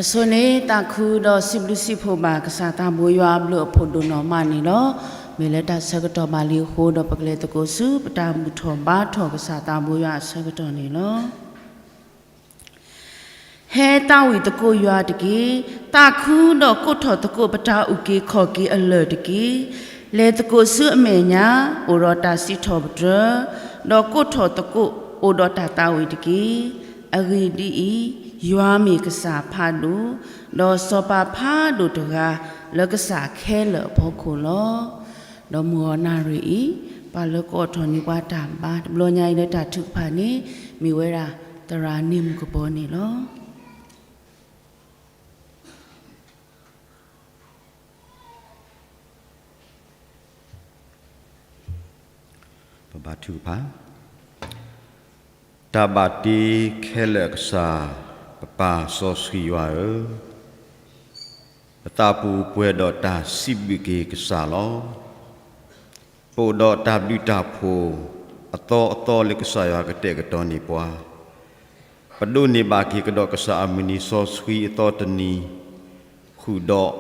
အဆိန့ၣ် သးခုဒီးစံးဘျုးစံးဖှိၣ်ဘၣ်ကစၢ်သးဘိယွၤအဘျုးအဖှိၣ်ဒိၣ်နီၢ်မးန့ၣ်လီၤ. မ့ၢ်လၢတၢ်ဆၢကတီၢ်ဘၣ်လံအဃိဒီး ပကလဲၤသကိးဆူပတၢ်ဘူၣ်ထီၣ်ဘါထီၣ်ကစၢ်သးဘိယွၤအဆၢကတီၢ်န့ၣ်လီၤ. ဟဲသးဝံၣ်သကိးယွၤတက့ၢ်. သးခုဒီးကိးထီၣ်သကိးပတၢ်အုၣ်က့ၤခီၣ်က့ၤအလၢၢ်တက့ၢ်. လဲၤသကိးဆူအမဲာ်ညါ အိၣ်ဒီးတၢ်စံးထီၣ်ပတြၢၤ, ဒီးကိးထီၣ်သကိးအိၣ်ဒီးတၢ်သးဝံၣ်တက့ၢ်. အဂ့ၢ်ဒ်အံၤ, ယွၤမ့ၢ်ကစၢ်ဖးဒိၣ်, ဒီးစီၤပၤဖးဒိၣ်တဂၤ လၢကစၢ်ခဲလၢာ်အဖီခိၣ်လီၤ. ဒီးမုၢ်ဂီၤနၣ်ရံၣ်အံၤ ပှၤလၢကအိးထီၣ်န့ၢ်ပှၤတၢ်ဘါ တဘျီညါအံၤလၢတၢ်ထုကဖၣ်န့ၣ် မ့ၢ်ဝဲဒၣ် သရၣ်န့ၢ်မုၢ်ကပီၤန့ၣ်လီၤ. ပဘါထုကဖၣ်. တၢ်ဘၣ်တ့ခဲလၢာ်အကစၢ်, ပပၢ်စီဆှံယွၤဧၢ, ပသးပူၤပှဲၤဒီးတၢ်စံးဘျုးက့ၤကစၢ်လီၤ. ပအိၣ်ဒီးတၢ်ဘျုးတၢ်ဖှိၣ် အသီအသီလၢကစၢ်ယွၤကတဲာ်ကတီၤန့ၢ်ပှၤ ပဒိးန့ၢ်ဘၣ်က့ၤကဒီးကစၢ်အမုၢ်နံၤစီဆှံအသီတနံၤ, ဃုာ်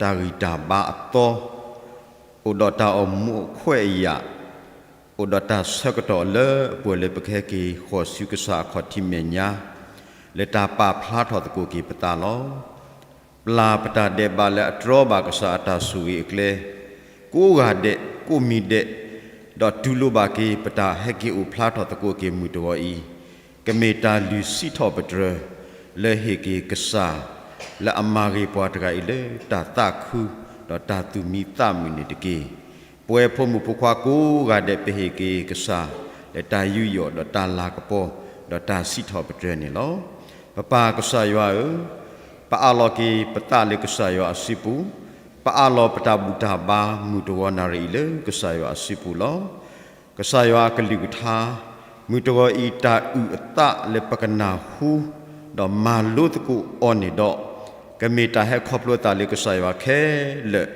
ဒီးတၢ်ဂံၢ်တၢ်ဘါအသီ, အိၣ်ဒီးတၢ်အိၣ်မူအခွဲးအယာ်, အိၣ်ဒီးတၢ်ဆၢကတီၢ်လၢအပှဲၤလၢပကဟဲက့ၤဃီၤဆူကစၢ်အခီၣ်ထံးမဲာ်ညါ, လၢတၢ်ပာ်ဖျါထီၣ်သကိးက့ၤပသးလီၤ. ပျၢ်ပတၢ်ဒဲးဘးလၢအတြီဘၣ်ကစၢ်အတၢ်ဆိၣ်ဂ့ၤအကျဲ, ကိးဂၤဒဲး, ကိးမံၤဒဲး, ဒီးတူၢ်လိာ်ဘၣ်က့ၤပတၢ်ဟဲက့ၤအိၣ်ဖျါထီၣ်သကိးက့ၤမုၢ်တဂီၤအံၤ, ကမ့ၢ်တၢ်လုၢ်စံးထီၣ်ပတြၢၤ လၢဟ့ၣ်က့ၤကစၢ် လၢအမၤဂ့ၤပှၤတဂၤအံၤလၢတၢ်သးခု ဒီးတၢ်သူၣ်မံသးမုာ်န့ၣ်တက့ၢ်. ပဝဲဖိမုၣ်ဖိခွါကိးဂၤဒဲး ပဟ့ၣ်က့ၤကစၢ် လၢတၢ်ယူးယီၣ်ဒီးတၢ်လၤကပီၤ ဒီးတၢ်စံးထီၣ်ပတြၢၤန့ၣ်လီၤ. ပပၢ်ကစၢ်ယွၤဧၢ, ပအးလီၤက့ၤပသးလၢကစၢ်ယွၤအစုပူၤ, ပအးလီၤပတၢ်ဘူၣ်တၢ်ဘါမုၢ်တဂီၤနၣ်ရံၣ်အံၤလၢကစၢ်ယွၤအစုပူၤလီၤ. ကစၢ်ယွၤအကလုၢ်ကထါ, မုၢ်တဂီၤအံၤတၢ်အုၣ်အသးလၢပကနၢ်ဟူ ဒီးမၤလိသကိးအီၤန့ၣ်ဒီး, ကမ့ၢ်တၢ်ဟဲခီဖျိသးလၢကစၢ်ယွၤခဲလၢာ်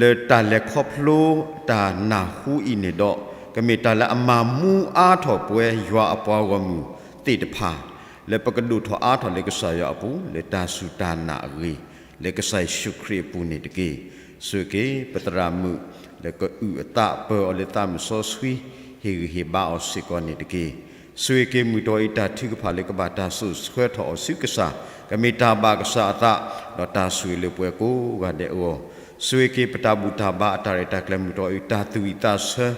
လၢတၢ်လဲၤခီဖျိတၢ်နၢ်ဟူအံၤန့ၣ်ဒီး, ကမ့ၢ်တၢ်လၢအမၤမူအါထီၣ်ပဝဲယွၤအပှၤဂီၢ်မုၢ်သ့ၣ်တဖၣ် လၢပကဒိၣ်ထီၣ်အါထီၣ်လၢကစၢ်ယွၤအပူၤ လၢတၢ်စူၢ်တၢ်နာ်အဂ့ၢ်, လၢကစၢ်ယ့ၣ်ၡူးခရံာ်အပူၤန့ၣ်တက့ၢ်. ဆိၣ်ဂ့ၤက့ၤပသရၣ်မုၣ် လၢကအုၣ်အသးပၢအီၤလၢသးမုၢ်စီဆှံ ဟ့ၣ်ဂံၢ်ဟ့ၣ်ဘါအီၤစ့ၢ်ကီးန့ၣ်တက့ၢ်. ဆိၣ်ဂ့ၤက့ၤမုၢ်တဂီၤအံၤတၢ်ထုကဖၣ်လၢကဘၣ်တၢ်စိာ်ဆှၢထီၣ်အီၤဆူကစၢ်, ကမ့ၢ်တၢ်ဘၣ်ကစၢ်အသး ဒီးတၢ်ဆိၣ်ဂ့ၤလၢပှၤကိးဂၤဒဲးအဂီၢ်, ဆိၣ်ဂ့ၤက့ၤပတၢ်ဘူၣ်တၢ်ဘါအတၢ်ရဲၣ်တၢ်ကျဲၤမုၢ်တဂီၤအံၤ တၢ်သူၣ်ဝံၣ်သးဆၢ,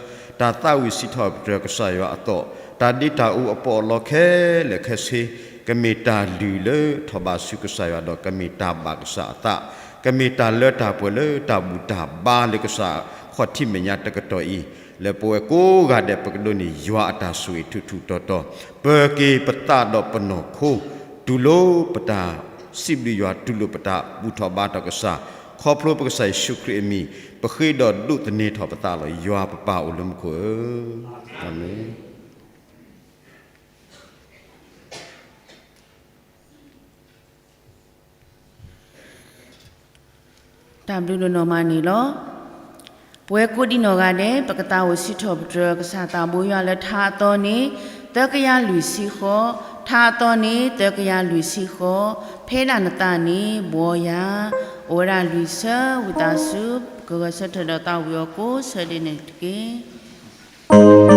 တၢ်သးဝံၣ်စံးထီၣ်ပတြၢၤကစၢ်ယွၤအသီ, တၢ်ဒ့တၢ်အူအပီးအလီခဲလၢာ်ခဲဆ့, ကမ့ၢ်တၢ်လုၢ်လၢထီၣ်ဘးဆူကစၢ်ယွၤဒီးကမ့ၢ်တၢ်ဘၣ်ကစၢ်အသး, ကမ့ၢ်တၢ်လၢတၢ်ပှဲၤလၢတၢ်ဘူၣ်တၢ်ဘါလၢကစၢ်ခီၣ်ထံးမဲာ်ညါတကတီၢ်အံၤ, လၢပဝဲကိးဂၤဒဲးပကဒိးန့ၢ်ယွၤအတၢ်ဆိၣ်ဂ့ၤထူၣ်ထူၣ်တီၤတီၤ, ပၢၤက့ၤပသးဒီးပနီၢ်ခိ, တူၢ်လိာ်ပတၢ်စံးဘျုးယွၤ တူၢ်လိာ်ပတၢ်ဘူၣ်ထီၣ်ဘါထီၣ်ကစၢ်, ခီဖျိပကစၢ်ယ့ၣ်ၡူးခရံာ်အမံၤ, ပဃ့ဒီးဒိးသန့ၤထီၣ်ပသးလီၤ. ယွၤပပၢ်အိၣ်လၢမူခိၣ်ဧၢ, အၤမ့ၣ်. တၢ်ဘျုးဒိၣ်နီၢ်မးန့ၣ်လီၤ. ပဝဲကိးဒံနီၢ်ဂၤဒဲး ပကသးဝံၣ်စံးထီၣ်ပတြၢၤကစၢ်သးဘိယွၤလၢထါအသီန့ၣ် သၢကယၤလွံၢ်ဆံဃီ, ထါအသီန့ၣ် သၢကယၤလွံၢ်ဆံဃီ, ဖဲဒၣ်နသးန့ၣ် ဘှီယၤ, အိၣ်ဝဲဒၣ်လွံၢ်ဆၢ ဝံသးစူၤ ကဂဲၤဆၢထၢၣ်ဒီးသးဝံၣ်အီၤကိးဆၢဒဲးန့ၣ်တက့ၢ်.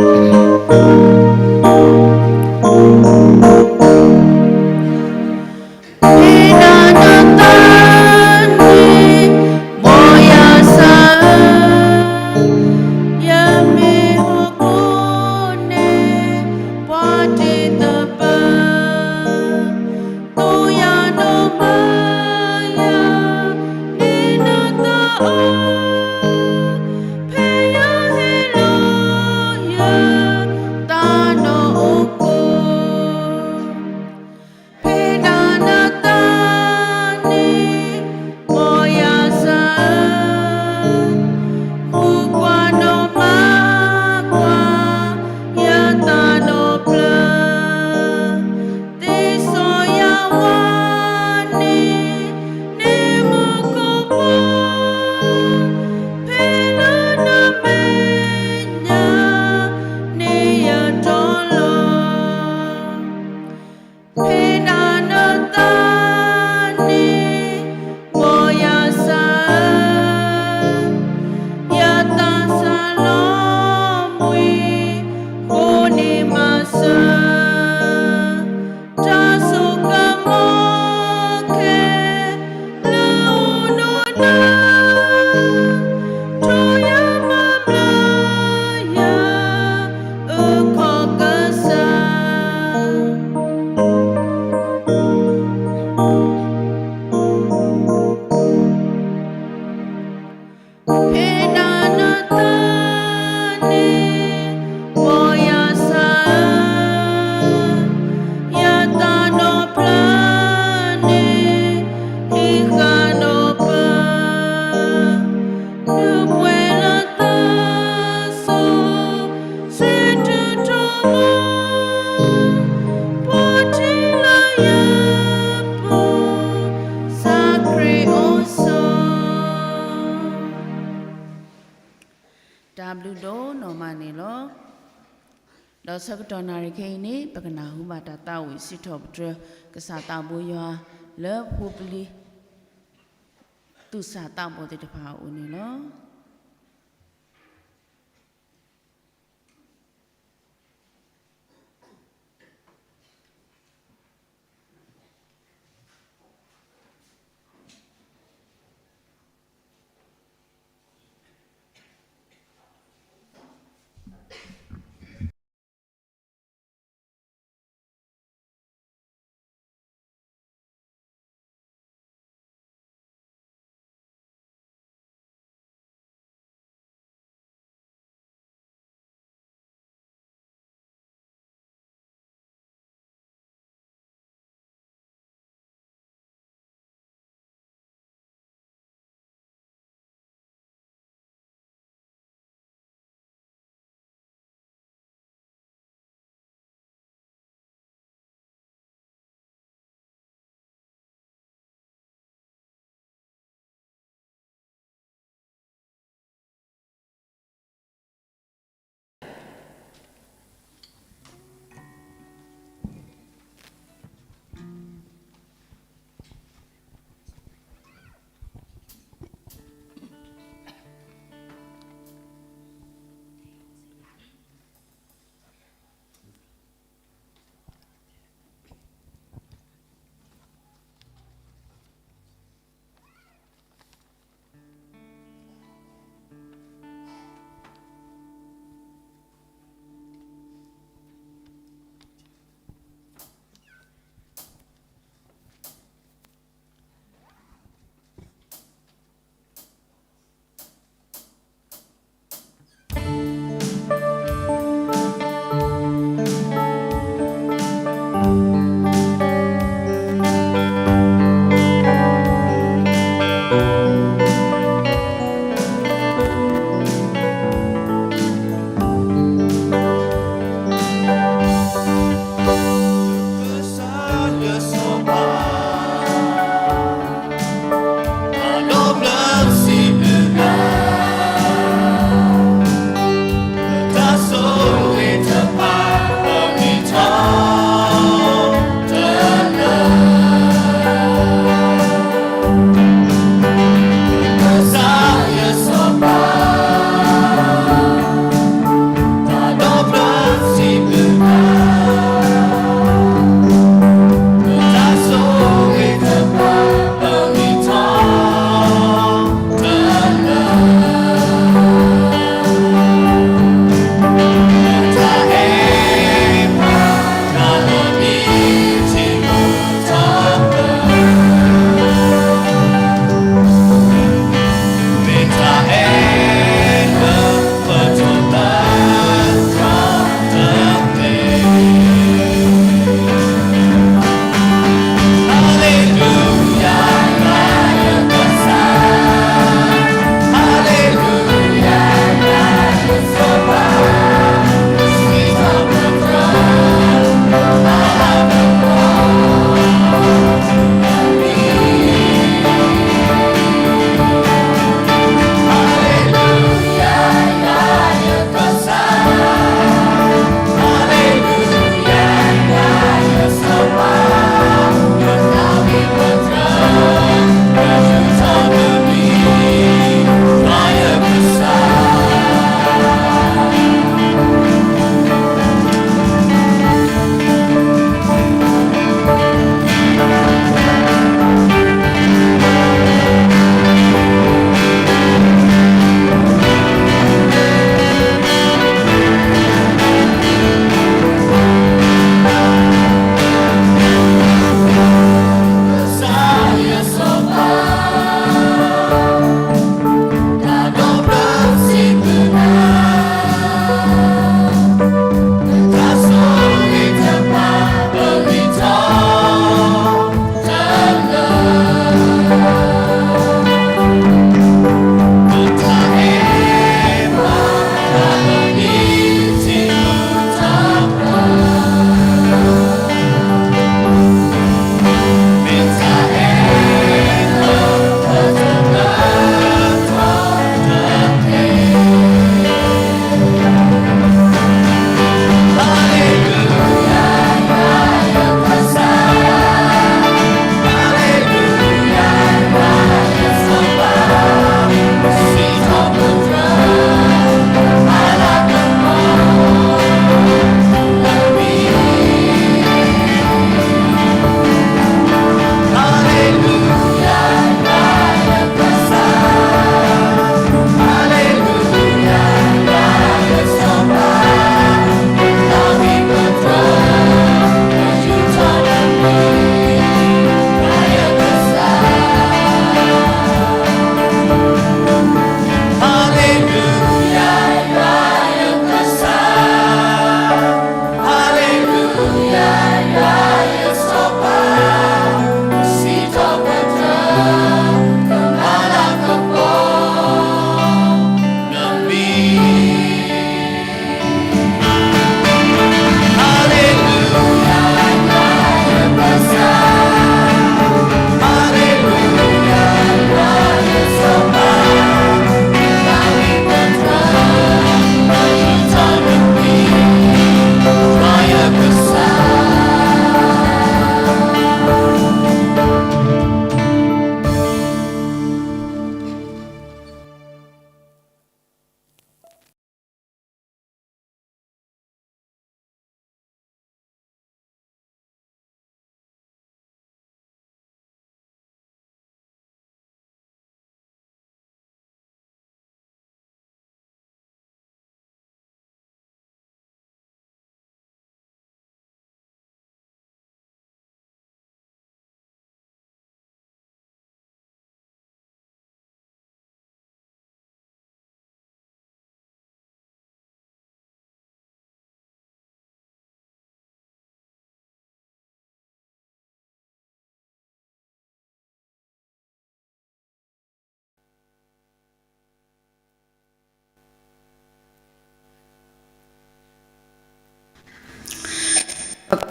တၢ်ဆိကမိၣ်ခဲလၢာ်အိၣ်ဒီးနၤ, ထိၣ်ယၤမၤဘျါယၤ အုၣ်ခီၣ်ကစၢ် ဖဲဒၣ်နသးန့ၣ် ပီၢ်ယၤဆါ, ယသးဒီဖျၢၣ်န့ၣ် ဟံးဃာ်ဒီးပၢၤ, ဒုးပှဲၤလၢသးစီဆှံ ဆၢထၢၣ်ထီၣ်မီၤ ပှၤထံလၢယၤပူၤ စးခရံာ်အိၣ်ဆိး. တၢ်ဘျုးဒိၣ်နီၢ်မးန့ၣ်လီၤ. ဒီးဆၢကတီၢ်နၣ်ရံၣ်ခဲအံၤန့ၣ် ပကနၢ်ဟူဘၣ်တၢ်သးဝံၣ်စံးထီၣ်ပတြၢၤ ကစၢ်သးဘိယွၤ လၢဖိပလံၤ သူၣ်စၢ်သးဘီၣ်သ့ၣ်တဖၣ်အအိၣ်န့ၣ်လီၤ.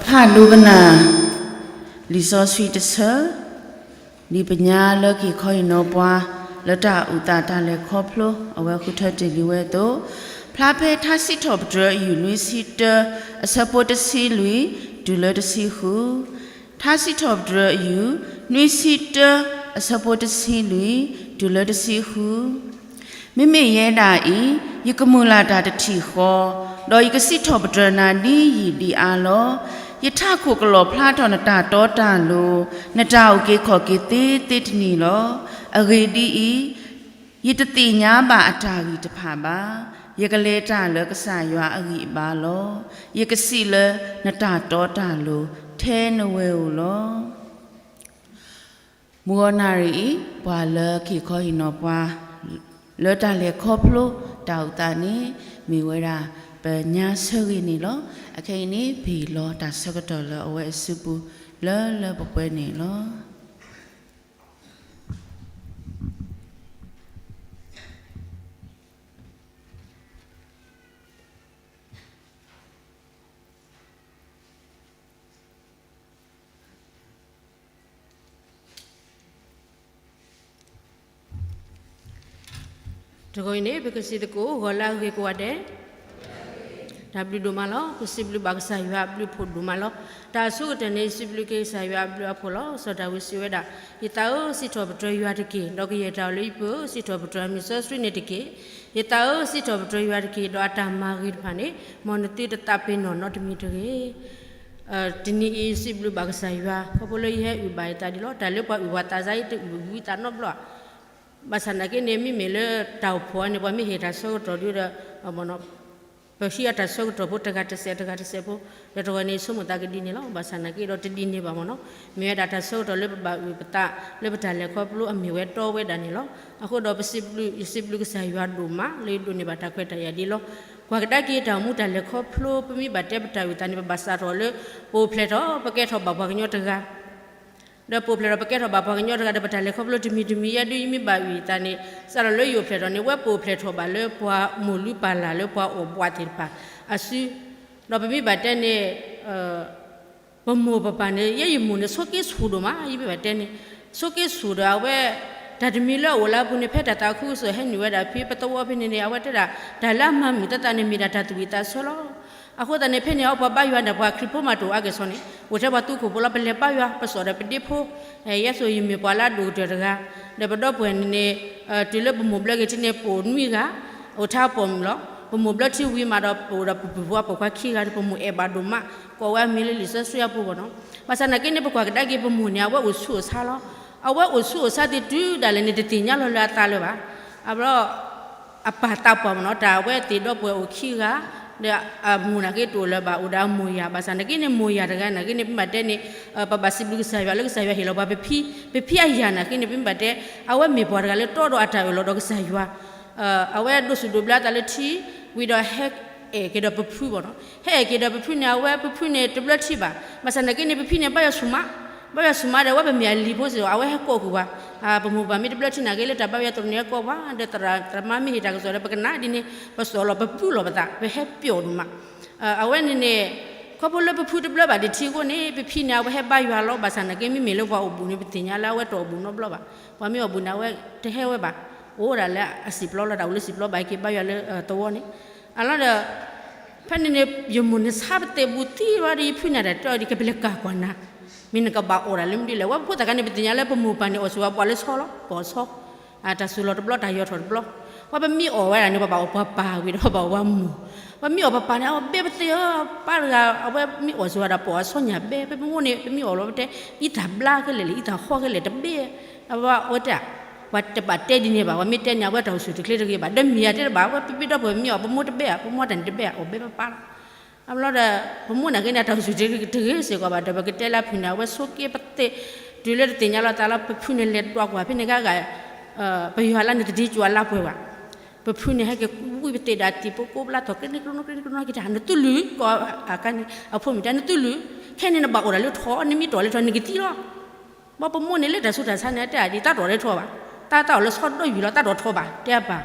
ဖးဒိကနၣ် လံာ်စီဆှံတဆၢ, ဒ်ပညါလၢက့ၤခီဟ့ၣ်နီၤပှၤ လၢတၢ်အုၣ်သးတၢ်လဲၤခီဖျိ အဝဲဃုထၢတ့ၢ်လံဝဲအသိး, ဖျါဖဲထါစံးထီၣ်ပတြၢၤအယူၢ်နွံဆံတၢ အဆၢဖိတဆံလွံၢ် တုၤလၢတဆံဃု, ထါစံးထီၣ်ပတြၢၤအယူၢ် နွံဆံတၢ အဆၢဖိတဆံလွံၢ် တုၤလၢတဆံဃု. မ့မ့ၢ်ယဲဒၣ်အံၤ, ယကမုၢ်လၢ်တၢ်တထံၣ်ဃီ, ဒီးယကစံးထီၣ်ပတြၢၤနၤဒ်ယံာ်ဒံးအါလီၤ. ယထးခိၣ်ကလီၣ်ဖျါထီၣ်နတၢ်တီတၢ်လိၤ, နတၢ်အုၣ်က့ၤခီၣ်က့ၤသ့သ့တနံၤလီၤ. အဂ့ၢ်ဒ်အံၤ, ယတသ့ၣ်ညါဘၣ်အတၢ်ဂံၢ်တဖၣ်ဘၣ်. ယကလဲၤတၢ်လၢကစၢ်ယွၤအဂံၢ်အဘါလီၤ. ယကစံးလၢနတၢ်တီတၢ်လိၤထဲနဝဲၢ်ဧိၤလီၤ. မုၢ်ဂီၤနၣ်ရံၣ်အံၤ ပှၤလၢက့ၤခီဟ့ၣ်နီၤပှၤ လၢတၢ်လဲၤခီဖျိတၢ်အုၣ်သးန့ၣ် မ့ၢ်ဝဲဒၣ်ပညါဆၢဂ့ၤန့ၣ်လီၤ. အခဲအံၤန့ၣ် ပဟ့ၣ်လီၤတၢ်ဆၢကတီၢ်လၢအဝဲအစုပူၤ လၢလၢပှဲၤပှဲၤန့ၣ်လီၤ. တဂီၤအံၤန့ၣ် ပကစံးသကိး ဂီၤလၢအဂ့ၤကိးဂၤဒဲး, တၢ်ဘျုးဒိၣ်မးလီၤ. ပစံးဘျုးဘၣ်ကစၢ်ယွၤအဘျုးအဖှိၣ်ဒိၣ်မးလီၤ. တၢ်အဆိကတၢၢ်န့ၣ် စံးဘျုးက့ၤကစၢ်ယွၤအဘျုးအဖှိၣ်လီၤ. စီၤဒၤဝံးစံးဝဲဒၣ်, ယသးဧၢ, စံးထီၣ်ပတြၢၤယွၤတက့ၢ်, ဒီးကယဲၢ်တၢ်အိၣ်လၢယပူၤဧၢ, စံးထီၣ်ပတြၢၤမံၤစီဆှံန့ၣ်တက့ၢ်. ယသးဧၢ, စံးထီၣ်ပတြၢၤယွၤတက့ၢ်, ဒီးအတၢ်မၤဂ့ၤတဖၣ်န့ၣ် မ်နသုတသးပ့ၤနီၣ်နီတမံၤတဂ့ၤ. တနံၤအံၤ စံးဘျုးဘၣ်ကစၢ်ယွၤ ခီဖျိလၢယဟဲအုၣ်ဘၣ်ယသးဒ်လီၤ. တၢ်လၢပှၤအုၣ်ပှၤသးစၢ်အံၤ တအုၣ်ဝံသးနီတဘျီ. ဘၣ်ဆၣ်နာ်က့န့ၣ် မ့မ့ၢ်လၢတၢ်အိၣ်ဖှိၣ်န့ၣ် ပှၤမ့ၢ်ဟ့ၣ်တၢ်ဆၢကတီၢ်ဒုဒီး ပဟံးအတၢ်ဆၢကတီၢ်ဖိတဂၤတစဲးတဂၤတစဲးဖိ, ဒီးတဂီၤန့ၣ် ယဆိကမိၣ်သးကဒ်န့ၣ်လီၤ. ဘၣ်ဆၣ်နာ်က့ဒီးတဒ်န့ၣ်ဘၣ်မ့ၢ်နီၤ, မ့ၢ်ဝဲဒၣ်တၢ်ဆၢကတီၢ်လၢပဘၣ်အုၣ်ပသး လၢပတၢ်လဲၤခီဖျိအမ့ၢ်ဝဲတီဝဲဒၣ်န့ၣ်လီၤ. အဃိဒီးပစံးဘျုး, ယစံးဘျုးကစၢ်ယွၤဒိၣ်မး လၢယဒိးန့ၢ်ဘၣ်တၢ်ခွဲးတၢ်ယာ်ဒ်လီၤ. ကွၢ်ကဒါက့ၤတၢ်အိၣ်မူတၢ်လဲၤခီဖျိ ပမ့ၢ်ဘၣ်တဲပတၢ်အုၣ်သးန့ၣ် ပဘၣ်စးထီၣ်လၢ ပအိၣ်ဖျဲၣ်ထီၣ် ပကဲထီၣ်ဘၣ်ပှၤကညီတဂၤ ဒီးပအိၣ်ဖျဲၣ်ထီၣ်ပကဲထီၣ်ဘၣ်ပှၤကညီတဂၤဒီး ပတၢ်လဲၤခီဖျိတမံၤတမံၤ ယဲဒုးယမ့ၢ်ဘၣ်အုၣ်ယသးန့ၣ် စးထီၣ်လၢယအိၣ်ဖျဲၣ်ထီၣ်န့ၣ် အဝဲပအိၣ်ဖျဲၣ်ထီၣ်ဘၣ်လၢပှၤမိၢ်လုၢ်ပၢ်လၢ်လၢပှၤအီၣ်ဘှးသ့ၣ်တဖၣ်အစု, ဒီးပမ့ၢ်ဘၣ်တဲန့ၣ် ပမိၢ်ပပၢ်န့ၣ် ယဲယမိၢ်န့ၣ် ဆိးက့ဆူၣ်ဒိၣ်မး ယမ့ၢ်ဘၣ်တဲန့ၣ်, ဆိးက့ဆူၣ်ဒီးအဝဲ တၢ်တမံၤလၢအအိၣ်လၢအပူၤန့ၣ် ဖဲတၢ်သးခုကစီၣ်ဟဲနုာ်ဝဲဒၣ်ဖဲပသဝီဖဲန့ၣ်န့ၣ် အဝဲတဲဒၣ် တၢ်လၢအမၤမုာ်သးသးန့ၣ် မ့ၢ်ဒၣ်တၢ်သူၣ်ဝံၣ်သးဆၢလီၤ. အဃိသတးန့ၣ် ဖဲန့ၣ်အပှၤဘါယွၤဒီးပှၤခရံာ်ဖိမးတအိၣ်အါကဲၣ်ဆိးန့ၣ် အိၣ်ထဲပှၤသူခိၣ်ဖိလီၤ ပလဲၤဘါယွၤ ပစိာ်ဒီးပဒ့ဖိ, ယဲသိးယမ့ၢ်ပှၤလၢအဒိၣ်ကတၢၢ်တဂၤ, ဒီးပဒီပုၢ်ဝဲၢ်န့ၣ်န့ၣ် တုၤလၢပမိၢ်ဘျၢက့ၤထံန့ၣ် ပအိၣ်နွံဂၤ, အိၣ်ထဲအပိာ်မုၣ်လီၤ. ပမိၢ်ဘျၢထံဝံၤမးဒီး ပအိၣ်ဒီးပပုၢ်ဖိအပိာ်ခွါခံဂၤဒီး ပမိၢ်အဲၣ်ဘၣ်ဒိၣ်မး, ကိးဝဲအမံၤလၢလံာ်စီဆှံအပူၤဘၣ်နီၤ. ဘၣ်ဆၣ်နာ်က့န့ၣ် ပကွၢ်ကဒါက့ၤပမိၢ်န့ၣ် အဝဲအိၣ်ဆူၣ်အိၣ်ဆါလီၤ. အဝဲအိၣ်ဆူၣ်အိၣ်ဆါသ့ၣ်တုၤဒၣ်လဲာ်န့ၣ် တသ့ၣ်ညါလီၤလၢအသးလၢၤဘၣ်. အဘျီ အပၢ်သးပှၢ်မ့ၢ်နီၤ တၢ်အဝဲသ့ၣ်ဒီပုၢ်ဝဲၢ်အိၣ်ခံဂၤ, ဒီးအမိၢ်နာ်က့တအိၣ်လၢၤဘၣ် အိၣ်ဒီးအမိၢ်ယၢ် ဘၣ်ဆၣ်နာ်က့န့ၣ် မိၢ်ယၢ်တဂၤနာ်က့န့ၣ် ပမ့ၢ်ဘၣ်တဲန့ၣ် ပဘၣ်စံးဘျုးကစၢ်ယွၤလၢကစၢ်ယွၤဟ့ၣ်လီၤပှၤပဖံ, ပဖံအယၢ်နာ်က့န့ၣ် ပမ့ၢ်ဘၣ်တဲ အဝဲမ့ၢ်ပှၤတဂၤလၢတီဒီးအတၢ်အၢၣ်လီၤဒီးကစၢ်ယွၤ အဝဲဒိးစူၣ်ဒိးဘျၢအသးလၢထံ, ဝံၤဒီးဟဲအဲၣ်က့ၤဒီးပဖုဘၣ်နီၤ. ဟဲအဲၣ်က့ၤဒီးပဖုန့ၣ် အဝဲပဖုန့ၣ် တဘျၢထံဘၣ်. ဘၣ်ဆၣ်နာ်က့န့ၣ် ပဖံန့ၣ် ဘါယွၤဆူၣ်မး, ဘါယွၤဆူၣ်မးဒီး အဝဲပမ့ၢ်အလံၤဖိစ့ၢ်ကီး အဝဲဟဲကိးကွံာ်ပှၤ, ပမိၢ်ပပၢ်မ့ၢ်တဘျၢထံနာ်က့လၢတၢ်ဘါယွၤသရိာ်န့ၣ် ဟဲကိးပှၤ, ဒီးသရၣ်မါမ့ၢ်ဟ့ၣ်တၢ်ကစီၣ်ဒီး ပကနၣ်ဒ်န့ၣ် ပစိာ်လီၤပပုၢ်လီၤပသး ပဟဲပျီၣ်ဒိၣ်မး. အဝဲန့ၣ်န့ၣ် ခီဖျိလၢပဖုတဘျၢဘၣ်ဒံးထံအဃိန့ၣ် ပဖံန့ၣ် အဝဲဟဲဘါယွၤလီၤ. ဘၣ်ဆၣ်နာ်က့ မ့မ့ၢ်လၢပှၤအိၣ်ဘူးန့ၣ် ပသ့ၣ်ညါလၢအဝဲတအိၣ်ဘူးနီတဘျီဘၣ်. ပှၤမ့ၢ်အိၣ်ဘူးန့ၣ် အဝဲတဟဲဝဲဘၣ်, အိၣ်ဒၣ်လၢအစံာ်ပျီလီၤ, တၢ်အိၣ်လၢစံာ်ပျီဘၣ်က့ၤဘါယွၤလၢသဝီန့ၣ်. အလီၤဒီး ဖဲန့ၣ်န့ၣ် ယမိၢ်န့ၣ်ဆါပသဲးဘူးသံဝဲဒီး ယဖုန့ၣ်တၢ်တဲအီၤဒ် ကပလဲၤကၢ်ကွၢ်နၤ, မ့ၢ်နကဘၣ်အီၣ်တၢ်လၢမနုၤလဲၣ်. ဝဲပဖိသၣ်ခါန့ၣ် ပသ့ၣ်ညါလၢပမိၢ်ပၢ်န့ၣ် အီၣ်စ့ၢ်ဝဲပှၤလၢဆီလီၤ, ပအီၣ်ဆီ တၢ်စူၤလီၤတဘျီ တၢ်ယီၤထီၣ်တဘျီ. ပှၤပမ့ၢ်အီၣ်ဝဲဒၣ်န့ၣ် ပဘၣ်အီၣ်ပှၤပၢ်ဝံၤဒီး ပဘၣ်အီၣ်ပှၤမိၢ်. ပမ့ၢ်အီၣ်ပပၢ်န့ၣ် အီၣ်ဘဲပသ့ၣ်ဧၢ, ပၢ်တဂၤ အဝဲမ့ၢ်အီၣ်စ့ၢ်ဝဲဒၣ် ပအီၣ်အဆီညၣ်ဘဲ. ပမ့ၢ်အိၣ်န့ၣ် ပမ့ၢ်အီၣ်လီၤပတဲ အံသၣ်ဘျါခဲလၢာ်လဲၣ်, အံသၣ်ဃီခဲလၢာ်တဘဲ. အဝဲတဲ ပှၤတဘၣ်တဲဒ်န့ၣ်ဘၣ်, ပှၤမ့ၢ်တဲန့ၣ် အဝဲတၢ်အိၣ်ဆူၣ်တချ့တဂ့ၤဘၣ်. ဒီးမ့ၢ်ယၤတဲတဘၣ်, အဝဲပဘ့ၣ်ဒီပုၢ်ဝဲၢ်မ့ၢ်အီၣ် ပမိၢ်တဘဲဧါ, ပမိၢ်တၢ်န့ၣ်တဘဲဧါ, အီၣ်ဘဲပပၢ်လီၤ. အဘျီဒီး ပမိၢ်နာ်က့န့ၣ် အတၢ်အိၣ်ဆူၣ်တဂ့ၤစ့ၢ်ကီးဘၣ်ဒီး ပကတဲလၢအဖုၣ်န့ၣ် အဝဲဆိးက့ပသဲး တုၤလၢတသ့ၣ်ညါလီၤသးလီၤ. ပဖုန့ၣ်လဲၤဒွးကွၢ်ဖဲန့ၣ်ဂၤဂၤ ပယွၤလၢန့ၣ်တဒ့ကွၢ်လါပှဲၤဘၣ်. ပဖုန့ၣ်ဟဲက့ၤဝံပသဲးဒၣ်တံၢ်ဖိကိးပျါထီၣ် ကနံကနကနကနကတၢ် နသူလုၢ်ကီး အကါန့ၣ် အဖိမုၣ်တဲ နသူလုၢ် ခဲန့ၣ်နဘၣ်အိၣ်ဒၣ်လၢထီၣ် နမ့ၢ်တအိၣ်လၢထီၣ် နကသံလီၤ. ဘၣ်ပမိၢ်န့ၣ်လၢတၢ်ဆူးတၢ်ဆါန့ၣ် တဲဒ်တၢ်တအိၣ်လၢထီၣ်ဘၣ်, တၢ်တၢ်အိၣ်လၢဆီဒီးယွၤလီၤ တၢ်တအိၣ်ထီၣ်ဘၣ် တဲအပၢ်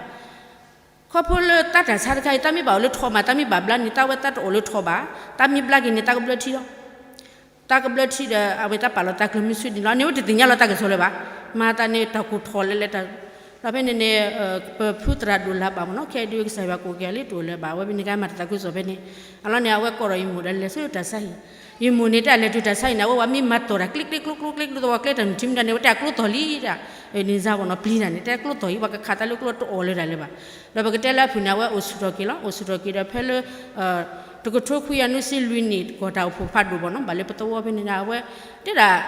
ခီဖျိလၢတၢ်တၢ်ဆါတခါအံၤ တၢ်မ့ၢ်ဘၣ်အိၣ်လၢထီၣ်မး တၢ်မ့ၢ်ဘၣ်ဘျါန့ၣ် တၢ်ဝဲတၢ်တအိၣ်လၢထီၣ်ဘၣ်, တၢ်မ့ၢ်ဘျါက့ၤန့ၣ် တၢ်ကဘျၢထံလီၤ. တၢ်ကဘျၢထံဒီး အဝဲတၢ်ပာ်လီၤတၢ်ကျၢၤမုဆူဒ်န့ၣ်လီၤ. န့ၣ်အိၣ်တသ့ၣ်ညါလီၤတၢ်ကစီၣ်လၢၤဘၣ်. မၤသးန့ၣ် တၢ်ကိၢ်ထီၣ်လဲၤလဲၤတၢ်, ဒီးဖဲန့ၣ်န့ၣ် ပဖုသရၣ်ဒိၣ်လၢၤဘၣ်မ့ၢ်နီၤ, ခဲအံၤဒုးကစၢ်ယွၤကိးက့ၤလံတအိၣ်လၢၤဘၣ်. အဝဲမ့ၢ်န့ၣ်ကမၤတၢ်သးခုကစီၣ်ဖဲန့ၣ်, အလီၢ်န့ၣ် အဝဲကိးဒီးယမိၢ်ဒီးလဲၤဆူတၢ်ဆါဟံၣ်, ယမိၢ်န့ၣ်တၢ်လဲၤတုၤတၢ်ဆါဟံၣ်န့ၣ် အဝဲဝဲမ့ၢ်မၤတီၢ်တၢ်ကျ့ကျ့ကျိကျိကျ့ကျိ သဝီကျဲတၢ်မုၢ်ထံမုၢ်တၢ်န့ၣ် အဝဲတဲအကျိသီၣ်လံဒၣ်, န့ၣ်စါဘၣ်နီၤ ပျံၤတၢ်န့ၣ် တဲကျိသီၣ်လံ ပှၤကခးသးလၢကျိတအိၣ်လၢၤတၢ်လၢၤဘၣ်. ဒီးပကတဲလၢအဖုၣ်န့ၣ် အဝဲအိၣ်ဆူၣ်ထီၣ်က့ၤလီၤ. အိၣ်ဆူၣ်ထီၣ်က့ၤဒီးဖဲလၢ တကထိခွံကယၤနွံဆံလွံၢ်နံၣ် ကီၢ်တၢ်အိၣ်ဖှိၣ်ဖးဒိၣ်ဘၣ်နီၤ ဘၣ်လၢပသဝီဖဲန့ၣ်ဒီး အဝဲတဲဒၣ်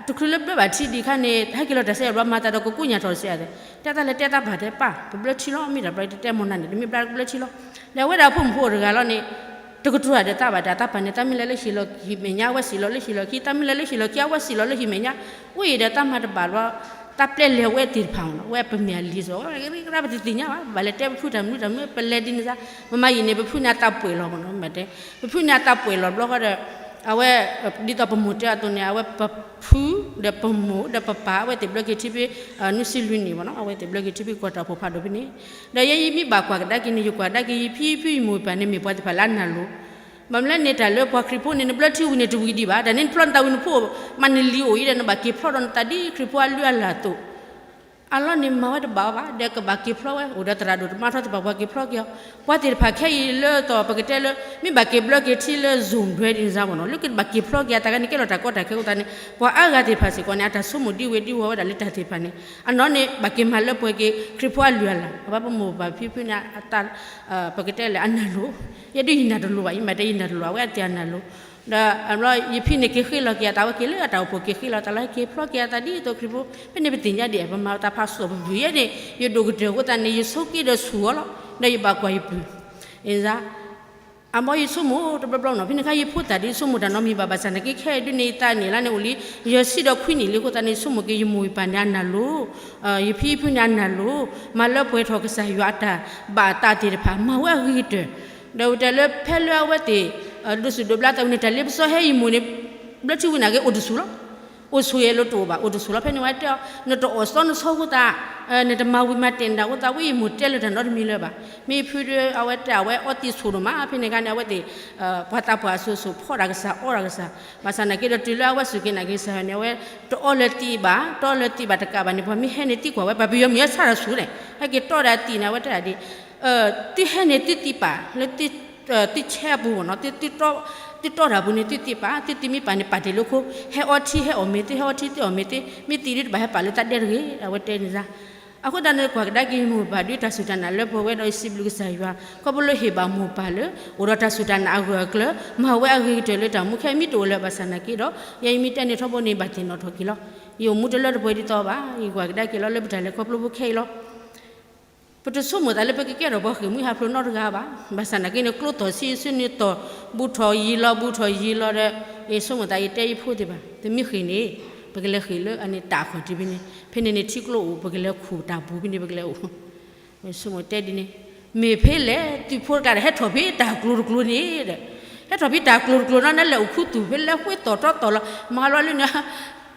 တချုးလၢဘျၢဘၣ်ထံဒံးခါန့ၣ် ဟဲက့ၤလီၤတၢ်ဆါဟံၣ်ဘျီ မၤသးဒီးကကူညၣ်ထီၣ်စဲး, တဲတၢ်လဲၤတဲတၢ်ပာ်တဲပာ် ပဘျၢထံလီၤ မ့ၢ်တၢ်ဘျီတတဲမီၢ်နၤန့ၣ် တမ့ၢ်ဘျါကဘျၢထံလီၤ. ဒီးအဝဲဒၣ်ဖိမုၣ်ဖိအိၣ်တဂၤလီၤန့ၣ် တကတိၤဒီးတၢ်ဘၣ်တၢ် တၢ်ပာ်န့ၣ် တၢ်မ့ၢ်လဲၤလၢဟံၣ်လီၤဟံၣ်မဲာ်ညါ အဝဲစံၣ်လီၤလၢဟံၣ်လီၤခံ, တၢ်မ့ၢ်လဲၤလၢဟံၣ်လီၤခံ အဝဲစံၣ်လီၤလၢဟံၣ်မဲာ်ညါ, အိၣ်အံၤဒီးတၢ်မၤတဘၣ်ဘျီ တၢ်ပျဲလဲၤဝဲသ့ၣ်တဖၣ်မ့ၢ်နီၤ ဝဲပမ့ၢ်အလံၤစီၤ ဝဲကရၢပတသ့ၣ်ညါဘၣ် ဘၣ်လဲၤတဲပဖုတၢ်မနုၤတၢ်မနုၤ ပလဲၤဒ်န့ၣ်စါ, မမၤယံာ်န့ၣ် ပဖုန့ၣ်အတၢ်ပှဲၤလီၤမ့ၢ်နီၤ မ့ၢ်တဲ ပဖုန့ၣ်အတၢ်ပှဲၤလီၤဘျီဃီဒီး အဝဲ ဒ်သိးပမိၢ်တဲအသိးန့ၣ် အဝဲပဖု ဒီးပမိၢ်ဒီးပပၢ် အဝဲသ့ၣ်ဘျၢက့ၤထံဖဲ နွံဆံလွံၢ်နံၣ်မ့ၢ်နီၤ အဝဲသ့ၣ်ဘျၢက့ၤထံဖဲကီၢ်တၢ်အိၣ်ဖှိၣ်ဖးဒိၣ်ဖဲန့ၣ်, ဒီးယဲယမ့ၢ်ဘၣ်ကွၢ်ကဒါက့ၤန့ၣ် ယကွၢ်ကဒါက့ၤ ယဖံယဖုယမိၢ်ယပၢ်န့ၣ် မ့ၢ်ပှၤသ့ၣ်တဖၣ်လၢအနၢ်လိၤ, ဘၣ်မနုၤလဲၣ်န့ၣ် တၢ်လၢပှၤခရံာ်ဖိန့ၣ် နဘျၢထံဝံၤန့ၣ်တဝံၤဒံးဘၣ်, တၢ်န့ၣ်နဖျီနသးဝံၤနဖိ မၤနလံၤအိၣ်အံၤဒီး နဘၣ်က့ၤဖျီဒီးနသးဒ်ခရံာ်ဖိအလုၢ်အလၢ်အသိး အလီၢ်န့ၣ်မၤဝဲတဘၣ်အီၤဘၣ် ဒီးကဘၣ်က့ၤဖျီဝဲ အိၣ်ဒီးသရၣ်ဒိၣ်တမါထီသ့ၣ်တဖၣ် ပှၤက့ၤဖျီက့ၤအီၤ, ပှၤသ့ၣ်တဖၣ်ခဲအံၤလၢသိးပကတဲလၢ မ့ၢ်ဘၣ်က့ၤဘျၢက့ၤထံလၢ zone ဒွဲဒ်န့ၣ်စါမ့ၢ်နီၤ လၢကဘၣ်က့ၤဖျီက့ၤအသးန့ၣ် ကဲလီၤတၢ်ကီတၢ်ခဲအဃိသတးန့ၣ် ပှၤအါဂၤသ့ၣ်တဖၣ်စ့ၢ်ကီးန့ၣ် အတၢ်ဆိကမိၣ်ဒ်ဝဲဒ်ဝီဝဲဒၣ်လၢတၢ်သ့ၣ်တဖၣ်န့ၣ် အနီၢ်န့ၣ် ဘၣ်က့ၤမၤလၢပှဲၤက့ၤ ခရံာ်ဖိအလုၢ်အလၢ် အဘၣ်ပမိၢ်ပပၢ်ဖံဖုန့ၣ် ပကတဲလဲၣ် အနၢ်လိၤ, ယဲဒုးယနၢ်တလိၤဘၣ် ယမ့ၢ်တဲယနၢ်တလိၤ အဝဲအတ့ၢ်အနၢ်လိၤ ဒီးအဘျီယဖံန့ၣ်က့ၤဃ့လီၤက့ၤအသးဝဲက့ၤလၢအတၢ်အိၣ်ဖှိၣ်က့ၤဃ့လီၤသးလီၤ ဟဲက့ၤဖျီက့ၤအသးဒ်သိးခရံာ်ဖိ ဖဲန့ၣ်ပသ့ၣ်ညါဒံး ပမၤတၢ်ဖးစိၣ်ပပုၢ်ယဲန့ၣ် ယဒိၣ်ကတၢၢ်အဃိသတးန့ၣ် ယဆိးက့ဒီးဆူၣ်အီၤလီၤ ဒီးယဘၣ်ကွၢ်ယပုၢ် အဘျီယဆိကမိၣ်တဘျီဘျီနီၤ ဖဲန့ၣ်ခါယဖိသၣ်ဒ်ဆိကမိၣ်တၢ်နီတမံၤဘၣ် ဘၣ်ဆၣ်နာ်က့ခဲအံၤဒုးန့ၣ် ယသးန့ၣ်လၢန့ၣ်အိၣ်လံ ယဲၢ်ဆံဒီးခွံနံၣ်လံအဃိသတးန့ၣ် ဆိကမိၣ်က့ၤယမိၢ်ယပၢ်န့ၣ်အနၢ်လိၤ ယဖံယဖုန့ၣ်အနၢ်လိၤ မၤလၢပှဲၤထီၣ်ကစၢ်ယွၤအတၢ်ဘၣ်အသးသ့ၣ်တဖၣ် မၤဝဲအဂ့ၤကတၢၢ် ဒီးဝဲတဲလၢဖဲလၢအဝဲသ့ၣ် ဒိးစူၣ်ဒိးဘျၢသးဝံၤန့ၣ် တၢ်လ့ပစီဟဲယမိၢ်န့ၣ် ဘျၢထံဝံၤနာ်က့အိၣ်တဆူၣ်လီၤ အိၣ်ဆိၣ်ဂ့ၤလၢတအိၣ်ဘၣ် အိၣ်တဆူၣ်လီၤ ဖဲန့ၣ်ဝဲတဲအီၤ နတအီၣ်စီနဆီဃိသး နတမၤဝံၤမၤတဲာ်နတၢ်ဃိသး ဝဲယမိၢ်တဲလၢတၢ်နီတမံၤလၢၤဘၣ် မ့ၢ်ဖုဒုး အဝဲတဲအဝဲအီသံးဆိၣ်ဒိၣ်မး ဖဲန့ၣ်ခါန့ၣ် အဝဲသ့ၣ် ပှၤသးပှၢ်အစိၤစိၤ ဖီၣ်တၢ်ကစၢ် အီတၢ်ကစၢ် ဘၣ်ဆၣ်နာ်က့ဒီးတုၤလၢအဝဲစူၢ်က့ၤနာ်က့ၤကစၢ်ယွၤန့ၣ် အဝဲတအီလၢသံးဘၣ် တအီလၢသံးဘၣ်တကးဘၣ်န့ၣ် ပှၤမ့ၢ်ဟဲန့ၣ်သံကွၢ်ဝဲ ပှၤပယီၤမ့ၢ်ဟဲဆါတၢ်ဆူၣ်န့ၣ် ဟဲက့ၤတီတၢ်သံးန့ၣ် အဝဲတဲဒၣ်ဒ် သုဟဲန့ၣ်သုသံးပာ်လၢ သုဆဲအပူၤမ့ၢ်နီၤ သုတီတၢ်ပူၤန့ၣ် သုသံးပာ် သုသံးမ့ၢ်ပာ်န့ၣ် ပာ်တ့ၢ်လၢခိ ဟဲအီထံဟဲအီၣ်မ့ၤသ့ ဟဲအီထံသံးအီၣ်မ့ၤသ့ မ့ၢ်သံးဒုးတဘၣ်ဟဲပာ်လၢတၢ်ဒဲတဂ့ၤ အဝဲတဲန့ၣ်စါ အဃိသတးန့ၣ် ကွၢ်ကဒါက့ၤယမိၢ်ပၢ်ဒုးတၢ်စူၢ်တၢ်နာ်လၢပှဲၤဝဲဒီးယစံးဘျုးကစၢ်ယွၤ ခီဖျိလၢဟ့ၣ်ဘၣ်မိၢ်ပၢ်လၢ အိၣ်ဒီးတၢ်စူၢ်တၢ်နာ်အဂၢၢ်အကျၢၤ မၤဝဲအဂ့ၤကတၢၢ်လၢတၢ်မူခဲအံၤ မ့ၢ်တအိၣ်လၢၤဘၣ်ဆၣ်နာ်က့ဒီး ယဲယမ့ၢ်တဲန့ၣ်ထီဘိန့ၣ် ဘၣ်သ့ၣ်နီၣ်ထီၣ်က့ၤလီၤ ယအိၣ်မူတလၢတပှဲၤဒ်သိးဘၣ် ယကွၢ်ကဒါက့ၤလီၤလၢပတၢ်လဲၤခီဖျိဖိခဲအံၤလီၤ ပတဆိကမိၣ်သးလၢပကကဲထီၣ်ပှၤဃ့ၢ်မှံဟးဖျိးနီတဂၤဘၣ်. ဘၣ်ဆၣ်နာ်က့န့ၣ် ကျိသီၣ်ဆံးဆူန့ၣ်သီၣ် ဘူးထီၣ်ယံၤလီၤ ဘူးထီၣ်ယံၤလီၤဒီး ယဆိကမိၣ်သးယတဲယဖိသ့ၣ်တဖၣ် ပမ့ၢ်ဃ့ၢ်န့ၣ် ပကလဲၤဃ့ၢ်လၢအန့ၣ်တၢ်အခီၣ်ထံးဖဲန့ၣ် ဖဲန့ၣ်န့ၣ်ထံကျိအိၣ် ပကလဲၤခူၣ်တၢ်ပူၤဖဲန့ၣ် ပကလဲၤအိၣ် ဆိကမိၣ်တဲဒ်န့ၣ် မ့ၢ်ဖဲလဲၣ် သုးဖိတကျါဒီး ဟဲထီၣ်ဖဲတၢ်ကျိၤတကျိၤန့ၣ်ဒီး ဟဲထီၣ်ဖဲတၢ်ကျိၤတကျိၤနီၤ နလဲၤအိၣ်ခူသူၣ်ဖဲလဲၣ် ဃ့သီၣ်ထီသီၣ်လီၤ မၤလီၤလၢန့ၣ်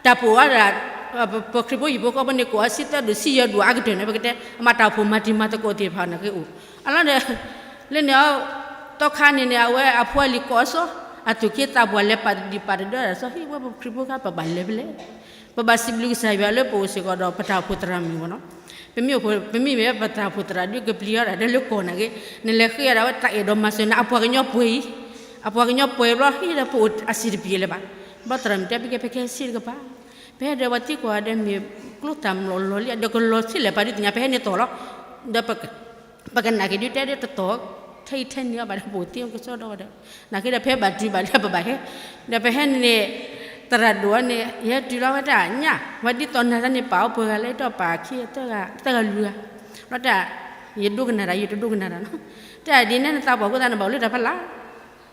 တၢ်ပိာ်ဝဲဒၣ် ပခရံာ်ဖိဟံၣ်ဖိဃီဖိန့ၣ် ကိးအီၤဆံသၢဒူၣ်ဆံယဲၢ်ဒူၣ်အါကတၢၢ်န့ၣ် ပကတဲ အမၤတၢ်အိၣ်ဖှိၣ်မၤတံၤမၤသကိးသ့ၣ်တဖၣ်နာ်က့အိၣ် အလီၢ်ဒီး လၢန့ၣ် သီခါန့ၣ်န့ၣ် အဝဲအဖိအလံၤကိးအီၤစီ အသူၣ်က့သးပှၢ်လဲၤပာ်တဒံးပာ်တဒၢဒီးစီ ဟ့ၣ်ဝဲပခရံာ်ဖိခါပဘၣ်လဲၤဖဲလဲၣ် ပဘၣ်စံးဘျုးကစၢ်ယွၤလၢပအိၣ်စ့ၢ်ကီးဒီးပတၢ်အိၣ်ဖှိၣ်သရၣ်မုၣ်မ့ၢ်နီၤ ပမ့ၢ်အိၣ်ဖှိၣ် ပမ့ၢ်မ့ၢ်ပတၢ်အိၣ်ဖှိၣ်သရၣ်ဒုးကပျံၤအီၤဒၣ်လၢကီၢ်နာ်က့ နလဲၤဃ့အီၤဒၣ်ဝဲတၢ်အဲၣ်ဒိးမၤစၢၤန့ၣ် အပှၤကညီပှဲၤအံၤ အပှၤကညီပှဲၤဘျီ ဟ့ၣ်ဒီးပအိၣ်အဆံးတပျဲၤလၢၤဘၣ် ဘျီသရၣ်မုၣ်တဲ ပကဲ ပကဲဆံးတကပၤ ပဟဲဒီးပှၤသံကွၢ်ဒီးမ့ၢ်ကျိသၣ်မျိာ်လီၤလံ ဒီးကလီၤဆံးလဲၣ်ပာ်ဒုးသ့ၣ်ညါ ပဟဲန့ၣ်သီၣ်လီၤ ဒီး ပကနာ်က့ဒုးတဲဒ်တသီၣ် ထဲအံၤထဲန့ၣ်အဘၣ်ဒီး ပအိၣ်သ့ကစီဒီဒီး နာ်က့ဒီးဖဲဘၣ်တုၤဘၣ်လၢပဘၣ်ဟဲ ဒီးပဟဲန့ၣ်န့ၣ် သရၣ်ဒိၣ်အီၤန့ၣ် ယဟဲတုၤလီၤဝဲတၢ်ညၣ် ဝဲဒ်သိးနၤတၢ်န့ၣ် ပာ်အီၣ်ပှဲၤဂၤလၢတၢ်ပာ်ခံသၢဂၤ သၢဂၤလွံၢ်ဂၤ ဒီးတၢ် ယဒိကနၣ်တၢ် ယတဒိကနၣ်တၢ်နီၤ တၢ်ဒ်န့ၣ်နသးပှၢ်အဃိသတးန့ၣ် ဘၣ်အိၣ်လၢတၢ်ဖီလာ်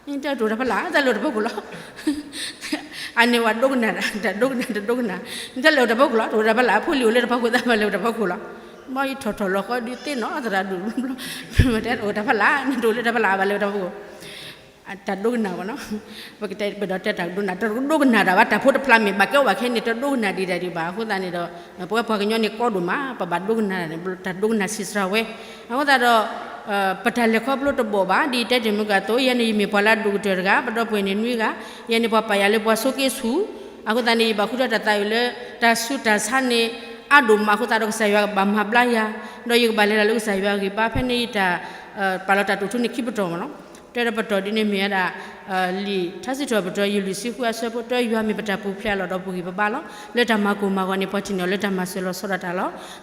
တဲတအိၣ်တၢ်ဖီလာ် တၢ်လၢတၢ်ဖီခိၣ်လီၤ အန့ၣ်ဝဲဒိကနၣ်တၢ် တဒိကနၣ် တဒိကနၣ် နတၢ်လၢတၢ်ဖီခိၣ်လီၤ တအိၣ်တၢ်ဖီလာ် အဖိလံၤအိၣ်လၢတၢ်ဖီခိၣ်သးမၤလၢတၢ်ဖီခိၣ်လီၤ ဘၣ်ယထီၣ်ထီၣ်လီၤဃီဒုးသ့ၣ်နီၣ်သရၣ်ဒိၣ် မ့ၢ်တဲတအိၣ်တၢ်ဖီလာ် နတအိၣ်လၢတၢ်ဖီလာ် ဘၣ်လၢတၢ်ဖီခိၣ် တၢ်ဒိကနၣ်ဘၣ်နီၤ ပကတဲပဒီးတဲတၢ်ဒိကနၣ် တဒိကနၣ်တၢ်ဘၣ် တၢ်ဖိတဖျါမ့ၢ်ဘၣ်ကဲအိၣ်ဘၣ်ခဲန့ၣ် တဒိကနၣ်ဒံးဒၣ်ဒံးဘၣ် အဃိသတးန့ၣ်ဒီး ပဝဲပှၤကညီန့ၣ်ကီဒိၣ်မး ပဘၣ်ဒိကနၣ်တၢ်န့ၣ် တၢ်ဒိကနၣ်ဆံးစှၤဝဲ အဃိသတးဒီး ပတၢ်လဲၤခီဖျိတဘီၣ်ဘၣ်. ဒ်ယတဲတ့ၢ်မုၢ်ကၢသိး ယဲန့ၣ် ယမ့ၢ်ပှၤလၢအဒိၣ်ကတၢၢ်တဂၤ, ပဒီပုၢ်ဝဲၢ်န့ၣ်နွံဂၤ, ယဲန့ၣ်ပှၤပာ်ယၤလၢပှၤဆိးက့ဆူၣ်, အဃိသတးန့ၣ် ယဘၣ်ဃုထၢတၢ်သးအုးလၢ တၢ်ဆူးတၢ်ဆါန့ၣ် အါဒိၣ်မးအဃိသတးဒီး ကစၢ်ယွၤကဘၣ်မၤဘျါယၤ, ဒီးယကဘၣ်လဲၤတၢ်လၢကစၢ်ယွၤအဂံၢ်ဘါ ဖဲန့ၣ်ယတၢ် ပာ်လီၤတၢ်တိာ်ထူန့ၣ်ခံပတီၢ်မ့ၢ်နီၤ. တဲဒီးပတီၢ်ဒ်န့ၣ်မ့ၢ်ဝဲဒၣ် လံာ်ထါစံးထီၣ်ပတြၢၤ ယုၢ်လွံၢ်ဆံဃုအဆၢဖိတၢ ယွၤမ့ၢ်ပတၢ်ပူၤဖျဲးအလီၢ်ဒီးပဂံၢ်ပဘါလီၤ. လၢတၢ်မၤကိၢ်မၤဂီၤန့ၣ် ပှၤထံၣ်န့ၢ်အီၤလၢတၢ်မၤစၢၤလီၤဆီဒၣ်တၢ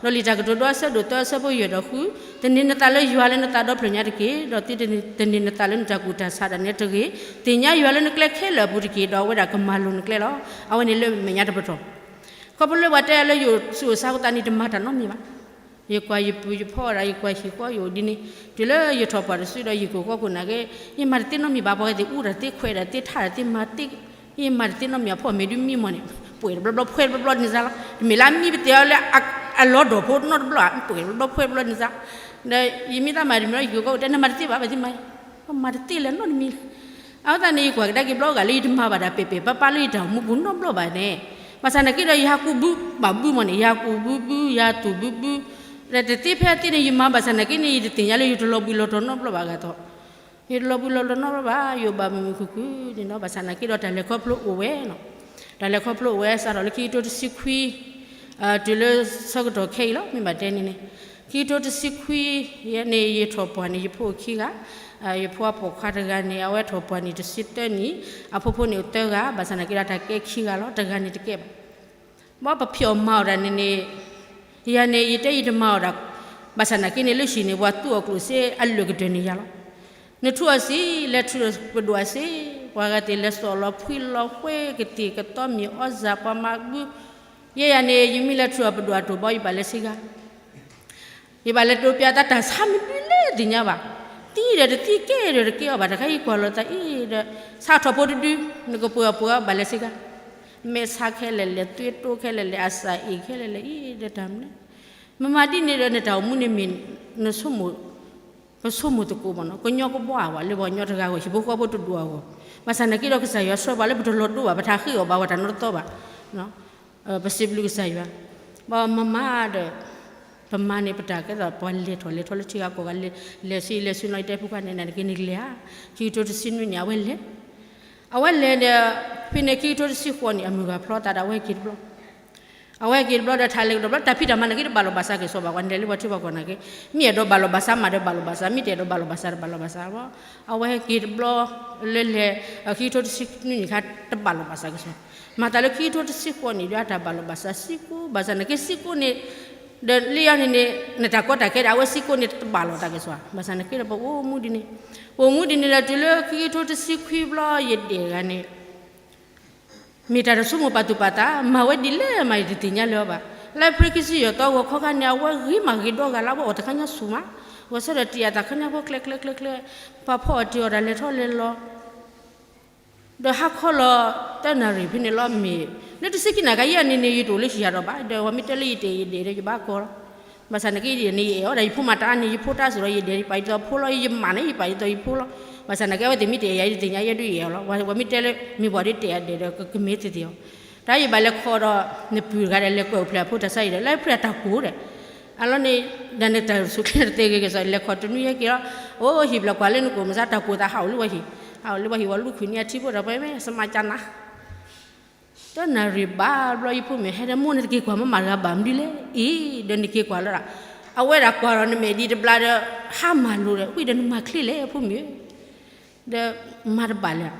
်လီၤ. ဒီးလံာ်တၢ်ကတိၤဒိအဆၢဒိၣ်သၢအဆၢဖိယဲၢ်ဒီးဃု, သန့ၤနသးလၢယွၤလၢနသးဒီဖျၢၣ်ညါတက့ၢ်, ဒီးသုတသန့ၤနသးလၢနတၢ်ကူၣ်တၢ်ဆးဒၣ်နဲတဂ့ၤ. သ့ၣ်ညါယွၤလၢနကျဲခဲလၢာ်အပူၤတက့ၢ်, ဒီးအဝဲဒၣ်ကမၤလိၤနကျဲလီၤ. အဝဲန့ၣ်လၢမဲာ်ညါတပတီၢ် ခီဖျိလၢပှၤတဲလၢယအိၣ်ဆူးအိၣ်ဆါအဃိသတးန့ၣ် တမၤတၢ်နီတမံၤဘၣ်. ယကွၢ်ယပုၢ်ယဖီဒၣ် ယကွၢ်ဟံၣ်ဃီယအိၣ်ဒ်န့ၣ်, တုၤလၢယထီၣ်ပှၢ်တစုဒီး ယဟံၣ်ခိၣ်ဃီခိၣ်နာ်က့ ယမၤတသ့နီတမံၤဘၣ်. ပှၤဂၤသ့ၣ်အူတၢ်သ့ ခွဲးတၢ်သ့ ထါတၢ်သ့ မၤသ့, ယမၤတသ့နီတမံၤ အဖီမ့ၢ်ဒုးမံမီၢ်န့ၣ် ပှဲၤတဘျီဘျီ ဖှဲတဘျီဘျီန့ၣ်စါလီၤ. တမ့ၢ်လၢအမံပသ့ၣ်အီၤလၢအလီၤဒိၣ်ဖိနီတဘျီ ပှဲၤတဘျီဘျီ ဖှဲတဘျီန့ၣ်စါ. ဒီးယမ့ၢ်သးမၤတမံၤဒီး ယဟံၣ်ခိၣ်ဃီခိၣ်တဲ နမၤတသ့ဘၣ် ပှၤသ့မၤ မၤတသ့လၢနီတမံၤလၢ အဃိသတးန့ၣ် ယကွၢ်ကဒါက့ၤဘျီဂာ်လၢယတမၤဘၣ်တၢ်ပဲာ်ပဲာ်ပါပါလၢယတၢ်အိၣ်မူပူၤနီတဘျီဘၣ်န့ၣ်, ဘၣ်ဆၣ်နာ်က့ဒီး ယဟးကူၣ်ဘုဘၣ်ဘုမီၢ်န့ၣ် ယဟးကူၣ်ဘုဘု ယဟးတူၢ်ဘုဘု, ဒီးတသ့ဖဲအသ့န့ၣ် ယမၤဘၣ်ဆၣ်နာ်က့န့ၣ် ယတသ့ၣ်ညါလၢယတလီၤဘှံးလီၤတီၤနီတဘျီဘၣ်အဂၤသီး, ယတလီၤဘှံးလီၤတီၤနီတဘျီဘၣ် ယအိၣ်ဘၣ်မုာ်မုာ်ခုၣ်ခုၣ်န့ၣ်နီၤ, ဘၣ်ဆၣ်နာ်က့ဒီးတၢ်လဲၤခီဖျိအိၣ်ဝဲနီၤ, တၢ်လဲၤခီဖျိအိၣ်ဝဲ စးထီၣ်လၢခံကထိတဆံခွံ တုၤလၢဆၢကတီၢ်ခဲအံၤလီၤ မ့ၢ်ဘၣ်တဲန့ၣ်န့ၣ်, ခံကထိတဆံခွံ ယဲန့ၣ် ယထီၣ်ပှၢ်န့ၣ် ယဖိအိၣ်ခံဂၤ, ယဖိအပိာ်ခွါတဂၤန့ၣ် အဝဲထီၣ်ပှၢ်န့ၣ် တဆံသၢနံၣ်, အဖိဖိန့ၣ်အိၣ်သၢဂၤ, ဘၣ်ဆၣ်နာ်က့ဒီးတၢ်ကဲခံဂၤလီၤ, တဂၤန့ၣ်တကဲဘၣ်. ဘၣ်ပဖျိးမၤအီၣ်တၢ်န့ၣ်န့ၣ်, ယၤန့ၣ် ယတဲယတမၤအီၣ်တၢ်, ဘၣ်ဆၣ်နာ်က့န့ၣ် လၢဟံၣ်န့ၣ် ပှၤသူအီၤကျိၣ်စ့အလၢာ်ကတၢၢ်န့ၣ်ယၤလီၤ. နထူအီၤစ့ၢ်, လဲၤထူပဒိၣ်အစ့ၢ်, ပှၤဂၤသ့ၣ်လဲၤစိာ်လီၤဖှံလီၤဃဲ ကသံၣ်ကသီမ့ၢ်အီၣ်စၢ် ပှၤမၤဘု, ယဲယၤန့ၣ် ယမ့ၢ်လဲၤထူအီၤပဒိၣ်အတိၢ်ဘီ ယဘၣ်လဲၤဆ့ကၤ ယဘၣ်လဲၤတိာ်ပၠးသးတၢ်ဆါမနုၤလဲၣ်သ့ၣ်ညါဘၣ်, သံဒီးတသံကဲဒီးတကဲအီၤဘၣ်, တခါယကွၢ်လီၤသးအံၤဒီး ဆါထီၣ်ဖိတဒု, နကပှ့ၤအီၤပှ့ၤအီၤဘၣ်လဲၤဆ့ကၤ, မဲာ်ဆါခဲလၢာ်လဲၣ်, သွေးတိုးခဲလၢာ်လဲၣ်, အစၢ်အ့ၣ်ခဲလၢာ်လဲၣ်, အံၤဒီးတၢ်မနုၤ, မမၤဒ်န့ၣ်ဒီး နတၢ်အိၣ်မူန့ၣ်မ့ၢ် နဆိကမိၣ် ပဆိကမိၣ်သကိးမ့ၢ်နီၤ, ကညီကဘှါဝဲ လၢပှၤကညီတဂၤအဂီၢ်, ဟံၣ်ဖိဃီဖိတဒူၣ်အဂီၢ်, ဘၣ်ဆၣ်နာ်က့ဒီးကစၢ်ယွၤဆှၢပှၤလၢပတလီၤဒိဘၣ်, ပတဟးဃ့အီၣ်ဘၣ်ဝဲတၢ်နီတသီဘၣ်, ပစံးဘျုးကစၢ်ယွၤ, ဘၣ်မၤမၤဒီး ပမၤန့ၣ် ပတၢ်ကဲသိးပှၤလဲၤထီၣ်လဲၤထီလၢထံဂၤကီၢ်ဂၤ, လဲၤဆံလဲၤဆူနီၤ ယတဲဖိခွါန့ၣ် နာ်က့န့ၣ်ကလဲၤဧါ, ခံကထိတဆံနွံန့ၣ် အဝဲလဲၤ, အဝဲလဲၤဒီး ဖဲန့ၣ်ခံကထိတဆံဃိးန့ၣ် အမုၢ်ဂၤဖျီသးဒီး အဝဲဟဲက့ၤတဘျီ အဝဲဟဲက့ၤတဘျီဒီး တၢ်လဲၤကဒီးဘျီ တၢ်ဖံးတၢ်မၤနာ်က့တဘၣ်လိာ်ဘၣ်စးက့ၤစီၤဘၣ်, ပှၤန့ၣ်လဲၤလၢပှၤထံပှၤကီၢ်နာ်က့, မ့ၢ်အဲၣ်ဒိးဘၣ်လိာ်ဘၣ်စးမးဒီးဘၣ်လိာ်ဘၣ်စး, မ့ၢ်တအဲၣ်ဒိးဘၣ်လိာ်ဘၣ်စးတဘၣ်လိာ်ဘၣ်စးဘၣ်, အဝဲဟဲက့ၤတဘျီလၢလဲၤ, ခံကထိတဆံနွံန့ၣ်ခါ တဘၣ်လိာ်ဘၣ်စးက့ၤစီၤ, မၤသးလၢခံကထိတဆံဃိးန့ၣ်ဒီး အတၢ်ဘၣ်လိာ်ဘၣ်စးစ့ၢ်ကီး, ဘၣ်ဆၣ်နာ်က့စ့ၢ်ကီးန့ၣ် ဒီးလၢယၤန့ၣ်န့ၣ် နတၢ်ကီတၢ်ခဲဒီး အဝဲစ့ၢ်ကီးန့ၣ် တဘၣ်လိာ်သးက့ၤစီၤ, ဘၣ်ဆၣ်နာ်က့ဒီး ပအိၣ်မူဒ်န့ၣ်, ပအိၣ်မူဒ်န့ၣ်ဒီး တုၤလၢခံကထိတဆံခွံဘျီ ယဒဲၣ်တဂၤန့ၣ် မ့ၢ်တၢ်တဆိကမိၣ်ပာ်သူၣ်ပာ်သး, မၤဝဲဒ်လဲၣ်မး ယတသ့ၣ်ညါလၢၤဘၣ်. လၢဖရဲခံဆံယဲၢ်သီ ဂီၤခီခါန့ၣ် အဝဲဂ့ၤမးဂ့ၤဒီဂၤလၢ အဝဲအိၣ်တခါညါဆူၣ်မး, ဂီၤဆၢဒီးတံာ်အသးခါညါဖိ ကျဲကျဲကျဲကျဲ, ပှၤဖီအီၣ်တ့ၢ်အီၣ်တၢ်လဲၤထီၣ်လဲၤလီၤ ဒီးဟါခီလီၤ တနၣ်ရံၣ်ဖဲန့ၣ်လီၤမ့ၢ်, လၢတဆံခံနၣ်ရံၣ်ယဲန့ၣ်န့ၣ် ယတအိၣ်လၢဟံၣ်ယၤဒီးဘၣ်, ဒီးပှၤမ့ၢ်တဲလၢယတဲယဒဲးဒီး ယဘၣ်ကီလီၤ. ဘၣ်ဆၣ်နာ်က့ယဒဲးန့ၣ် ယအဲၣ်အီၤဒီး ယဖိမၤတၢ်အါန့ၣ် ယဖိတၢ်စၢၤဒီး ယဒဲးယပာ်ယသိးဖိလီၤ, ယမၤန့ၣ် ယပာ်ယသိးယဖိလီၤ. ဘၣ်ဆၣ်နာ်က့ အဝဲသ့ၣ်မ့ၢ်တဲယၤ ယတသ့ၣ်ညါ ယဲဒုးယအဲၣ်အီၤလီၤ. ပှၤမ့ၢ်တဲလၢ မ့ၢ်ပှၤဒ်တဲအဒဲးဒီး ကမ့ၢ်သ့ၣ်သ့ၣ်အီၤ, တၢ်ယဘၣ်လဲၤခိးဒီး နပုၢ်တဂၤဒီး လဲၤကွဲးအိၣ်ဖျဲၣ်အဖိတၢ်ဆါအံၤဒီး လၢဖရဲအတၢ်ကိးဒီး အလီၢ်န့ၣ် ဒီးနတၢ်ဆူၣ်ချ့တသ့ဂ့ၤက့ၤစီၤ လဲၤခိးတနွံဟဲက့ၤလီၤ, အိၣ်ဟံၣ်ဘျီကွၢ်လၢနကိာ်မုၢ်ဆါ တၢ်ကိးသးဟးအိၣ်လၢပှၤဟံၣ်, ဟးအိၣ်လၢပှၤဟံၣ် ပှၤလူၢ်ခုၣ်န့ၢ်အထံဖိဒီး ပှၤမ့ၢ်စမၤကနၤ တနၣ်ရံၣ်ဘၣ်ဘျီ ယဖိမုၣ်ဟဲဒီး မိၢ်နတက့ၤကွၢ်မးမးတဂၤဘၣ်မနုၤလဲၣ်, အံၤဒီးနက့ၤကွၢ်လီၤဒီး အဝဲဒၣ်ကွၢ်ဒီးနမဲာ်ဒ်တဘျီဒီး ဟါမၢ်လိၤဒီး ဝံၤဒီးနမၤချ့လဲၣ် ဖိမုၣ်ဧၢ, ဒီးမၤတဘၣ်လၢၤ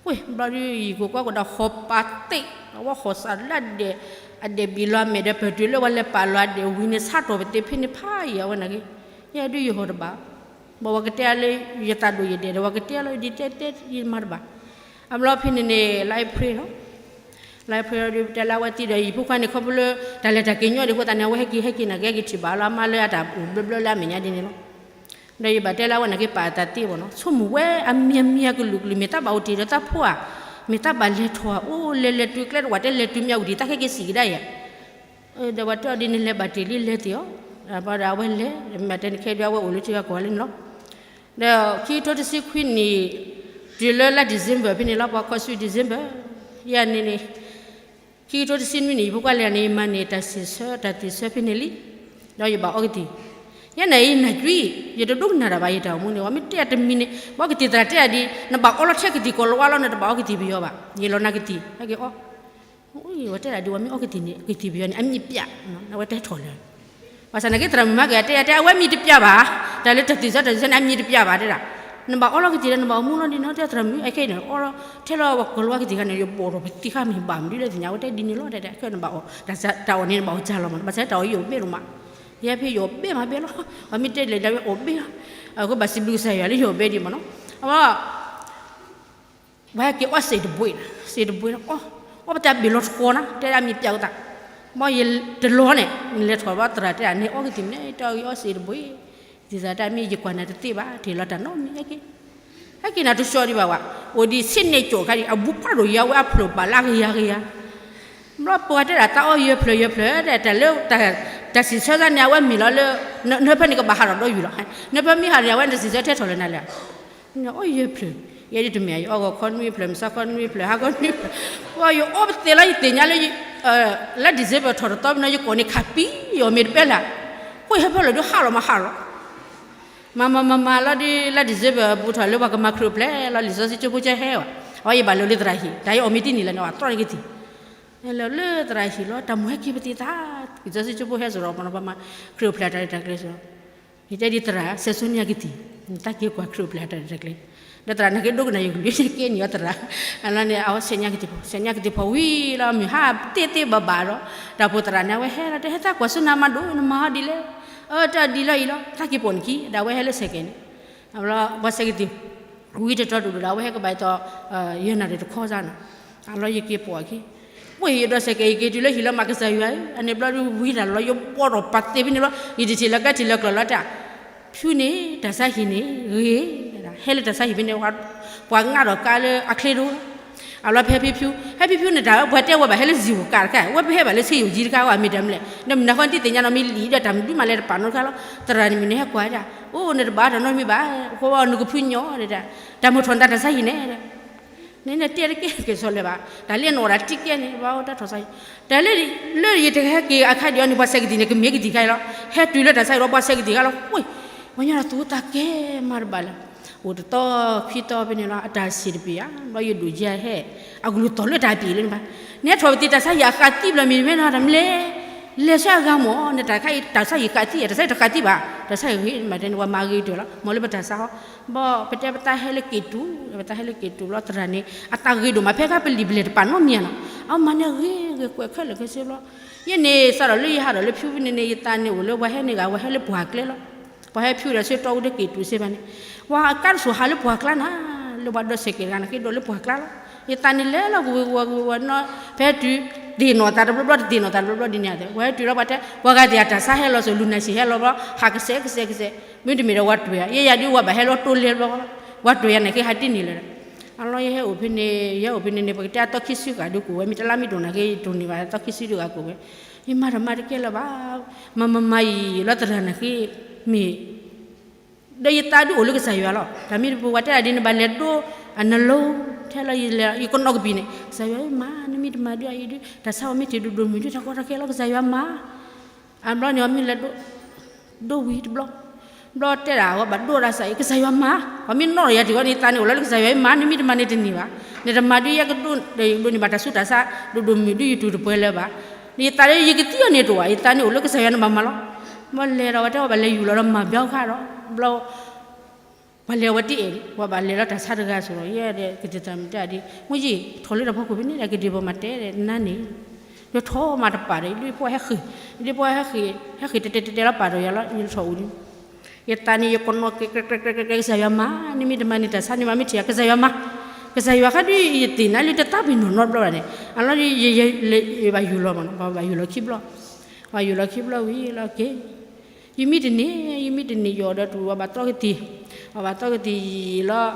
ဝ့ၢ်ဘျီဒုး ယံာ်ကိာ်ကွၢ်ကဒီး ဟီၣ်ပာ်သ့ၣ် အဝဲဟီၣ်စးလၢအဒဲး, အဒဲးဘံၣ်လီၤအမဲာ်ဒီး ပတုၤလၢပှၤလဲၤပာ်လီၤအဒဲးဝံၤန့ၣ် ဆါတီၢ်ပသ့ဖဲန့ၣ်ဖးယံၤ အဝဲနာ်က့, ယဲဒုးယဟီၣ်တဘၣ်, ဘၣ်ဝဲကတဲလၢ ယသးဒိၣ်ယဒဲးဒီး ဝဲကတဲလီၤ ယဒ်တဲတဲ ယမၤတဘၣ်, အဘျီဖဲန့ၣ်န့ၣ် လါအ့ဖြ့ၣ်လီၤ လါအ့ဖြ့ၣ်လီၤဒုး ပတဲလၢအဝဲသံဒီး ယံာ်ဖိခွါန့ၣ် ခီဖျိလၢ တၢ်လဲၤတၢ်က့ၤညီဒံးအဃိသတးန့ၣ် အဝဲဟဲက့ၤဟဲက့ၤနာ်က့ ဟဲက့ၤထံၣ်ဘၣ်လီၤ အမါလၢအတၢ်အိၣ်ဘျၢဘျၢလၢအမဲာ်ညါဒ်န့ၣ်လီၤ. ဒီးယဘၣ်တဲလၢအဝဲနာ်က့ ပာ်အသးသ့ဘၣ်နီၤ, ဆိကမိၣ်ဝဲအမံၤမံၤကလုာ်ကလုာ် မ့ၢ်တၢ်ဘၣ်အိၣ်တ့ၢ်ဒီးတၢ်ဖိဧါ, မ့ၢ်တၢ်ဘၣ်လဲၤထီၣ်ဧါ, အိၣ်လဲၤလဲၤတုၤကျဲတဝာ် တဲလဲၤတုၤမ့ၢ်အဝံၤဒံး တၢ်ခဲက့ၤစံၣ်ကဒါယၤ, ဒီးပှၤတဲအီၤဒ်န့ၣ် လဲၤဘၣ်တ့ၢ်လံ လဲၤသ့ၣ်အီၤ, ဘၣ်ဒီးအဝဲလဲၤ မ့ၢ်တဲန့ၣ်ခဲဒုး အဝဲအိၣ်လၢထံဂၤကီၢ်ဂၤလံန့ၣ်လီၤ. ဒီးခံကထိတဆံခွံနံၣ် တုၤလၢလါ December ဖဲန့ၣ်လီၤ ပှၤခီဆူ December ယၤန့ၣ်န့ၣ် ခံကထိတဆံနွံနံၣ် ယဖိခွါလဲၤန့ၣ် ယမၤန့ၢ်တၢ်စံးဆၢ တၢ်သ့ၣ်ဆၢဖဲန့ၣ်လံ, ဒီးယဘၣ်အီကသံၣ်, ယဲန့ၣ်အံၤနၢ်ကွံ, ယတဒိကနၣ်တၢ်ဘၣ် ယတၢ်အိၣ်မူန့ၣ် ဝဲမ့ၢ်တဲတမံၤန့ၣ် ဘၣ်ကသံၣ်သရၣ်တဲဒၣ်ဒ် နဘၣ်အီလီၤထဲကသံၣ်ကီၤလၤဝါလီၤ နတဘၣ်အီကသံၣ်ပယီၤဘၣ် ယလီၤနၤကသံၣ် ဟဲက့ၤအီ ဝဲတဲဒၣ်ဒ်ဝဲမ့ၢ်အီကသံၣ်န့ၣ် ကသံၣ်ပယီၤန့ၣ် အမံၤပျး, အဝဲတဲထီၣ်လၢၤ ဘၣ်ဆၣ်နာ်က့သရၣ်မုၣ်မၤက့ၤ အတဲယၤတဲ အဝဲမံၤတပျးဘၣ်, တၢ်လၢတၢ်သံၣ်စီတၢ်သံၣ်စီန့ၣ် အမံၤတပျးဘၣ်တဲဒၣ်, နဘၣ်အီလီၤကသံၣ်ဒီး နဘၣ်အီမူလီၤဒ်နီၤ တဲသရၣ်မုၣ် အခဲအံၤန့ၣ် အီလီၤ ထဲလီၤဝဲကီၤလၤဝါကသံၣ်ခါန့ၣ် ယဘီၣ်ထီၣ်ပသံၣ်ခါမ့ၢ်ဘၣ်မနုၤလဲၣ်သ့ၣ်ညါ အဝဲတဲဒ်န့ၣ်လီၤ တဲတဲ ခဲနဘၣ်အီ တၢ်အီၣ်န့ၣ် နဘၣ်အီၣ်ကၢ်လီၤမး ဘၣ်ဆၣ်တၢ်အီၣ်ယိၣ်ဘ့ၣ်ဒိၣ်မး, ယဟဲဖဲယအီၣ်ဘ့ၣ်မးဘ့ၣ်လီၤ, ပှၤမ့ၢ်တဲလဲၤဒၣ်ဝဲအီၣ်ဘ့ၣ်လီၤ, အဃိဘၣ်စံးဘျုးကစၢ်ယွၤလၢယအီၣ်ဘ့ၣ်ဒံးမးနီၤ, အဝဲ ပှၤဟဲက့ၤအီစ့းတဘှံး, စ့းတဘှံးလီၤ, အီ အီပတၢ်ဘ့ၣ်လီၤတဃီနၤ တဲဒၣ်မံၤပျးကသး, ဘၣ်ယတလီၤန့ၣ် နလဲၤထီၣ်ဘၣ်သရၣ်တဲဒၣ် နဟဲအီကသံၣ်မနုၤ တၢ်အီအီစ့းတဘှံး, သံၣ်သရၣ်တဲမ့ၢ်ယကွၢ်နၤတသ့ဘၣ် ထံၣ်လီၤတၢ်နီတမံၤဟဲက့ၤ, ဟဲက့ၤနၤတဆှီဒံးဘၣ်ဝဲ, အိၣ်ဒံးဆ့ၣ်န့ၣ်ကၠိၣ်ခါဒံး အဘူးဖးဒိၣ်ယၤဝဲအဖျၢၣ်ဘၣ်လၢကယၤကယၤ ဘျီပှၤတဲဒၣ်တၢ်အီယၢၤဖျၢၣ်ယၢၤဖျၢၣ် တဲတၢ်လၢ တၢ်စံးဆၢသးန့ၣ် အဝဲမ့ၢ်လီၤလၢ နဟၢဖၢန့ၣ်ကဘၣ်ဟးထီၣ်ဒီးယုၢ်လီၤ, နဟၢဖၢမ့ၢ်ဟးန့ၣ် အဝဲန့ၣ်တစံးဆၢထဲထီၣ်လၢနၤလၢ အီယၢၤဖျၢၣ်, ယဲဒ်တမ့ၢ် ယအီဂီၤခီနွံဖျၢၣ် မုၢ်ဆါခီနွံဖျၢၣ် ဟါခီနွံဖျၢၣ်, ပှၤယအီပသ့လီၤ ယသ့ၣ်ညါလၢ လါ December ထီၣ်တသီပနီၤ ယကိးန့ၣ်ခးပံၤ ယအီၣ်မ့ၢ်တပဲလၢ်, ဃိဟၢဖၢလီၤဒုးဟးလီၤမးဟးလီၤ မၤမၤမၤမၤလီၤဒ်လါ December ပူၤထီၣ်လၢပှၤကမၤခရံာ်အိၣ်ဖျဲၣ် လီၤလံာ်စီဆှံကၠိဖိကဟဲဝဲ, အဝဲယဘၣ်လၢလၢသရၣ်ဟံၣ် တၢ်ယအီၣ်မ့ၢ်တန့ၢ်လၢၤန့ၣ် အသီတက့ၤသံၣ်, လၢလၢသရၣ်ဟံၣ်လီၤ တၢ်မိၣ်ဟဲက့ၤပသ့ၣ်သး, လံာ်စီဆှံကၠိဖိဟဲစ့ၢ်ကီးမနီၤ ပှၤမၤခရံာ်အိၣ်ဖျဲၣ်တၢ်ရဲၣ်တၢ်ကျဲၤစ့ၢ်ကီး, ယတဲဒ်သရၣ် ဆဲးဆိညါကသံၣ်, တၢ်က့ၤကွၢ်ခရံာ်အိၣ်ဖျဲၣ်တၢ်ရဲၣ်တၢ်ကျဲၤ, ဒီးသရၣ်နာ်က့ဒိကနၣ်ယကလုၢ်က့န့ၢ်အီၤသရၣ်, အလီၤန့ၣ် အဝဲဆဲးညါကသံၣ်ဖီ ဆဲးညါကသံၣ်ဖီဝံၤလီၤ မုၢ်ဟါသ့သ့ဘၣ်ဘၣ်ဒီး, တၢ်ဖိသရၣ်န့ၣ် အဝဲဟဲလီၤ တဲဟဲသးကွၢ်ဆူနၤမၤဒိၣ် နမၤဟီဒ်လဲၣ်, အတၢ်ဒ်လီၤအံၤလီၤ သးက့ၤပိာ်နခံ ဒီးအဝဲဟဲလၢစဲးကဲးန့ၣ်, အဘျီ ပှၤဆဲးကသံၣ် ဝံၤတတီၤဒိၣ်ဒိၣ်ဒီး အဝဲဟဲကဘၣ်အသီ ယဲၢ်နၣ်ရံၣ်တခီစ့ၢ်နီၤ, အလီၤယက့ၤပိာ်အခံ, ဝဲယဒီးစဲးကဲး ယက့ၤတုၤလၢဟံၣ်လီၤ မၤကစၢ်ယွၤဧၢ, အန့ၣ်ဘျီဒုးဝံၤတၢ်လီၤ ယဘီၣ်ထီၣ်ပာ်သ့ဖဲန့ၣ်လီၤ, ယတထံၣ်လၢကါထံၣ်လၢကျီၢ်လီၤတၢ်, ဖၠူန့ၣ် တၢ်ဆါဟံၣ်န့ၣ် ဂ့ၤ, ဟဲလၢတၢ်ဆါဟံၣ်ဖဲန့ၣ် ပှၤငါထီၣ်ကါလၢအချ့တအိၣ်, အလီၤဖဲဖဲဖၠူ ဟဲဖဲဖၠူန့ၣ် တၢ်ပှၤတဲဝဲဘၣ် ဟဲလၢစံာ်ဧိၤကးတခါ ဝဲပဟဲဘၣ်လၢဆ့ယိၣ်ကၠံတခါ အမ့ၢ်တၢ်မနုၤလဲၣ်, ဒီးမနုၤဃီတသ့ၣ်ညါနီတမံၤလံဒီး တၢ်မနုၤမးလဲၣ်တပာ်နီတခါလီၤ, သရၣ်န့ၣ်မ့ၢ်နဟဲကွၢ်ဒၣ်, အိၣ်နတဘၣ်တၢ်နီတမံၤဘၣ်, အဃိနကဖုညိးဒၣ်, တၢ်မိၣ်ထီၣ်နတၢ်တၢ်ဆါဟံၣ်န့ၣ် နတဲတကဲကဲၤဆီလဲၣ်ဘၣ်, တၢ်လၢနအိၣ်ဒၣ်တကဲန့ၣ် ဘၣ်အိၣ်တၢ်ထီၣ်ဆါဟံၣ်, တၢ်လၢ လၢယတဟဲက့ၤအခါဒံးအီၤန့ၣ် ပှၤဆဲးကသံၣ်န့ၣ် ကမ့ၢ်ကသံၣ်ခါအံၤလီၤ, ဟဲတုၤလၢတၢ်ဆါဟံၣ်ဒီး ပှၤဆဲးကသံၣ်ခါလီၤ, ဝဲ, ပှၤညီတၢ်သူတၢ်ကဲမၤတဘၣ်လၢၤ, အိၣ်တသီခံသီဖဲန့ၣ်လီၤ အတၢ်ဆံးတပျ့ၤဧါ, ဘျီယဒိၣ်ယဲဟဲ, အကလုၢ်သီၣ်လၢတၢ်ပျ့ၤလၢန့ၣ်ဘၣ်, နဟဲထီၣ်ပသံးတၢ်ဆါဟံၣ်အဃးသံဘျီမ့ၢ်မ့ၢ်နီၤ တၢ်မလဲၣ်, လဲၤဆၢအဂၤမၢ် နတၢ်ခါအံၤ တၢ်ဆါဟံၣ်ဃးသံ တၢ်ဆါဟံၣ်တဃးသံဘၣ်, တၢ်ဆါဟံၣ်ဂ့ၤမးတဲန့ၣ် ပှၤမၤဂ့ၤတၢၢ်လီၤ မ့ၢ်လၢပတၢ်ဆါဟီ, ဘၣ်ပတဲပသးဟဲလၢက့ၤတူာ်, ပသးဟဲလၢက့ၤတူာ်ဘျီသရၣ်န့ၣ် အသးဂ့ၤဒိၣ်မး ဖဲခါပလံာ်ပလဲၢ်တပာ်နီတမံၤဧါနီၤ, အမၤန့ၢ်ဂ့ၤဂ့ၤကွဲးခဲလၢာ်ခဲဆ့ဘျီ, ယဲန့ၣ်စးထီၣ်လၢယဟးထီၣ်လၢဖၠူဖဲန့ၣ်န့ၣ် ယသးန့ၣ်အိၣ်လၢပှၤဟဲန့ၢ်ဂၤ ပှၤဟဲလၢပှၢ်ကျဲလီၤ, ပှၤဟဲဖၠူဒီးဆၢတီအိၣ်လၢက့ၤတူာ်စ့ၢ်ဘၣ်န့ၣ်, ပှၤကါတစိၢ်ဟးလၢပှၢ်ကျါနၤ, လၢပှၤဒီးစဲးကဲးတဂၤန့ၣ် က့ၤဒိးလၢပှၢ်ကျါလီၤ, ယသးန့ၣ်လဲၤလီၤကဝံၤကဝီၤကဝံၤကဝီၤနီၤ, ဖဲတုၤ သ့ၣ်နီၣ်သးတဘျီဘျီ တသ့ၣ်နီၣ်သးတဘျီဘျီဒ်န့ၣ်အသိး ပှၤဟဲတုၤလီၤပှၤတဲ ပှၤဂၤသ့ၣ်အတၢ်ဆါဟဲလီၤစိၤ လူၤနၤဆံးဟဲလီၤဘျီ ဟးကစဲးကစဲးကစဲး, မ့တမ့ၢ်ဒီးဝဲတွဲၤယၤ ယဲယၤဒုးဝဲဘၣ်ဟဲလီၤတိလဲၤဘျီ, ပှၤတွဲၤယၤန့ၣ်က့ၤဟးတ့ၢ်န့ၣ်လၢၤဒီး, အလီၤယဟဲအိၣ်ဖဲန့ၣ် ယဟဲအိၣ်ဖဲန့ၣ်န့ၣ် ပကတဲအသီခံဆံဂၤဒုးကိးဝဲ မ့ၢ်တလါမ့ၢ်တအိၣ်နာ်က့ တိၢ်န့ၢ်ဘၣ်သီခံဆံဒုးဂၤကိးဝဲ, ယမၤတၢ်မၤတကဲလၢၤဘၣ်, မၤမၤမၤအံၤလီၤသရၣ်နာ်က့ မ့ၢ် ဒီးယသးဒုးအိၣ်လၢကစၢ်ယွၤလီၤ. တၢ်မ့ၢ်တပူၤ ပှၤတဲဒၣ်ဒ်န့ၣ် ဘၣ်လဲၤဒိအနလီၢ် ထဲလီၤယလဲၤ ယကနိးကဘံးန့ၣ် ကစၢ်ယွၤမၤ နမ့ၢ်တမၤဒုးအံၤဒုး တၢ်ဆါအီၤမ့ၢ်တ့ၢ်ဒိၣ်ဒိၣ်မုၢ်ဒုး တၢ်ကီတၢ်ခဲလီၤ ကစၢ်ယွၤမၤ အဘျီန့ၣ် အမ့ၢ်လဲၤဒိ ဒိဝံၤတဘျီ ဘျီတဲဒၣ်ဝဲဘၣ်ဒိဒၣ်စးအံၤ ကစၢ်ယွၤမၤ ပှၤမ့ၢ်နီၣ်ထီၣ်ယၤတံၢ်ဃီန့ၣ် ယသးန့ၣ်အိၣ်လၢကစၢ်ယွၤမၤ နမ့ၢ်တမၤန့ၣ်တန့ၢ်ဘၣ် နတမၤဒုးယဲကဒိ ဒိးန့ၢ်ဘၣ်တၢ်ဆူးတၢ်ဆါ ဒိၣ်ဒိၣ်မုၢ်ဒုးယတူၢ်တပှဲၤလၢၤဘၣ် ယသးလၢယကသံအီၤန့ၣ်တအိၣ်ဘၣ် ယသးန့ၣ်အိၣ်လၢကစၢ်ယွၤန့ၣ်ဘၣ်မၤလီၤ ဘျီလဲၤဒီးဝဲတဲဝဲဘၣ်လဲၤယူၢ်လီၤဒီးမၤဘျီခါဒီး ဘျီ ပှၤလဲၤဝဲတအဲၣ် ပှၤဘၣ်လဲၤလီၤတၢ်ဆါတဂၤအသိးဒီး ယဲဒၣ်ကသံၣ်သရၣ်မုၣ်တဲဒ် မုၢ်ယံၤ ထီၣ်လၢတၢ်ဖီခိၣ်ဖဲန့ၣ်ဒီး ကဒံးပမၤတဲဒၣ်နၤန့ၣ် ယထီၣ်မးတပာ်ဒီး ယဒုးဖိဟဲဃ့ၢ် ယဒုးဖိဟဲဃ့ၢ် ဟဲဃ့ၢ်တဲတဲတဲတဲလီၤပာ်ဒီးယၤလီၤ ယထီၣ်အူဒုး ယသးန့ၣ်ယကနိးကဲကဲကဲကဲကဲ ကစၢ်ယွၤမၤ နမ့ၢ်တမၤန့ၣ် တၢ်ဆါန့ၣ်မၤမ့ၢ်ထံၣ် ကစၢ်ယွၤမၤ ကစၢ်ယွၤခါဒုး ယသ့ၣ်နၤလၢတသးပ့ၤနီၣ်နီတဘျီဘၣ်န့ၣ် အလီၢ်ဒ်ယ ယဘၣ်ယူၢ်လီၤမးနီၤ ပှၤဘၣ်ယူၢ်လီၤခံဘျီ ပှၤယူၢ်လီၤခံဘျီဝံၤလီၤက့ၤ ယမ့ၢ်တန့ၢ် ယမ့ၢ်တန့ၢ်ယီၤဒီးတူၢ် ပှၤဘၣ်သီကသံၣ် ပှၤဘၣ်သီကသံၣ်ယံာ်လီၤ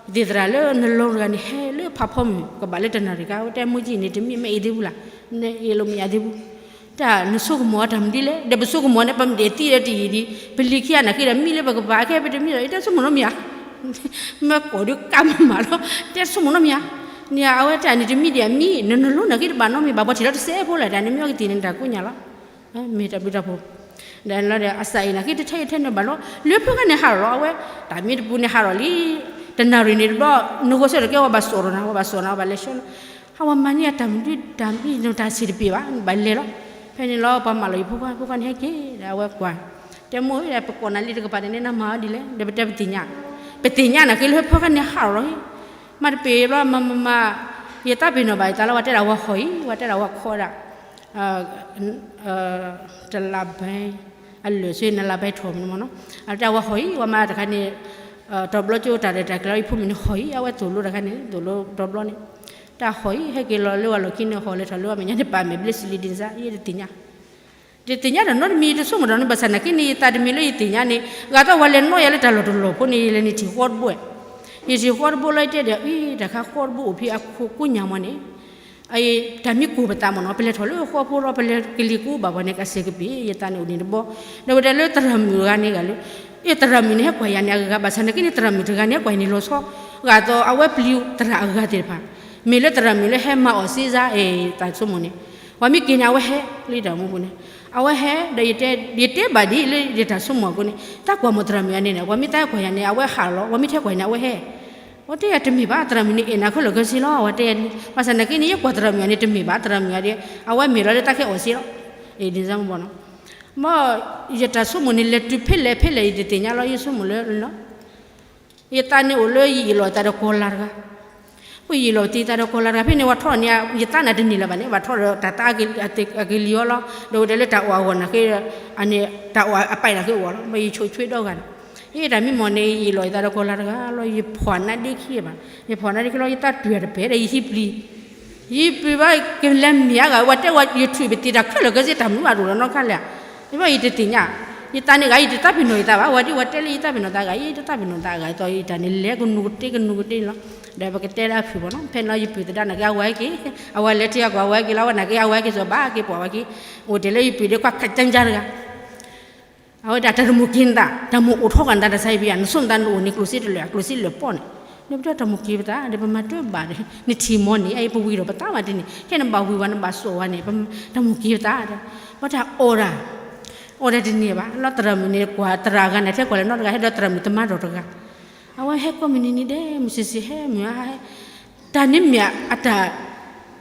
ကသံၣ်သရၣ်လၢနလီၢ်တဂၤန့ၣ် ဟဲလၢဖးဖီမုၢ် ကဘၣ်လၢတနၣ်ရံၣ်ခါ ဝဲတဲမုၢ်ကံၣ်န့ၣ် တမ့ၢ်မ့ၢ်အ့ၣ်သ့ၣ်ပူၤလၢ် နအ့ၣ်လိာ်မ့ၢ်ယၤသ့ၣ်ပူၤ တၢ်နဆိကမိၣ်အတၢ်မနုၤလဲၣ် ဒီးပဆိကမိၣ်န့ၣ် ပမ့ၢ်ဒဲးသံဒီးတယံာ်ဒံး ပလံၤခံဂၤနာ်က့ဒီးမံလၢပကပၤ အခဲပတမံဒီး ယတဆိကမိၣ်နီတမံၤဧါ မ့ၢ်ကိးဒုးကးမးမးလီၤ တဲဆိကမိၣ်နီတမံၤဧါ န့ၣ်အဝဲတၢ်န့ၣ်တမံဒံးအမံ နနလိနာ်က့တဘၣ်နီတမံၤ ဘၣ်ပှၤထံၣ်လီၤတစဲးဖိလၢ် တၢ်န့ၣ်မ့ၢ်အီကသံၣ်န့ၣ် တၢ်ကိးညါလီၤ မ့ၢ်တၢ်ဘျုးတၢ်ဖှိၣ် ဒီးလီၤဒီး အစးအံၤန့ၣ် က့တထဲအံၤထဲန့ၣ်ဘၣ်လီၤ, လၢဖၢၣ်ခါန့ၣ်ဟးထီၣ်လီၤ, အဝဲ တၢ်မ့ၢ်တပူၤန့ၣ်ဟးထီၣ်လံ, တနၣ်ရံၣ်န့ၣ်တဘျီ, နဂီၤဆၢထၢၣ်ကဲ ဝဲဘၣ်စိာ်ထီၣ်နၤ, ဝဲဘၣ်စိာ်နၤ, ဝဲဘၣ်လဲၤဆှၢနၤ, ဟးဝဲမၤန့ၢ်အတၢ်မနုၤတၢ်မံၤနတၢ်ဆံးတပ့ၤဘၣ်, ဘၣ်လဲၤလီၤ, ဖဲန့ၣ်လီၤ ပှၤမၢလီၤယဖိခွါ, ဖိခွါန့ၣ်ဟဲက့ၤ, ဒီးအဝဲကွၢ်, တဲမိၢ်ဧၢ ပကိးနၤလံတကပၤန့ၣ် နမၤအီၤဒ်လဲၣ်, ဒီးပတဲပသ့ၣ်ညါ, ပသ့ၣ်ညါန့ၣ်က့လၢဖၢၣ်ခါန့ၣ်ဟးထီၣ်လီၤ, မၤတပ့ၤဘျီ မၤမၤမၤ, ယသးပ့ၤနီၣ်ဘၣ်ယသးလၢ ဝဲတဲဒၣ်ဝဲဟီၣ်အံၤ, ဝဲတဲဒၣ်ဝဲခီဒၣ် တလါဘဲ, အလၢာ်ဆ့ နလါဘဲထီၣ်မ့ၢ်မ့ၢ်နီၤ, အတဲဝဲဟီၣ်အံၤ, ဝဲမၤတခါန့ၣ်, တဘျီကၠိတၢ်ရဲၣ်တၢ်ကျဲၤလီၤ ယဖိမုၣ်န့ၣ်ဟီၣ်အံၤ, အဝဲသိၣ်လိတခါန့ၣ် သိၣ်လိတဘျီန့ၣ်, တၢ်ဟီၣ်အံၤ ဟဲက့ၤလီၤလၢဝဲလီၢ်ခံန့ၣ် ဟီၣ်လဲၤထီၣ်လၢဝဲမဲာ်ညါန့ၣ် ပာ်မဲာ်ဘျ့စလံဒ်န့ၣ်စ့ၢ်, ယတသ့ၣ်ညါ တသ့ၣ်ညါတၢ်နီတမံၤ ယတဆိကမိၣ်တၢ်နီတမံၤ ဘၣ်ဆၣ်နာ်က့န့ၣ် ယသးတမံၤလၢယသ့ၣ်ညါန့ၣ် ဂၤသီးဝဲလဲၤနီၣ်ယၤလၢတၢ်လီၢ်တလီၢ်ဖိန့ၣ် ယလဲၤနုာ်ထံၣ်ဃီတဘိ, ယထံၣ်ဃီတဘိလီၤ ယတဲဒီး အံၤ တၢ်ခါဃီတဘိအိၣ်ဖဲအခိၣ်ကိးညါမ့ၢ်န့ၣ်, တၢ်မ့ၢ်ကိၢ်ပသးမ့ၢ်နီၤ ပလဲၤထီၣ်လၢဃီဖိဒီး ပလဲၤကလံၤကူဘၣ်ပှၤန့ၣ် ကစဲးကပ့ၤ ယသးန့ၣ်အိၣ်န့ၣ်တဘျီ, ဒီးဝဲဒၣ်လၢသရၣ်မုၣ်တဂၤန့ၣ်ဂၤလၢ, အ့ၣ် သရၣ်မုၣ်န့ၣ် ဟဲကွၢ်ယၤန့ၣ်အဂၤဂၤ ဘၣ်ဆၣ်နာ်က့န့ၣ် သရၣ်မုၣ်တဂၤန့ၣ် ဟဲကွၢ်ယၤန့ၣ်လီၤဆီ, ဂၤသီးအဝဲပျံၤသရၣ်အဂၤသ့ၣ်တဖၣ်, မ့ၢ်လၢသရၣ်မုၣ်လၢဟဲမၤအီၣ်စ့စါ အ့ၣ် တၢ်ဆိကမိၣ်န့ၣ်, ပှၤမ့ၢ်က့ၤန့ၣ် အဝဲဟဲလၢတၢ်မူပူၤန့ၣ်, အဝဲဟဲဒီး ယတဲဘၣ်ဒ်လၢယတၢ်ဆိကမိၣ်အဃိန့ၣ် တၢ်ကွၢ်မီၢ်သရၣ်မုၣ်အန့ၣ်န့ၣ် ပှၤမ့ၢ်တၢ်ဟဲကွၢ်ယၤန့ၣ် အဝဲဟးလီၤ ပှၤမ့ၢ်တဟဲကွၢ်ယၤန့ၣ် အဝဲဟဲ, အဝဲတဲယၤတမ့ၢ်ဘၣ် သရၣ်မုၣ်န့ၣ် အဲၣ်နၤခဲလၢာ်ခဲဆ့လီၤ အဝဲတဲယၤန့ၣ် ဘၣ်ဆၣ်နာ်က့န့ၣ် ယကွၢ်သရၣ်မုၣ်အန့ၣ်တမ့ၢ်ဘၣ် သရၣ်မုၣ်အဒၣ်, အဝဲမ့ၢ်လီၤလၢတၢ်ခဲအီၣ်စ့လီၤ, အ့ၣ် ဒ်န့ၣ်မ့ၢ်နီၤ, မ် ယတၢ်ဆိကမိၣ်န့ၣ် လဲၤတုၤဖဲလဲၣ်ဖဲလဲၣ် ယတသ့ၣ်ညါလီၤ ယဆိကမိၣ်လၢ ယသးန့ၣ်အိၣ်လၢယအ့ၣ်လိာ်သးဒီးကီၤလၤတဂၤ, ပယအ့ၣ်လိာ်သးဒီးကီၤလၤတဂၤ ဖဲန့ၣ်ဝဲထီၣ်န့ၣ် ယသးန့ၣ်တန့ၢ်လၢၤဘၣ်န့ၣ် ဘၣ်ထီၣ်ဒီးတၢ်သးအကလံၤအီၤလီၤ, ဒီးဝဲဒၣ်လၢတၢ်အီၣ်အဂီၢ်နာ်က့, အန့ၣ် တၢ်အီၣ်အပာ်နာ်က့အဂီၢ်လီၤ မ့ၢ်ယဆိးဆွ့ဒီဂၤန့ၣ်, အ့ၣ် တၢ်မံမီၢ်န့ၣ် ယအ့ၣ်လိာ်သးဒီးကီၤလၤတဂၤလီၤ ယဖှီၣ်နါဒ့ခံဘၣ်, ယဖှီၣ်နါဒ့ခံလီၤ ယသးတွံၢ်တပဲာ်ဒီးယဟံးပျံၤ ယဟံးပျံၤဘၣ် ကလဲၤမ့ၢ်အဂၤ ဝဲတဲဝဲ ယထုးပသံးတၢ်ခဲလၢာ်ခဲဆ့ တၢ်မနုၤဘၣ်တအိၣ်ဒီးနီတခါလဲၣ်, ယဘၣ်ယတသ့ၣ်ညါ, ယသးန့ၣ်ဂၤ ယတသးပ့ၤနီၣ်ယသးဘၣ် ဝဲဒ်ဝဲတဲလၢယသးပ့ၤနီၣ်သးဂၤ ယတသးပ့ၤနီၣ်သးဂၤ ယသးန့ၣ်လဲၤကနူၤကတ့ကနူၤကတ့န့ၣ်လီၤ, ဒီးပကတဲလၢအဖုၣ်မ့ၢ်နီၤ ဖဲန့ၣ်လီၤ ယပုၢ်သဒါနာ်က့ အဝဲက့ၤ, အဝဲလဲၤထံအကွၢ် အဝဲက့ၤလီၤ အဝဲနာ်က့ အဝဲက့ၤစီၤဘၣ်က့ၤပှၤဝဲက့ၤ, အိၣ်တ့ၢ်လၢယပုၢ်ဒ့ခွါခးကၠၢကၠၢတဂၤ အဝဲဒၣ်တၢ်တမိၣ်က့ၤနသး တၢ်မိၣ်အိၣ်ထီၣ်က့ၤနသးတၢ်ဆါဟံၣ်ပယီၤ နဆိမိၣ်သးနအိၣ်န့ၣ် ကျိၣ်စ့တလၢာ် ကျိၣ်စ့လၢာ်ပီၣ်န့ၣ်, ဒီးပတဲတၢ်မိၣ်က့ၤပသးဒီး ပမၤတၢ်ဘၣ်ဒီး နထံၣ်မီၢ်န့ၣ် အအံၤပဝံၤဒီးပသးမးတန့ၣ် ခဲန့ၣ်ဘၣ်ဝံၤဝဲနဘၣ်စိာ်ဝဲန့ၣ် တၢ်မိၣ်က့ၤပသးဒီး ပတၢ်အီၣ်ဒၣ်, အီၣ်ဒၣ်တန့ၢ်ဘၣ် လီၤသရၣ်မုၣ်န့ၣ် ကွၢ်သရၣ်အဂၤန့ၣ် ထဲကွၢ်လၢနီတဂၤ ဟဲဒီးသရၣ်မုၣ်သမါဒီးတဂၤ အဝဲဟဲကိးမုၢ်နံၤနံၤဒဲး မုၢ်ဆ့ၣ်ဆ့ၣ်ဟဲမုၢ်ဟါဟဲ တၢ်န့ၣ်မ့ၢ်အတၢ်,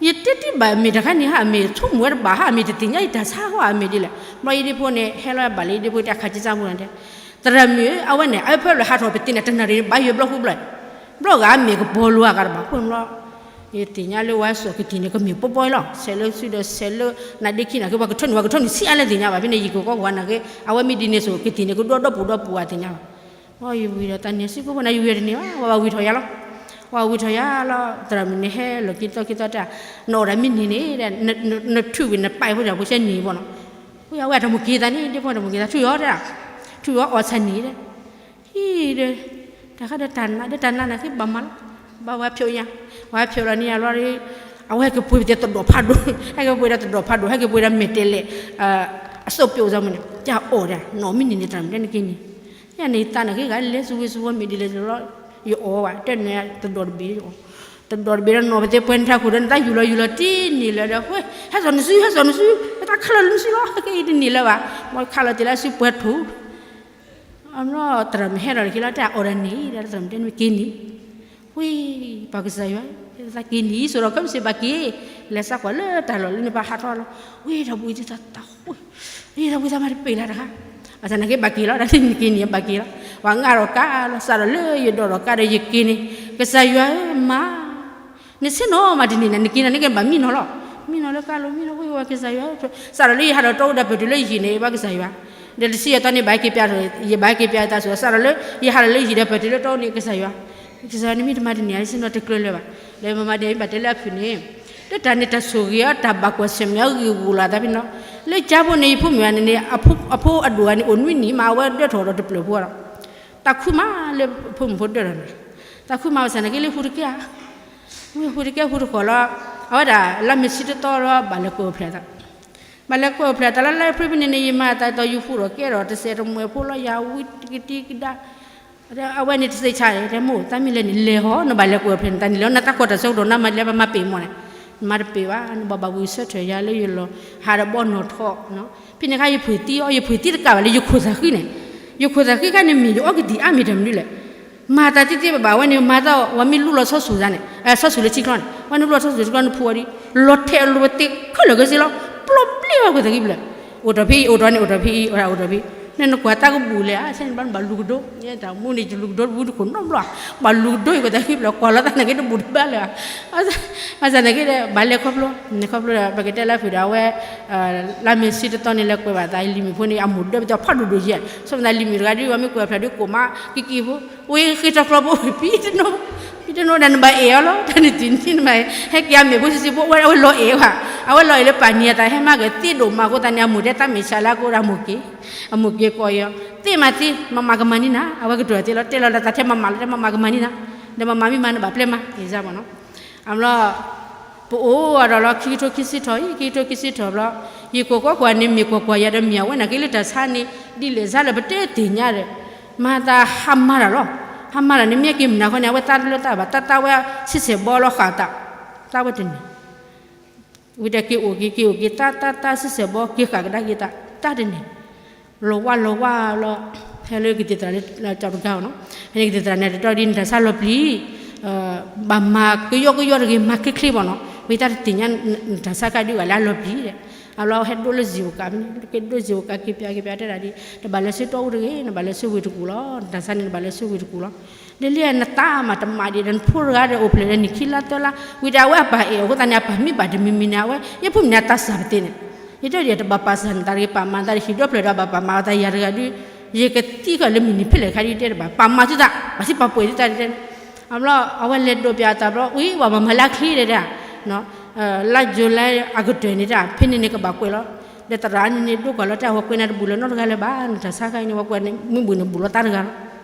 ယတဲတ့ၢ်ဘၣ်မ့ၢ်တခါန့ၣ်ဟါ အမ့ၢ်ဆိကမိၣ်ဝဲတဘၣ်ဟါ အမ့ၢ်တသ့ၣ်ညါအံၤတၢ်ဆါဟီ အမ့ၢ်ဒ်လဲၣ် ဘျီယဒ့ဖိန့ၣ် ဟဲလီၤဘၣ်လၢယဒ့ဖိတဲခးက့ၤစၢ်မူန့ၣ်တဲ, သရၣ်မုၣ်ဧၢ အဝဲန့ၣ် အဖၢလၢဟးထီၣ်ပသံးန့ၣ် တနၣ်ရံၣ်န့ၣ် ဘၣ်ယွၤဘျီဃိဘျီ, ဘျီဂၤမ့ၢ်ကပီၤလိၤအဂၤတဘၣ်ဃိဘျီ ယသ့ၣ်ညါလၢဝဲစိာ်ကသံၣ်န့ၣ် ကမ့ၢ်ပီပီလီၤ ဆဲးလၢစုဒီးဆဲးလၢ နါဒ့ခံနာ်က့ ပှၤကထၢနုာ် ပှၤကထၢနုာ်ဆံးအါလဲၣ်သ့ၣ်ညါဘၣ် ဖဲန့ၣ် ယကကီကွၢ်နာ်က့ အဝဲမ့ၢ်ဒ်န့ၣ်စိာ်ကသံၣ်န့ၣ် ကဒိၣ်ဒီပူၤဒီပူၤအသ့ၣ်ညါဘၣ် အီ ယဝံၤဒီးတၢ်န့ၣ် စုဖိဖိန့ၣ် ယဝံၤတန့ၢ်ဘၣ် ဝဲဘၣ်ဝံၤထီၣ်ယါလီၤ. ဝဲဝံၤထီၣ်ယါလီၤ သရၣ်မုၣ်န့ၣ်ဟဲလီၤက့ၤသီက့ၤသီတၢ် နအီၣ်ဒၣ်မ့ၢ်နံၤန့ၣ် နထုးဝံၤနပာ်ဖိတၢ်ဖိဆဲနံၤဘၣ်နီၤ. ဝဲအဝဲတၢ်မိၣ်က့ၤသးန့ၣ် ဒ့ဖိတၢ်မိၣ်က့ၤသး ထုးအီၤတၢ် ထုးအီၤအီၣ်ဆၣ်နံၤဒီး ဟံၣ်ဒီး တၢ်ဃးဒီးတၢ်နးဒီးတၢ်နးနာ်က့ဘၣ်မၤလီၤ. ဘၣ်ဝဲဖျိညါ ဝဲဖျိလီၤန့ၣ်ယါလီၤ အဝဲဟဲက့ၤပှ့ၤပသဲသဒီၣ်ဖးဒိၣ် ဟဲက့ၤပှ့ၤဒီးသဒီၣ်ဖးဒိၣ် ဟဲက့ၤပှ့ၤဒီးမဲာ်တဲးလဲး အစိၣ်ပျိၣ်စီမုၢ်န့ၣ် တၢ်အီၣ်ဒၣ် နီၢ်မ့ၢ်နံၤန့ၣ် တၢ်မ့ၢ်တဲနက့ၤန့ၣ် ယန့ၣ်သးနာ်က့ဂၤလဲၤစုဝံၤစုဝံၤမ့ၢ်ဒ်လဲၣ်လီၤ ယအီၣ်ဝဲ တဲန့ၣ်သဒီၣ်တဘ့ၣ် သဒီၣ်တဘ့ၣ်ဒီးနီၢ်ပသဲပှဲၤန့ၣ်ထးခိၣ်ဒီး နတၢ်ယူၢ်လီၤယူၢ်လီၤတန့ၢ်လၢၤဒီး ဟဲစီၤနစု ဟဲစီၤနစု ပတၢ်ခးလီၤလၢနစုလီၤ ဟဲက့ၤအံၤတန့ၢ်လၢၤဘၣ် မ့ၢ်ခးလီၤတ့ၢ်လၢအစုပှဲၤထူၣ် အနီၢ်သရၣ်မုၣ်ဟဲဒီးတက့ၤလီၤ တၢ်အီၣ်ဒၣ်န့ၣ်ဒီး သရၣ်မုၣ်တဲန့ၣ်မ့ၢ်က့ၤန့ၣ် ဝံၤ ပှၤကစၢ်ယွၤ သးက့ၤန့ၣ် စိၤဒီးကမ့ၢ်စ့ၢ်ဘၣ်က့ၤ လဲၤစးကွၢ်လၢတၢ်လီၢ်လၢန့ၣ် ပဟးထီၣ်လီၤ ဝံၤဒီးဝံၤသးသး ဝံၤ ဒီးဝံၤသးမၤတပ့ၤလၢတခါ ဘၣ်ဆၣ်နာ်က့ဘၣ်က့ၤလီၤ တၢ်န့ၣ်က့ၤန့ၣ်ဘၣ်က့ၤလီၤ ပှၤငါဒီးကါလီၤ စးထီၣ်လၢယဒိးဒီးကါဒီးယက့ၤန့ၣ် ကစၢ်ယွၤဧၢမၤ နဆ့ၣ်နီၤမးတနံၤန့ၣ် နက့ၤန့ၣ်နက့ၤဘၣ်မံနီၤလီၤ မံနီၤလၢကါလီၤ မံနီၤဝံၤဝဲကစၢ်ယွၤ စးထီၣ်လၢယဟးဒီးတီအူဒီးပတုၤလၢယဟံၣ်န့ၣ် ဘၣ်ကစၢ်ယွၤ ဒီးတဆံယဲၢ်သီန့ၣ် ဘၣ်က့ၤပျး ယဘၣ်က့ၤပျးသးစူၤ စးထီၣ်လၢ ယဟးဒီးလၢယဟံၣ်ဒီးပတုၤလၢတီအူန့ၣ် ကစၢ်ယွၤ ကစၢ်ယွၤန့ၣ်မ့ၢ်တမၤတနံၤအဆ့ၣ်နီၤတကျၢၤလၢၤဘၣ် ဒီးမၤမၤဒီးမ့ၢ်ဘၣ်တဲလၢအဖုၣ်န့ၣ် လၢတၢ်န့ၣ်တၢ်ဆိၣ်ဂ့ၤအီၤတၢ်ဘၣ်ကွၢ်ဆၢၣ်မဲာ်အီၤဂ့ၢ်ဂီၢ်လီၤသးဖဲန့ၣ်လီၤ လၢကၠါဖိန့ၣ် ယဖိမုၣ်ဂၤန့ၣ်န့ၣ် အဖိအဒိၣ်ဂၤန့ၣ် အိၣ်နွံနံၣ်မး အဝဲဒၢထီၣ်ဒီးတပျၢၢ်ဖိလီၤ သးခုမးလၢဖိမုၣ်ဖိဒၢထီၣ်န့ၣ် သးခုမးဘၣ်ဆၣ်နာ်က့လၢဟူတကဲဧါ ဝံၤဟူတကဲဟူတဃီၤလီၤ အဝဲဒၣ်လါမ့ၤဆံတသီလီၤ ဘၣ်လဲၤကွဲးအိၣ်ဖျဲၣ်သး ဘၣ်လဲၤကွဲးအိၣ်ဖျဲၣ်သးလၢလါအ့ဖြ့ၣ်ဖဲန့ၣ်န့ၣ် ယမၤသးဒီးယဃူဒီးကဲဒီးတစဲးတမှဲၤဖိလီၤ ယၤဝံၤကဒံကဒါ အဝဲန့ၣ်တသ့ၣ်ဆါန့ၣ် တဲမိၢ် သးမ့ၢ်လဲၤန့ၣ် လဲၤဟီ နဘၣ်လဲၤကွဲးအိၣ်ဖျဲၣ်န့ၣ် သးန့ၣ်လဲၤ နသးကွၢ်တၢ်ဆၢကတီၢ် နမၤလဲၤပမၤပ့ၤမီၢ်န့ၣ် မၤတပ့ၤဘၣ်, နဘၣ်ဘၣ်ဝံၤဆၢထၢၣ်ယၤလၢယလီၤဟးဒီးဘီနီၢ်ထီၣ်, ဖဲန့ၣ်အခါယဖှ့ၣ်သံအီၤ, ယဖှ့ၣ်သံတကးဘၣ်လၢယခိၣ်သးဃံန့ၣ်, ယခိၣ်သးဃံခါန့ၣ် မ့ၢ်ယအီကတံာ်အါမ့ၢ်တၢ်မနုၤလဲၣ်, မၤတၢ်သ့သ့ဘၣ်ဘၣ်ဝဲန့ၣ် မၤတၢ်ဝဲမ့ၢ်လူလီၤဆီဆူၣ်သးန့ၣ်, ဆီဆူၣ်လၢထံချီန့ၣ်, ဝဲန့ၣ်လူလီၤဆီဆူၣ်ထံချီန့ၣ် ဖှူအီၤဒီး လီၤထဲးအလိၤဝဲသ့ခဲလၢာ်ခဲဆ့လီၤ, ပျီပျ့ၤဝဲခိၣ်သးဃံဘျဲၣ်, အိၣ်ထီၣ်ဖဲအံၤ အိၣ်ထီၣ်န့ၣ် အိၣ်ထီၣ်ဖဲအံၤ အိၣ်ထီၣ်ဖဲအံၤ, န့ၣ်နကွၢ်တၢ်ကဘူၣ်လဲၣ်, ဆဲန့ၣ်ဘျီနဘၣ်လူၤကဒိ, တၢ်မူန့ၣ် ယလူၤကဒိတဝံတခိၣ်နီတဘျီ, ဘၣ်လူၤကဒိအံၤခိၣ်သးဃံဘျဲၣ် ကွၢ်လီၤတၢ်နာ်က့တဘူၣ်တဘါလၢၤဘၣ် ဘၣ်ဆၣ်နာ်က့ဒီး ဘၣ်လဲၤခီဖျိ, လဲၤခီဖျိဒီး ပကတဲလၢဖုးဒီးအဝဲ လါမ့ၤဆံတသီန့ၣ် လဲၤကွဲးဘၣ်သးလံာ်မုာ်ဖိန့ၣ် အမိၢ်ဒၢပသီဖးဒိၣ်ဒိၣ်ယဲၢ်, ဆိမိၣ်သးလံာ်မုာ်တဂၤဒုး အဝဲမ့ၢ်ကွဲးဖျါဒုးကိးမးက့ၤက့ၤဖိ, ဝဲဃ့ထီၣ်ကျီဖိ ဖံတနိ, ဖံတနိဒီးနဘၣ်အဲၣ်အီၤလီၤ, တၢ်န့ၣ်တုၤန့ၣ်နဘၣ်အဲၣ်, ဟဲက့ၤအမ့ၢ်ဖိဆံးဆံးဖိ အဝဲလီၤအဲၣ်ဘၣ်, အဝဲလီၤအဲၣ်လၢပၢ်နံၤအသးဟဲမၤကသ့ဒိၣ်မးအဃိသတးန့ၣ် အမိၢ်တဲတၢ်မဲာ်ဆှးလၢအကိးဒီးအမိၢ်က့ၤ, အမိၢ်က့ၤကိးအီၤ, သ့ၣ်မးသ့, မမၤကမၤန့ၢ်နၤ, အဝဲကတိၤသ့လီၤ, တဲလီၤလၢသးထဲမမၤလီၤ တဲမမၤကမၤန့ၢ်နၤ, ဒီးမမၤမ့ၢ်မၤနဘၣ်ပျဲမး အံၤစၢ်မနီၤ အဘျီ ပအိၣ်အဒီးလီၤ ခံကထိခံဆံထီၣ်အံၤ ခံကထိခံဆံထီၣ်ဘျီ, ယကိးကွၢ်ကွၢ်န့ၣ် မ့ၢ်ကွၢ်ကွၢ်ယၤဒီးမ့ၢ်အဝဲနာ်က့လၢတၢ်ဆါန့ၣ် ဒ်လဲၣ်စါလၢပတဲတသ့ၣ်ညါဒီး, မၤသးဟးမၤတၢ်လီၤ, ဟးမၤတၢ်န့ၣ် မ့ၢ်က့ၤမနုၤဃီန့ၣ် အဝဲသးတလၢတၢ်ဘၣ် တၢ်သးဝဲဆံဆဲၣ်ဘီလီၤဃာ်သး, သးဝဲတန့ၢ် ဝံၤဒီးက့ၤအိၣ်က့ၤ က့ၤအိၣ်က့ၤ တၢ်တၢ်တၢ်ဆံဆဲၣ်ဘီ က့ၤဃာ်ကဒါက့ၤသး တၢ်တန့ၢ် လီၤဝါလီၤဝါလီၤ, ဟဲလၢကသံၣ်သရၣ်လၢကၠီတဂၤအီၤနီၤ, ဟဲန့ၣ်ကသံၣ်သရၣ်န့ၣ် တတီဒီးနတၢ်ဆါလီၤပျံၤ, ဘၣ်မၤကယီကယီတဂ့ၤ မၤချ့ချ့ဘၣ်နီၤ, ဝံၤတၢ်တသ့ၣ်ညါ နတၢ်ဆါခါဒုးဂၤလၢအလီၤပျံၤဒီး, အဘျီဟဲဒိလၢစံာ်အိၣ်ကး, က့ၤဒိစံာ်အိၣ်ကး က့ၤပျးက့ၤပျးတဲဒၣ်ဒ် တဘၣ်လဲၤဆၢတီအူတဂ့ၤ နဘၣ်လဲၤဆၢဝ့ၢ်တကူၣ်လီၤ, နတၢ်ဆါန့ၣ်နဘၣ်လဲၤဆၢဝ့ၢ်တကူၣ်လီၤ, လၢလံနတၢ်မၤတမၤဒံးဒီးနဖိတဂၤဒီးအိၣ်ဖျဲၣ်ဒီးနံၣ်ခံလါသၢလါ, ဝံၤဒီးအဝဲအပၢ်အဲၣ်အီၤအဃိသတးန့ၣ် အပၢ်မ့ၢ်ဘၣ်တမံၤမံၤန့ၣ် အဝဲ ယဲၢ်ဖိမံၤန့ၣ် အတၢ်စၢ်ပသ့န့ၣ်, ယတဲဒ်တဘၣ်ပာ်စၢ်နသးတဂ့ၤ ပာ်မၤသးတဟံၣ်ဒီဖျၢၣ်ဒီးဘၣ်ပာ်မၤအသးယၤတဂၤဒုး, ယကသံဃာ်လၢမုၢ်နံၤဖဲလဲၣ်ခါဒုးတဲတဘၣ် ပာ်မၤသုသး ပာ်စံးပာ်ပှဲၤသုသးတဲ, အဘျီအဝဲလဲၤဒိးပၠးအသးဘျီ ဝံၤ ပှၤမၤမၤလၢအချ့တဲဒၣ်, လါယူၤလံအကတၢၢ်န့ၣ်တၢ် ဖဲန့ၣ်န့ၣ်ကဘၣ်ကွဲးလီၤ, ဒီးသရၣ်န့ၣ်န့ၣ် ဒိကွၢ်လီၤတၢ် ဝဲကွဲးနၤတဘူၣ်လၢၤနီတဂၤလၢၤဘၣ် နတၢ်ဆါခါအံၤန့ၣ် ဝဲကွဲးန့ၣ် မ့ၢ်ဘူၣ်န့ၣ်ဘူၣ်လီၤသးတဂၤလီၤ,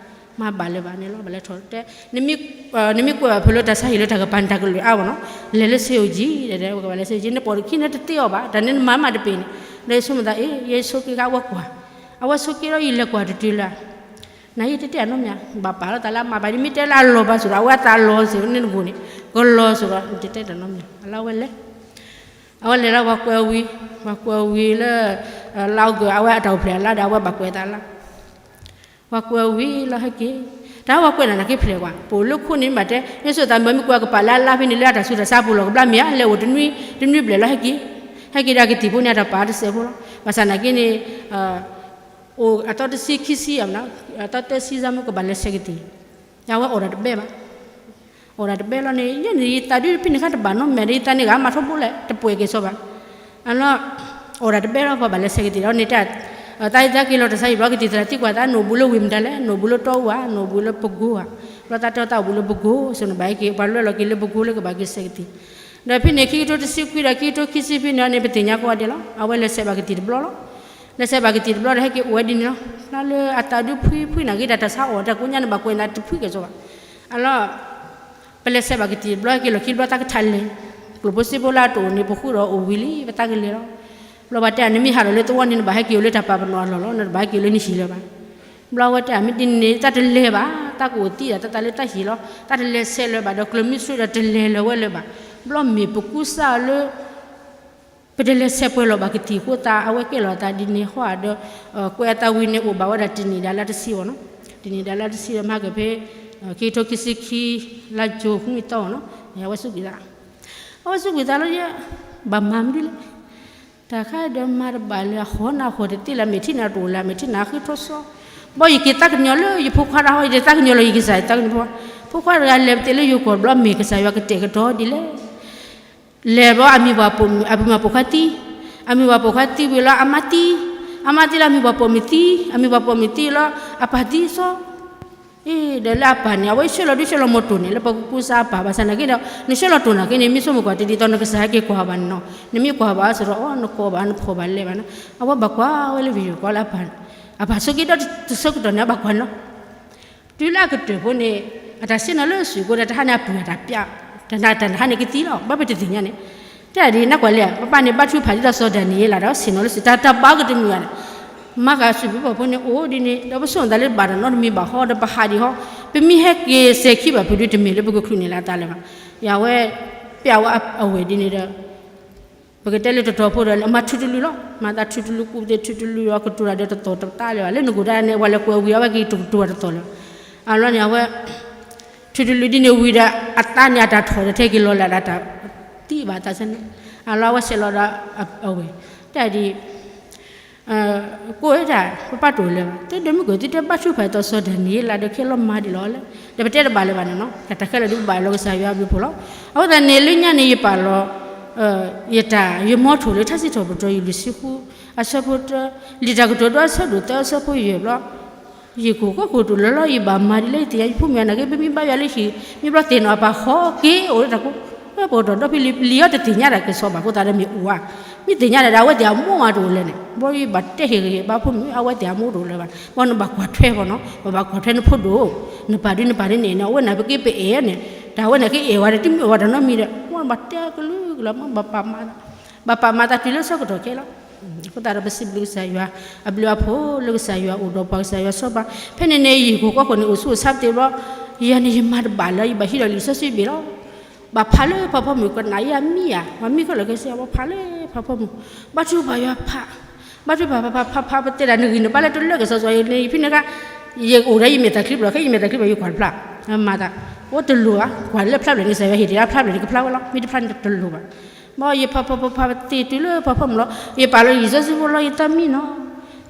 မၤဘၣ်လၢၤဘၣ်န့ၣ်လီၤ ဘၣ်လဲၤထီၣ်တဲ, နမ့ၢ်ကွဲးဘၣ်ဖဲလၢတၢ်ဆါဟံၣ်လၢတၢ်ကပၤန့ၣ် တၢ်ကလုာ်အါဘၣ်နီၤ, လဲၤလၢဆ့ဧိၤကံ တဲဒၣ် ဝဲကဘၣ်လဲၤဆ့ဧိၤကံ နပိာ်တခံန့ၣ်တသ့အီၤဘၣ် တၢ်န့ၣ်နမၤမးတပ့ၤန့ၣ်, ဒီးယဆိကမိၣ်သးအ့ ယဲဆိက့ၤခါအဝဲကွၢ်, အဝဲဆိက့ၤဒီးယလဲၤကွၢ်တတုၤလၢ နယတတဲအနီတမံၤ ဘၣ်ပာ်လီၤသးလၢအမၤဘၣ် နမ့ၢ်တဲလၢအလီၤဘၣ်စ့ၢ်ဒီး အဝဲအသးလီၤစ့ၢ်န့ၣ်နဂိၢ်န့ၣ် ကလီၤစ့ၢ်ဒီး နတတဲတၢ်နီတမံၤ အလၢအဝဲလဲၤ, အဝဲလဲၤလၢပှၤကွဲးဝံၤ, ပှၤကွဲးဝံၤလၢ လါအီကူး အဝဲအတၢ်အိၣ်ဖျဲၣ်အလါဒီး အဝဲဘၣ်ကွဲးသးလၢ ပှၤကွဲးဝံၤလီၤဟဲက့ၤ, တၢ်ပှၤကွဲးနၤနာ်က့ဖျဲးကွၢ် ပအိၣ်လၢခိၣ်န့ၣ်မးတဲ ယဆိသးမ့ၢ်မ့ၢ်ကွဲးကပာ်လၢအလါဖဲန့ၣ် လၢအတၢ်ဆူးတၢ်ဆါပူၤလီၤကဘျါမ့ၢ်ဧါ လဲၤအိၣ်တနွံ တနွံဘျဲၣ်လီၤဟဲက့ၤ, ဟဲက့ၤဒီးကသံၣ်ဖိန့ၣ် အတၢ်ပာ်တစဲးဖိလီၤ ဘၣ်ဆၣ်နာ်က့န့ၣ် အိၣ်အသီတဆံခံဆံ အသီသၢဆံစါမ့ၢ်ကဘၣ်လဲၤဆဲးကသံၣ်, အဝဲအိၣ်ဒီးတဘဲဘၣ်, အိၣ်ဒီးတဘဲလီၤန့ၣ် ယဲန့ၣ် ယသးဒုးဖဲန့ၣ်ခါတဘၣ်နီတမံၤဒီး ယသးန့ၣ်ဂၤမၤထီဘိလဲၣ် တပှဲၤက့ၤစီဘၣ်, အလီၤ အိၣ်ဒီးတဘဲလီၤ ပှၤဘၣ်လဲၤဆဲးကသံၣ်ဒီးန့ၣ် တၢ်သးယသးက့ၤလီၤတၢ်ဆါဟံၣ်ဘျီ ကသံၣ်သရၣ်သံကွၢ်သး နအိၣ်ဘူးလၢဝ့ၢ်မတၤလဲၣ် နအိၣ်ဘူးလၢတီအူဧါ နအိၣ်ဘူးလၢပကိဧါ, ဘျီသးတဲသးအိၣ်ဘူးလၢပကိ ဆိန့ၣ်ဘၣ်ဟဲက့ၤ ပှၤလွဲလီၤက့ၤလၢပကိလၢကဘၣ်က့ၤဆဲးကသံၣ်, ဒီးဖဲန့ၣ် ခံကထိတဆံခွံဒီး ခံကထိခံဆံဖဲန့ၣ်န့ၣ် ပသ့ၣ်ညါကိးဂၤဒဲးလီၤ အဝဲလဲၤဆဲးဘၣ်ကသံၣ်တဘျီလီၤ, လဲၤဆဲးဘၣ်ကသံၣ်တဘျီဒီး ဟဲက့ၤအိၣ်ဝဲဒ်န့ၣ်လီၤ, လၢအသးဒုးဖှံဖှံနာ်က့ တၢ်တၢ်ဆါအီၣ်တၢ်ကိးညါန့ၣ် ဘၣ်ကွဲးနၤတဖှံက့ၤစီဘၣ်, အလီၤ ပလဲၤဆဲးဘၣ်ကသံၣ်တဘျီ ဟဲက့ၤလီၢ်ခံဘျီ သးကထါလဲၤ, ကျိၣ်ဖိစ့ဖိလၢအတအိၣ်န့ၣ် ပဃုဒီးအိၣ်ဝံၤလံ ပသးကလဲၤလီၤ, ဘျီပှၤတဲ နမ့ၢ်ဟးထီၣ်လၢသဝီန့ၣ် နဘၣ်ဟဲက့ၤအိၣ်လၢတၢ်ပာ်ပနီၣ်အလီၢ်လီၤ နတဘၣ်ဟဲက့ၤအိၣ်လၢနဟံၣ်လၢၤဘၣ်, ဘျီဝဲတဲ မ့ၢ်ဒ်န့ၣ် တၢ်တလဲၤဘၣ် တၢ်ကအိၣ်သံဒၣ် တၢ်တၢ်လၢတၢ်ဟံၣ်လီၤ တၢ်တလဲၤဆဲးလၢၤဘၣ်ဒီး ကျၢၤမုဆူဒီးတလဲၤလၢၤဝဲလၢၤဘၣ်, ဘျီမ့ၢ်ပကူစါလၢ ပတလဲၤဆဲးပှဲၤလီၤဘၣ်ကသံၣ်အဃိသး အဝဲကဲလီၤအသးဒ်န့ၣ်ဃီဒီး ကွဲးအသးဝံၤန့ၣ် အိၣ်ဘၣ်ဝဲဒၣ်တနံၣ်ဒၣ်လၢတဆံအီၤနီၤ, တနံၣ်ဒၣ်လၢတဆံဒီး မၤက့ၤဖဲ ခံကထိခံဆံခံ လါယူၤနွံသီအီၤနီၤ, အဝဲစူးကွံာ်သး, အဝဲစူးကွံာ်သးလီၤ ယဲ ဘၣ်မၤမနုၤလဲၣ်, တၢ်ခါဒီးမၤတဘၣ်လၢၤ အဃီနၤအဃီတသ့လၢၤ မဲာ်ထံနၤတအိၣ်လၢၤ မဲာ်ထံနၤဃ့ထီၣ်စီ, ဘီယက့ၤသးကညီၤလၢယဖိခွါတၢ်ဟီ ယတသးကညီၤလၢၤ ယကစၢ်ယသးကညီၤဖိ, ဖိခွါတဂၤလဲၤပသ့ၣ်လၢယိၤကီၢ်ဘျီ မ့ၢ်ကစၢ်ယွၤကတဲာ်ကတီၤဒ်လဲၣ် လဲၤဘျီ အမံၤပှၢ်ပိာ်မုၣ် အမံၤပှၢ်ပိာ်ခွါသံ, အမံၤပှၢ်ပိာ်ခွါသံဝံၤလီၤ အမါသံ, အမါသံလီၤ အမံၤပှၢ်ပိာ်မုၣ်သံ, အမံၤပှၢ်ပိာ်မုၣ်သံလီၤ အပၢ်သံစီ, အ့ ဒီးလၢအပၢ်န့ၣ် အဝဲဆှၢလီၤဒုးဆှၢလီၤမီၤတိၢ်န့ၣ် လၢပကကူစါအပၢ် ဘၣ်ဆၣ်နာ်က့ဒီး နဆှၢလီၤတိၢ်နာ်က့န့ၣ် မ့ၢ်ဆိကမိၣ်ကွၢ်တဒ်သိးနကစၢ်ဟဲက့ၤကွၢ်ဘၣ်န့ၣ်နီၤ, နမ့ၢ်ကွၢ်ဘၣ်အီၤစ့ၢ်ဒီး အီ နကိးဘၣ် နဖီၣ်ဘၣ်လဲၤဘၣ်နီၤ, အဝဲဘၣ်ကွၢ်ဝဲလၢ video call လၢအပၢ်, အပၢ်ဆိက့ၤဒီးတဆၢကတီၢ်န့ၣ် အဘၣ်ကွၢ်နီၤ တုၤလၢအကတၢၢ်ဖိန့ၣ် အတၢ်ဆ့ၣ်နီၤလၢစုာ်ကိးဒီး တဟါန့ၣ်အပၢ်တၢ်ပျး, တၢ်တဟါန့ၣ်ကသံလီၤ ဘၣ်ပတသ့ၣ်ညါန့ၣ်, တဲဒ်နကွၢ်လဲၣ် ပပၢ်န့ၣ်ဘါထုကဖၣ်ဒ်သိးစီၤဒၤနံးယ့လးဒီး ဆ့ၣ်နီၤလၢစုာ် တၢ်တၢ်ဘါကတမုာ်ဘၣ်န့ၣ်, မၤဃာ်စုာ်ဖုပှၢ်ဖိန့ၣ်အိၣ်ဒ်န့ၣ် ဒီးပဆိကမိၣ်သးလၢဘၣ်တၢ်နီတမံၤဘၣ်ဟီ ဒီးပဟးဒံးဟီ, ပမ့ၢ်ဟဲက့ၤစဲၤခံဘၣ်ဖုးဒုးတမ့ၢ်လၢပကချုးန့ၢ်လၢအသးလၢၤဘၣ်, ယဝဲ ပ အဝဲအဝဲၢ်ဒ်န့ၣ်ဒီး ပကတဲလၢတတီၤဖိဒီး အမၤထူတလူလီၤ. မၤသးထူတလူ ကူၣ်သ့ၣ်ထူတလူဒီး ကတိၤတၢ်ဒီးတသီၣ်တသးလၢၤဘၣ်. လၢနကိာ်တၢ်န့ၣ် ပှၤလဲၤကွဲးဝံၤအဝဲက့ၤတကတိၤတၢ်တသီၣ်လၢၤဘၣ်. အလီၢ်န့ၣ် အဝဲ ထူတလူဒ်န့ၣ်ဝံၤဒီး အသးန့ၣ်အတၢ်ထီၣ်ဒီး ထဲက့ၤလီၤလၢ်ဒီးတၢ်သံဘၣ်သးစဲန့ၣ်. အလီၢ်အဝဲဆဲးလီၤဒီးအဝဲၢ် တၢ်ဒ် ကိးဝဲဒၣ် ပပၢ်တအိၣ်လၢၤဘၣ်, တဲဒီးမုၢ်ကီၢ်သုတဲဘါထုကဖၣ်အသးစီၤဒၤနံးယ့လးဒီး ခဲလၢာ်မၤဒ်လီၤလဲၣ်. ဒီးပတဲတဘၣ်လၢၤဘၣ်န့ၣ်နီၤ, တၢ်ခဲလၢာ်ဒ်ပဘၣ်လီၤကစၢ်ယွၤအဘျုးအဖှိၣ်လီၤ. အဃိသတးန့ၣ် လၢညါန့ၣ် ယပာ်လီၤ ယတၢ်ယမီထိၣ်လၢထါစံးထီၣ်ပတြၢၤ ယူၢ်လံာ်ဆံဃု အဆၢဖိတၢ, လံာ်တၢ်ကတိၤဒိ အဆၢဒိၣ်သၢ အဆၢဖိယဲၢ်ဘျီ ယကီၢ်ခိၣ်တအိၣ်လၢၤလီၤ ယဘၣ်မၤဒ်လဲၣ် ယသ့ၣ်ညါ ယဖိမုၣ်အနာ်က့ ပမ့ၢ်ဘါယွၤလၢဟံၣ် မ့ၢ်ဘျီသ့ၣ်နီၣ်အပၢ်ဃီက့ၤအိၣ်လၢတၢ်ကိး ပကတီၢ်ဒီဖံလံၤ ပျံၤအီၤတသ့ၣ်ညါတၢ်ကစီၣ်ဘၣ်အဃိသတးဒီးမ့ၢ်အိၣ်ဧါ, မ့ၢ်သ့ၣ်ညါဒၣ်ဒီး အဝဲသ့ၣ်အမိၢ်မးတအိၣ်လၢၤန့ၣ် ဘီယဘၣ်တဲဟ့ၣ်ဂ့ၤဘါဖိမုၣ် အဝဲသ့ၣ်အမိၢ်တအိၣ်လၢၤဘၣ်, ဘီနဘၣ်ကွၢ်ထွဲဘီနီၤ ပဘၣ်ကွၢ်ထွဲနဖိဒိၣ်, နပၢ်ဒ်နပၢ်ဒ်န့ၣ်န့ၣ် အဝဲန့ၣ်ပက့ၤပအဲၣ်န့ၣ် တၢ်ဝဲန့ၣ်ကအဲၣ်ဝဲဒီး တမ့ၢ်ဝဲတၢ်နီတမံၤဒီး မိၢ်ဘၣ်တဲကလုာ်ကလုာ် မိၢ်ဘၣ်ပာ်မၤ ဘၣ်ပာ်မၤသးတုၤလၢဆၢကတီၢ်ခဲလီၤ. အဃိသတးဒီး ပစံးဘျုးကစၢ်ယွၤ အဘျုးအဖှိၣ်လၢကစၢ်ယွၤအိၣ်ဒီးပှၤ ကစၢ်ယွၤစီပှၤ, ဖဲန့ၣ်န့ၣ် ယဟံၣ်ခိၣ်ဃီခိၣ်န့ၣ် အိၣ်ဆူၣ်အိၣ်ဆါပသ့ၣ်ဘျီ, ယၤန့ၣ်ယမၤတဘၣ်လၢ ယဘၣ်ဟံးဒီးလံာ်စီဆှံဘ့ၣ်လီၤ. ဘၣ်ဖးလၢဖးဖီမုၢ်ကနၣ်ယၤမံယၤ ပှၤမံခဲလၢာ်ခဲဆ့ ဘၣ်ဖးလၢဖးဖီမုၢ်, ဘါထုကဖၣ်ယွၤဖး, ဘါထုကဖၣ်ဖးဖးဖးဖး ပတဲဒၣ်နဂံၢ်နဘါလၢတလၢကစီၣ်စီၤ ယဖဲန့ၣ်ခါ ယအိၣ်ဒီးယမဲာ်သၣ်ချံဘျီ ခဲယမဲာ်သၣ်ချံဘျီ ယကွၢ်တဖျါ, မၤသး, အိၣ်တလိၤဘၣ် ကွၢ်လၢဖျါဘျီန့ၣ် ကစၢ်ယွၤဟ့ၣ်တ့ၢ်လၢဖျါဘျီန့ၣ် ကဖျါဝဲလီၤ မ့ၢ်တဖျါန့ၣ်တလိၤဘၣ်. ဘၣ်ယဖးဖးဖးဖးသ့ၣ်တုၤလၢဖးဖီမုၢ်လီၤ ယပာ်လီၤလံာ်စီဆှံဖိလီၤ ယသးမံနီၤ,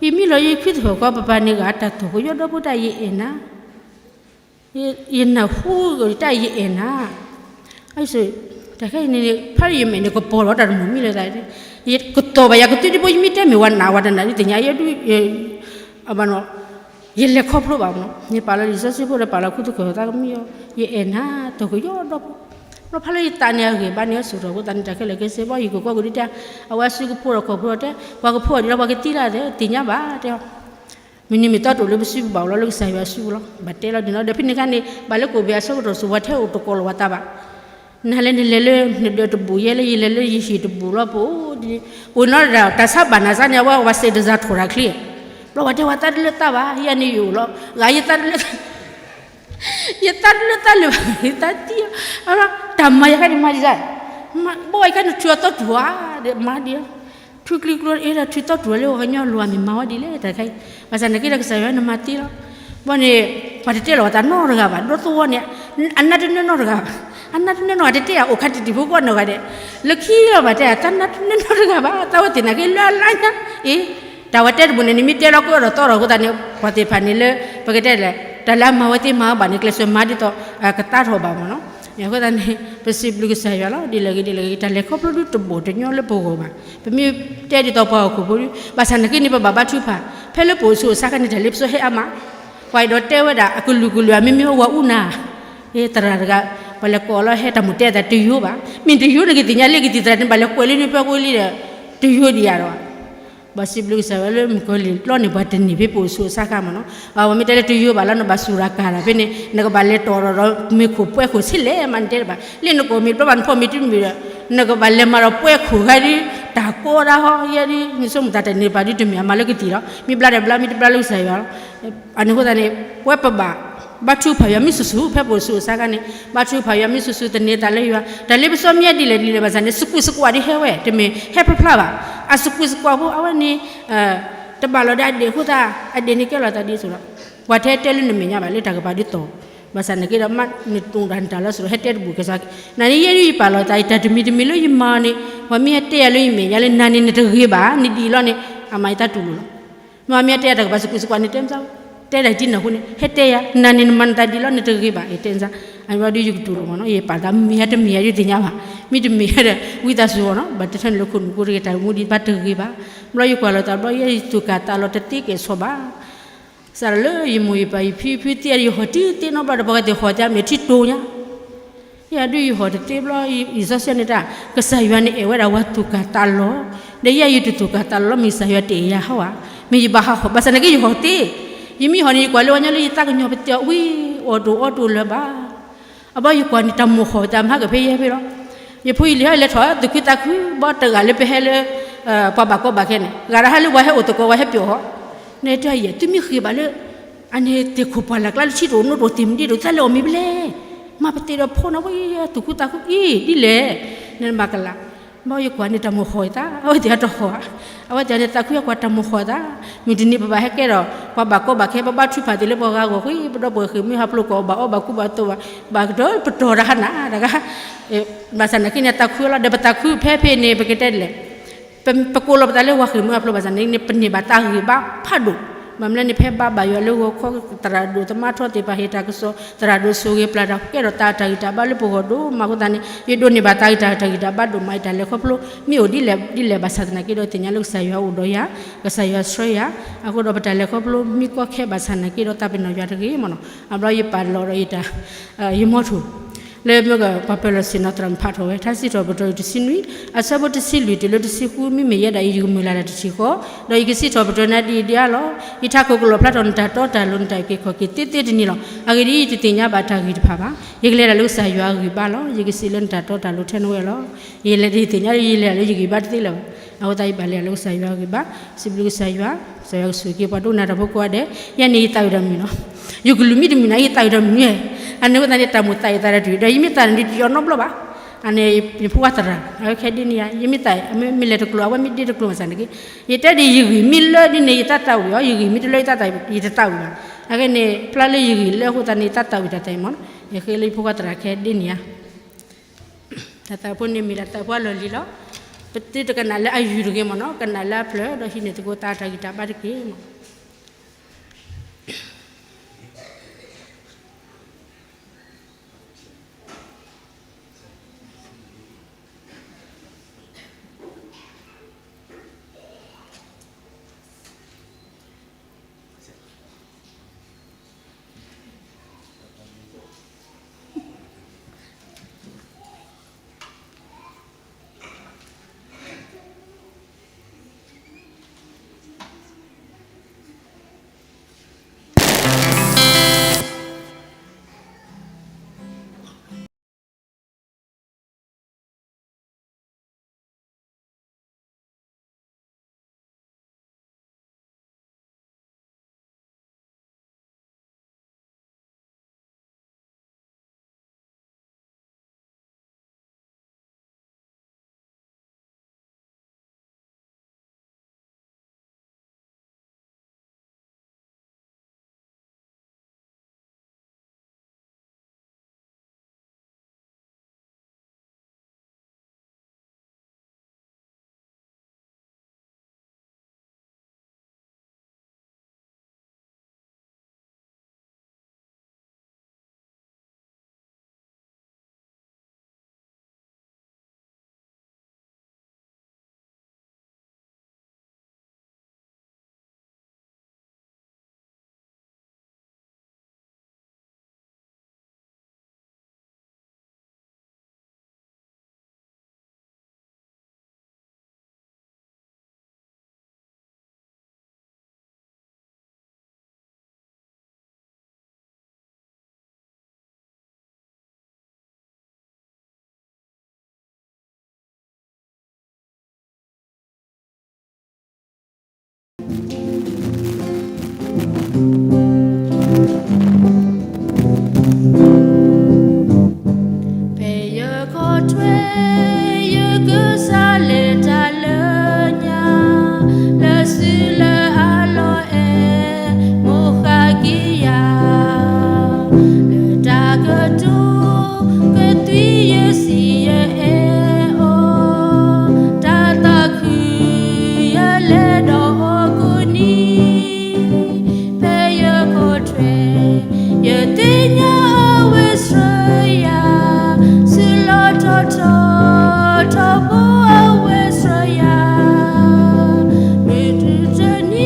ယမံလီၤ ယခွံသဟီၣ်ကီ ပပၢ်န့ၣ်ဂၤ တၢ်သိၣ်ကယီဒီဖိတၢ် ယအဲၣ်နၤ ယနၢ်ဟူတၢ် ယအဲၣ်နၤ, တၢ်ခဲအံၤန့ၣ် ဖးလၢယမဲာ်န့ၣ် ကပီၤလီၤတၢ်တမုာ်မံလၢသး, ယကတီၢ်ဘၣ်ယၤကသုတဘိ ယမ့ၢ်တဲမ့ၢ်ဝဲနးဝဲတနၤဒ်သ့ၣ်ညါ ယဲဒုး ယလဲၤခီဖျိဘၣ်မနီၤ, ယပာ်လီၤလံာ်စီဆှံဖိဒီး ပာ်လီၤခူသူၣ်ကီၢ်သးကမံအီၤ ယအဲၣ်နၤ သိၣ်ကယီဒီဖိ, ဘၣ်ဖးလၢယသးန့ၣ်အဂ့ၢ်ဘၣ်န့ၣ် အစိၣ်ထီၣ်အဃိသတးန့ၣ် တၢ်ခဲလၢာ်ခဲဆ့ ဘၣ်ယဟံၣ်ခိၣ်ဃီခိၣ်ဒ်တဲ အဝဲအစုကဖိဒီးခီၣ်ဖိဒီးတဲ ပှၤကဖိအီၤဒ်လီၤ ပှၤကသံလၢအသး သ့ၣ်ညါဘၣ်တဲအီၤ မုၢ်နံၤမုၢ်သီတအိၣ်လၢပစုပူၤဘၣ်အိၣ်လီၤ လၢကစၢ်ယွၤအစုပူၤလီၤ. ဘၣ်တဲလီၤဒ်နီၤ ဒီးဖဲန့ၣ်ခါန့ၣ် ဘၣ်လၢကအိၣ်ဘၣ်အဆၢကတီၢ်စူၤ ပှၤထဲအိၣ်တကိးလီၤဝဲသးဘၣ်. နၤလၢနလဲၤလၢနဒၢးတဘူၣ် ယဲလၢယလဲၤလၢယဟံၣ်တဘူၣ်လီၤ ပအိၣ်ဒ်န့ၣ် ပအိၣ်နီၤဒၣ် တၢ်ဆါဘၣ်နၤစါန့ၣ် အဝဲဝဲစဲးတစၢ်ထိၣ်တၢ်ချံ ဘျီဝဲတဲဝဲသးတလၢသးဘၣ် ယဲန့ၣ်ယအိၣ်လီၤ ဂၤယသးတလၢ ယသးတလၢသးလၢၤဘၣ် ယသးသံ အ တၢ်မၤယၤခါန့ၣ် မၤဒ်လဲၣ်, ဘၣ်ဝဲခါန့ၣ် ထုးအသီတူၢ်ဧါ ဒီးမၤဒ်လီၤ, ထုးကျံကျိ အဲၣ်ဒိးထုးသီတူၢ်လၢပှၤကညီလိၤ မ့ၢ်မၤဝဲဒ်လဲၣ် တၢ်ခါအံၤ, ဘၣ်ဆၣ်နာ်က့ဒီးကစၢ်ယွၤနမၤသ့လီၤ. ဘၣ်န့ၣ် ပှၤတတဲလီၤတၢ်နီတဂၤဘၣ် ဒီသဝီန့ၣ် အနါတနၢနီတဂၤဘၣ်, အနါတနၢနီတဂၤ တတဲအအိၣ်ခါတံၢ်တံၢ်ဖိကိးနီၢ်ဂၤဒဲး, လၢခံလီၤဘၣ်တဲ တၢ်နါတနၢနီတဂၤဘၣ် သးဝဲသ့ၣ်နာ်က့လၢအလါညါ, အ့ တၢ်ဝဲတဲတဘူၣ်န့ၣ် နမ့ၢ်တဲလီၤကအိၣ်ဒီးသီထီၣ်အဃိသတးန့ၣ် ပှၤသ့ၣ်တဖၣ်န့ၣ်လၢ ပကတဲလဲၣ် တၢ်လၢအမၤဝဲသ့မၤဝဲဘၣ်န့ၣ် ကျဲးစၢးမၤဒ်သိး ကသါထီၣ်ဘၣ်မ့ၢ်နီၤ. အဃိသတးန့ၣ် ပစံးဘျုးကစၢ်ယွၤလီၤ ဒ်လဲၣ်ဂ့ၤဒ်လဲၣ်ဂ့ၤ တၢ်လဲၤခီဖျိဒုတဘီၣ်တညီလၢပဂီၢ်ဘၣ်. ပမ့ၢ်တဲဒ်သိးပှၤဟီၣ်ခိၣ်ဖိဒု ဘၣ်ဆၣ်နာ်က့န့ၣ် ပဘၣ်ဘါထုကဖၣ် ဖဲလၢပအိၣ်ဆူၣ်အိၣ်ဆါခါန့ၣ် တၢ်လ့ပစီဟဲအါမး ပှၤအဲၣ်ဒိးတဲဝဲဒၣ် အကလုာ်ကလုာ် အမ့မ့ၢ်အိၣ်ဝဲအူနၤ သရၣ်တဂၤ ပှၤလဲၤကိးလီၤဟဲတၢ်မူးတဲသးတယိဘၣ်, မ့ၢ်တယိန့ၣ်ကသ့ၣ်ညါလၢကသံၣ်သရၣ်န့ၣ် ဘၣ်လဲၤကွဲးလၢနပၢ်ကိးလံဒီး တယိဒံးယၤဒီး ဘၣ်စံးဘျုးကစၢ်ယွၤလၢမုၣ်ကီၤလံၢ်တဘျီန့ၣ် ပှၤတန့ၢ်ဖဲပအိၣ်ဆူၣ်အိၣ်ဆါခါမ့ၢ်နီၤ, အဝဲမ့ၢ်တဲလၢတယိဘၣ်လီၤ နဘၣ်စူၢ်ရၤကၤရၤဖဲန့ၣ် နကဘၣ်လဲၤတီၢ်ဒီးမ့ၢ်ခိၣ်ပှဲၤခိၣ်ဆ့လဲၣ်မး နတဲတဘၣ် လၢနကိးမ့ၢ်တဘျီဘၣ် နဖီမ့ၢ်တမုာ်ဒီး နကဘၣ်လဲၤမၤဒီးပှဲၤခိၣ်ဂၤဒ် တၢ်ကီတၢ်ဟီ ယဲဒ် နဆိကမိၣ်တၢ်တန့ၢ်ဘၣ်ဒ်တမ့ၢ်အမၤလၢကသံၣ်လီၤ မ့ၢ်ဘျါဒီးဘျါ မ့ၢ်တဘျါလၢကစၢ်ယွၤလီၤ. အန့ၣ်အဃိသတးန့ၣ် ပဝဲပဘၣ် ဘါထုကဖၣ်ယွၤမ့ၢ်ဆူၣ်ဆူၣ် ဖဲပအိၣ်ဆူၣ်အိၣ်ဆါခါန့ၣ် ဘါထုကဖၣ်ယွၤမ့ၢ်ဆူၣ်ဆူၣ် သန့ၤသးလၢယွၤ တၢ်လ့ပစီမ့ၢ်ဒ်လဲၣ်ဒ်လဲၣ်ဘၣ်ဆၣ်န့ၣ် စကွံာ်စကွၢ်ဒ်ဟဲဝဲ တမ့ၢ်ဟဲဖျါဖျါဘၣ်. အစကွံာ်စကွၢ်ဖိအဝဲန့ၣ် တဘၣ်လီၤဒီးအဒဲးအဃိသတး အဒဲးန့ၣ်ကဲလီၤသးဒ်သိးဒီး ပှၤတဟဲတဲလၢနမဲာ်ညါဘၣ် လၢတၢ်ကပၤဒ်သိး ဘၣ်ဆၣ်နာ်က့ဒီး မ့ၢ်နတူၢ်တၢ်နတၢ်လီၤစ့ၢ်ဒီး ဟဲတဲတဘူၣ်ကဲစ့ၢ် နၤန့ၣ်ယဲဒ်ယပာ်လီၤသး ယတၢ်တမံၤတမံၤလၢယမၤန့ၣ် ပှၤမ့ၢ်ဟဲတဲယၤလၢယမဲာ်ညါလၢနၤန့ၣ်နတဂ့ၤဘၣ် နဒ်အံၤလီၤန့ၣ် အမၤယသးတူၢ်လိာ်လီၤ. မ့ၢ်မ့ၢ်တဲတၢ်ကဘၣ်စကွံာ်စကွၢ်န့ၣ် တဲမစၢ် တဲဒၣ်တံၢ်နၢ်ဟူန့ၣ် ဟဲတဲယၤ နၤန့ၣ်နမၤနသးဒ်လီၤ နတဂ့ၤဘၣ် ယတဲမစၢ် အန့ၣ်ဘျီဒီးယကတူၢ်လိာ်မ့ၢ်နီၤ ယပာ်သးမ့ၢ်ယၤတမ့ၢ်ယၤယသ့ၣ်ညါဘၣ် မ့ၢ်တမ့ၢ်ယၤဒီး ဝံသးစူၤအီၤနီၤ ဘၣ်တထၢန့ၣ်လၢခိၣ်နူာ်ကိးတဂ့ၤ တၢ်မူဒ်ဘၣ်တဂ့ၤဘၣ် ဘျီယကွၢ်လီၤသးဘျီ ယဲယသူၣ်ကၢ်သးလီၤတသ့ကဲၣ်ဆိးဘၣ် စးထီၣ်လၢယမိၢ်ယပၢ်ယဖံဖုသ့ၣ် ယဟီၣ်တသ့နီတဘျီဒီး ပှၤကသ့ၣ်ဟီၣ်သးမဲာ်ထံတိၤညါ ယဒုးယဟီၣ်တသ့ဘျီ ယစီဆှံန့ၣ်တၢ် ကစၢ်ယွၤန့ၣ်အဲၣ်ဝဲဒၣ်ပှၤသူၣ်ကၢ်သးလီၤ ဒီးယဲယတသူၣ်ကၢ်သးလီၤလီၤ မ့ၢ်ကစၢ်ယွၤတအဲၣ်ယၤဟီဘၣ် မ့ၢ်ယဘၣ်ဟးဟီၣ် ဘၣ်ဆၣ်နာ်က့ယဟီၣ်တသ့ ယမ့ၢ်ဟီၣ်န့ၣ် ယကွၢ်လၢပှၤကညီလၢယသးကညီၤပသ့ၣ်အီၤဝံၤ အီၣ်တအိၣ်အီတအိၣ်လၢၤဘၣ် အဘျီယကွၢ်န့ၣ် တၢ်မိၣ်ဟီၣ်သးမဟါကဖဲယဲဖဲလီၤ ယဖိယလံၤဟဲလဲၤထီၣ်သူၣ်ခုသးခု ဘၣ်တဂၤလၢပဟဲလၢ ပှၤဘၣ်ကီဘၣ်ခဲန့ၣ် ဂၤတဟါလၢပှၤဟဲအိၣ်သကိးဝဲဟဲပျီၢ်ဟီၣ် န့ၣ်တၢ်ယဲၢ် သုမ့ၢ်ဃ့ဘၣ်လၢ အန့ၣ်သ့ၣ်ခိၣ်ပှၢ်လၢ်ကျါလၢထံတအိၣ်နိတအိၣ်သ့ၣ်မနုၤတအိၣ် သးလဲၤအီၣ်မ့ၢ်ဘျဲၣ် မၤပတ့ၢ်ဒီးဖိနီၤ ဝဲသူၣ်ခုသးခုအံၤဒ်လဲၣ်, နမၤကလၤ, ဘၣ်ယကွၢ်န့ၣ်တၢ်မိၢ်ဃီအသး အဝဲသ့ၣ်အတဟီၣ်ဧါ, အဝဲသ့ၣ်န့ၣ်သးခုအကွၢ်တၢ်မိၢ်ဃီအသး, မုၢ်တနံၤပဘၣ်ဟဲကဲဒီး ပှၤဘၣ်ကီဘၣ်ခဲ ပဘါထုကဖၣ်သ့ၣ်လၢပှၤဂၤအဂီၢ်ဃီ ပဒီပုၢ်ဝဲၢ်ဃ့ၢ်မှံဟးဖျိး ကွၢ်အီၣ်ဘၣ်အီဘၣ်ကူဘၣ်သိးဘၣ်, ဘၣ်ကဒီးပတီၢ်တၢ်ဟါနၤတဂၤ, ဘၣ်ဆၣ်နာ်က့န့ၣ် သးခုလီၤ ဒီးပသးခုဖဲဖဲန့ၣ် ပကတဲဒ်လဲၣ် ပကိးလီၤပသးလၢပှၤဃ့ၢ်မှံဟးဖျိးဘၣ်ဆၣ်န့ၣ် ပန့ၢ်ဘၣ်တၢ်ဂံၢ်ဘါဖးဒိၣ်, ဘၣ်မနုၤန့ၣ် ဖဲဘါဘၣ်ယွၤလၢဂီၤခီ သရၣ်ဒိၣ်သမါထီသ့ၣ်တဖၣ် ဟ့ၣ်တၢ်ကစီၣ် သရၣ်ဒိၣ်ဆိၣ်ဂ့ၤပျၢ်တၢ် ကဲထီၣ်တၢ် တၢ်ဂံၢ်တၢ်ဘါလၢပဂီၢ်ဒိၣ်မးအဃိသတးန့ၣ် ယဒိးန့ၢ်ဘၣ်တၢ်ဂံၢ်တၢ် တၢ်ဂံၢ်တၢ်ဘါဒိၣ်မး ယတၢ်လဲၤခီဖျိ မ့ၢ်အိၣ်ဒ်လဲၣ်ဒ်လဲၣ်ဘၣ်ဆၣ်သနာ်က့ဒီး သ့ၣ်ညါလၢကစၢ်ယွၤအိၣ်ဒီးယၤ, ကစၢ်ယွၤဆှၢယၤ, အဃိဒီးပတၢ်လဲၤခီဖျိမ့ၢ်ကီခဲဘၣ်ဆၣ်သနာ်က့ဒီး သးပ့ၤနီၣ်ယွၤတဂ့ၤမ့ၢ်နီၤ, အဘျီယပာ်လီၤဒီးယတၢ် ယမီထိၣ် လၢမ့ၢ်ကပှၤပၢၤလီၢ်ဆ့ၣ်နီၤသရၣ်မုၣ်ဖးထီၣ်ဝဲ ထါစံးထီၣ်ပတြၢၤတဆံနွံ အဆၢဖိတဆံလွံၢ်တုၤလၢတဆံဃု မ့မ့ၢ်ယဲဒၣ်အံၤ ယကမုၢ်လၢ်တၢ်တထံၣ်ဃီ, ဒီးယကစံးထီၣ်ပတြၢၤနၤဒ်အံၤဒ်အါလီၤ. ယထးခိၣ်ကလီၣ်ဖျါထီၣ်နတၢ်တီတၢ်လိၤ နတၢ်အုၣ်က့ၤခီၣ်က့ၤသ့သ့တနံၤလီၤ. အဂ့ၢ်ဒ်အံၤ, ယတသ့ၣ်ညါဘၣ်တၢ်ဂံၢ်တဖၣ်ဘၣ်. ယကလဲၤတၢ်လၢကစၢ်ယွၤအဂံၢ်ဘါလီၤ. ယကစံးလၢနတၢ်တီတၢ်လိၤထဲနဝဲလီၤ. ယလဲၤတသ့ၣ်ညါ ယလဲၤတၢ်လၢယဂံၢ်ဘါတသ့လၢၤဘၣ်. အဃိသတးယဘၣ်လဲၤတၢ်လၢကစၢ်ယွၤအဂံၢ်ဘါ, စံးဘျုးကစၢ်ယွၤ, ကစၢ်ယွၤကဆိၣ်ဂ့ၤက့ၤ ပှၤဒိကနၣ်တၢ်ဖိကိးဂၤဒဲး, ယဲန့ၣ်ယသးဝံၣ်တၢ်မုာ်လီၤ. ယကလုၢ်မံတမုာ်နၤ ယသးဝံၣ်တၢ်မုာ်, အန့ၣ်အဃိသတးန့ၣ် တၢ်မိၣ်သးအံၤသးတတုၤ ဒီးယမ့ၢ်သးန့ၣ် ယအီၣ်နီတဘျီဘၣ်. အန့ၣ် ယဖိခွါသရၣ် အဝဲခဲဒ်န့ၣ်ယါ, ယမ့ၢ်သး မ့ၢ်လဲၤတကျိၤ အဝဲမ့ၢ်ဒ့တကျိၤမးစၢ်န့ၣ်က့, ယတဲဒ်ယဂံၢ်မ့ၢ်လၢဒ်န့ၣ် ယတၢ်သးဝံၣ်အီၤ, ယဂံၢ်မ့ၢ်တလၢယတၢ်သးဝံၣ် ယတသးဝံၣ်ဘၣ်. အဂ့ၢ်န့ၣ် ဖျါလၢယဂံၢ်လၢအဃိသတးန့ၣ် ယတၢ်သးဝံၣ်တၢ်သးအံၤမ့ၢ်နီၤ, ယဃ့လၢယဖိခွါသရၣ်ခဲဒ်န့ၣ်ယါ. တၢ်သးဖိန့ၣ်မ့ၢ်ဒၣ်သးဖိအလီၢ်လံၤလီၤ. ပသုတကနၣ်လၢအယုၢ်တဂ့ၤမ့ၢ်နီၤ, ကနၣ်လၢအဖျၢၣ် ဒီးဟံးန့ၢ်သကိးသးတၢ်ဂံၢ်တၢ်ဘါတက့ၢ်မ့ၢ်.ဖဲယကီၢ်ထွဲ ယကစၢ်လဲၤတၢ်လၢညါ လၢစုလၢအလီၢ်အဲၣ် မိၢ်ဃးက့ၤယၤ လၢတၢ်ကတိၤကသွံယစံးယအဲၣ်အီၤ တၢ်သးခု ယလဲၤဒီးအီၤကိးနံၤ ဖဲယကီၢ်ထွဲ ယသ့ၣ်ညါအဝဲဆှၢယၤ စုလီၢ်ထီၣ်ထီထီဘိ အဝဲဆှၢယၤ မုၢ်တနံၤ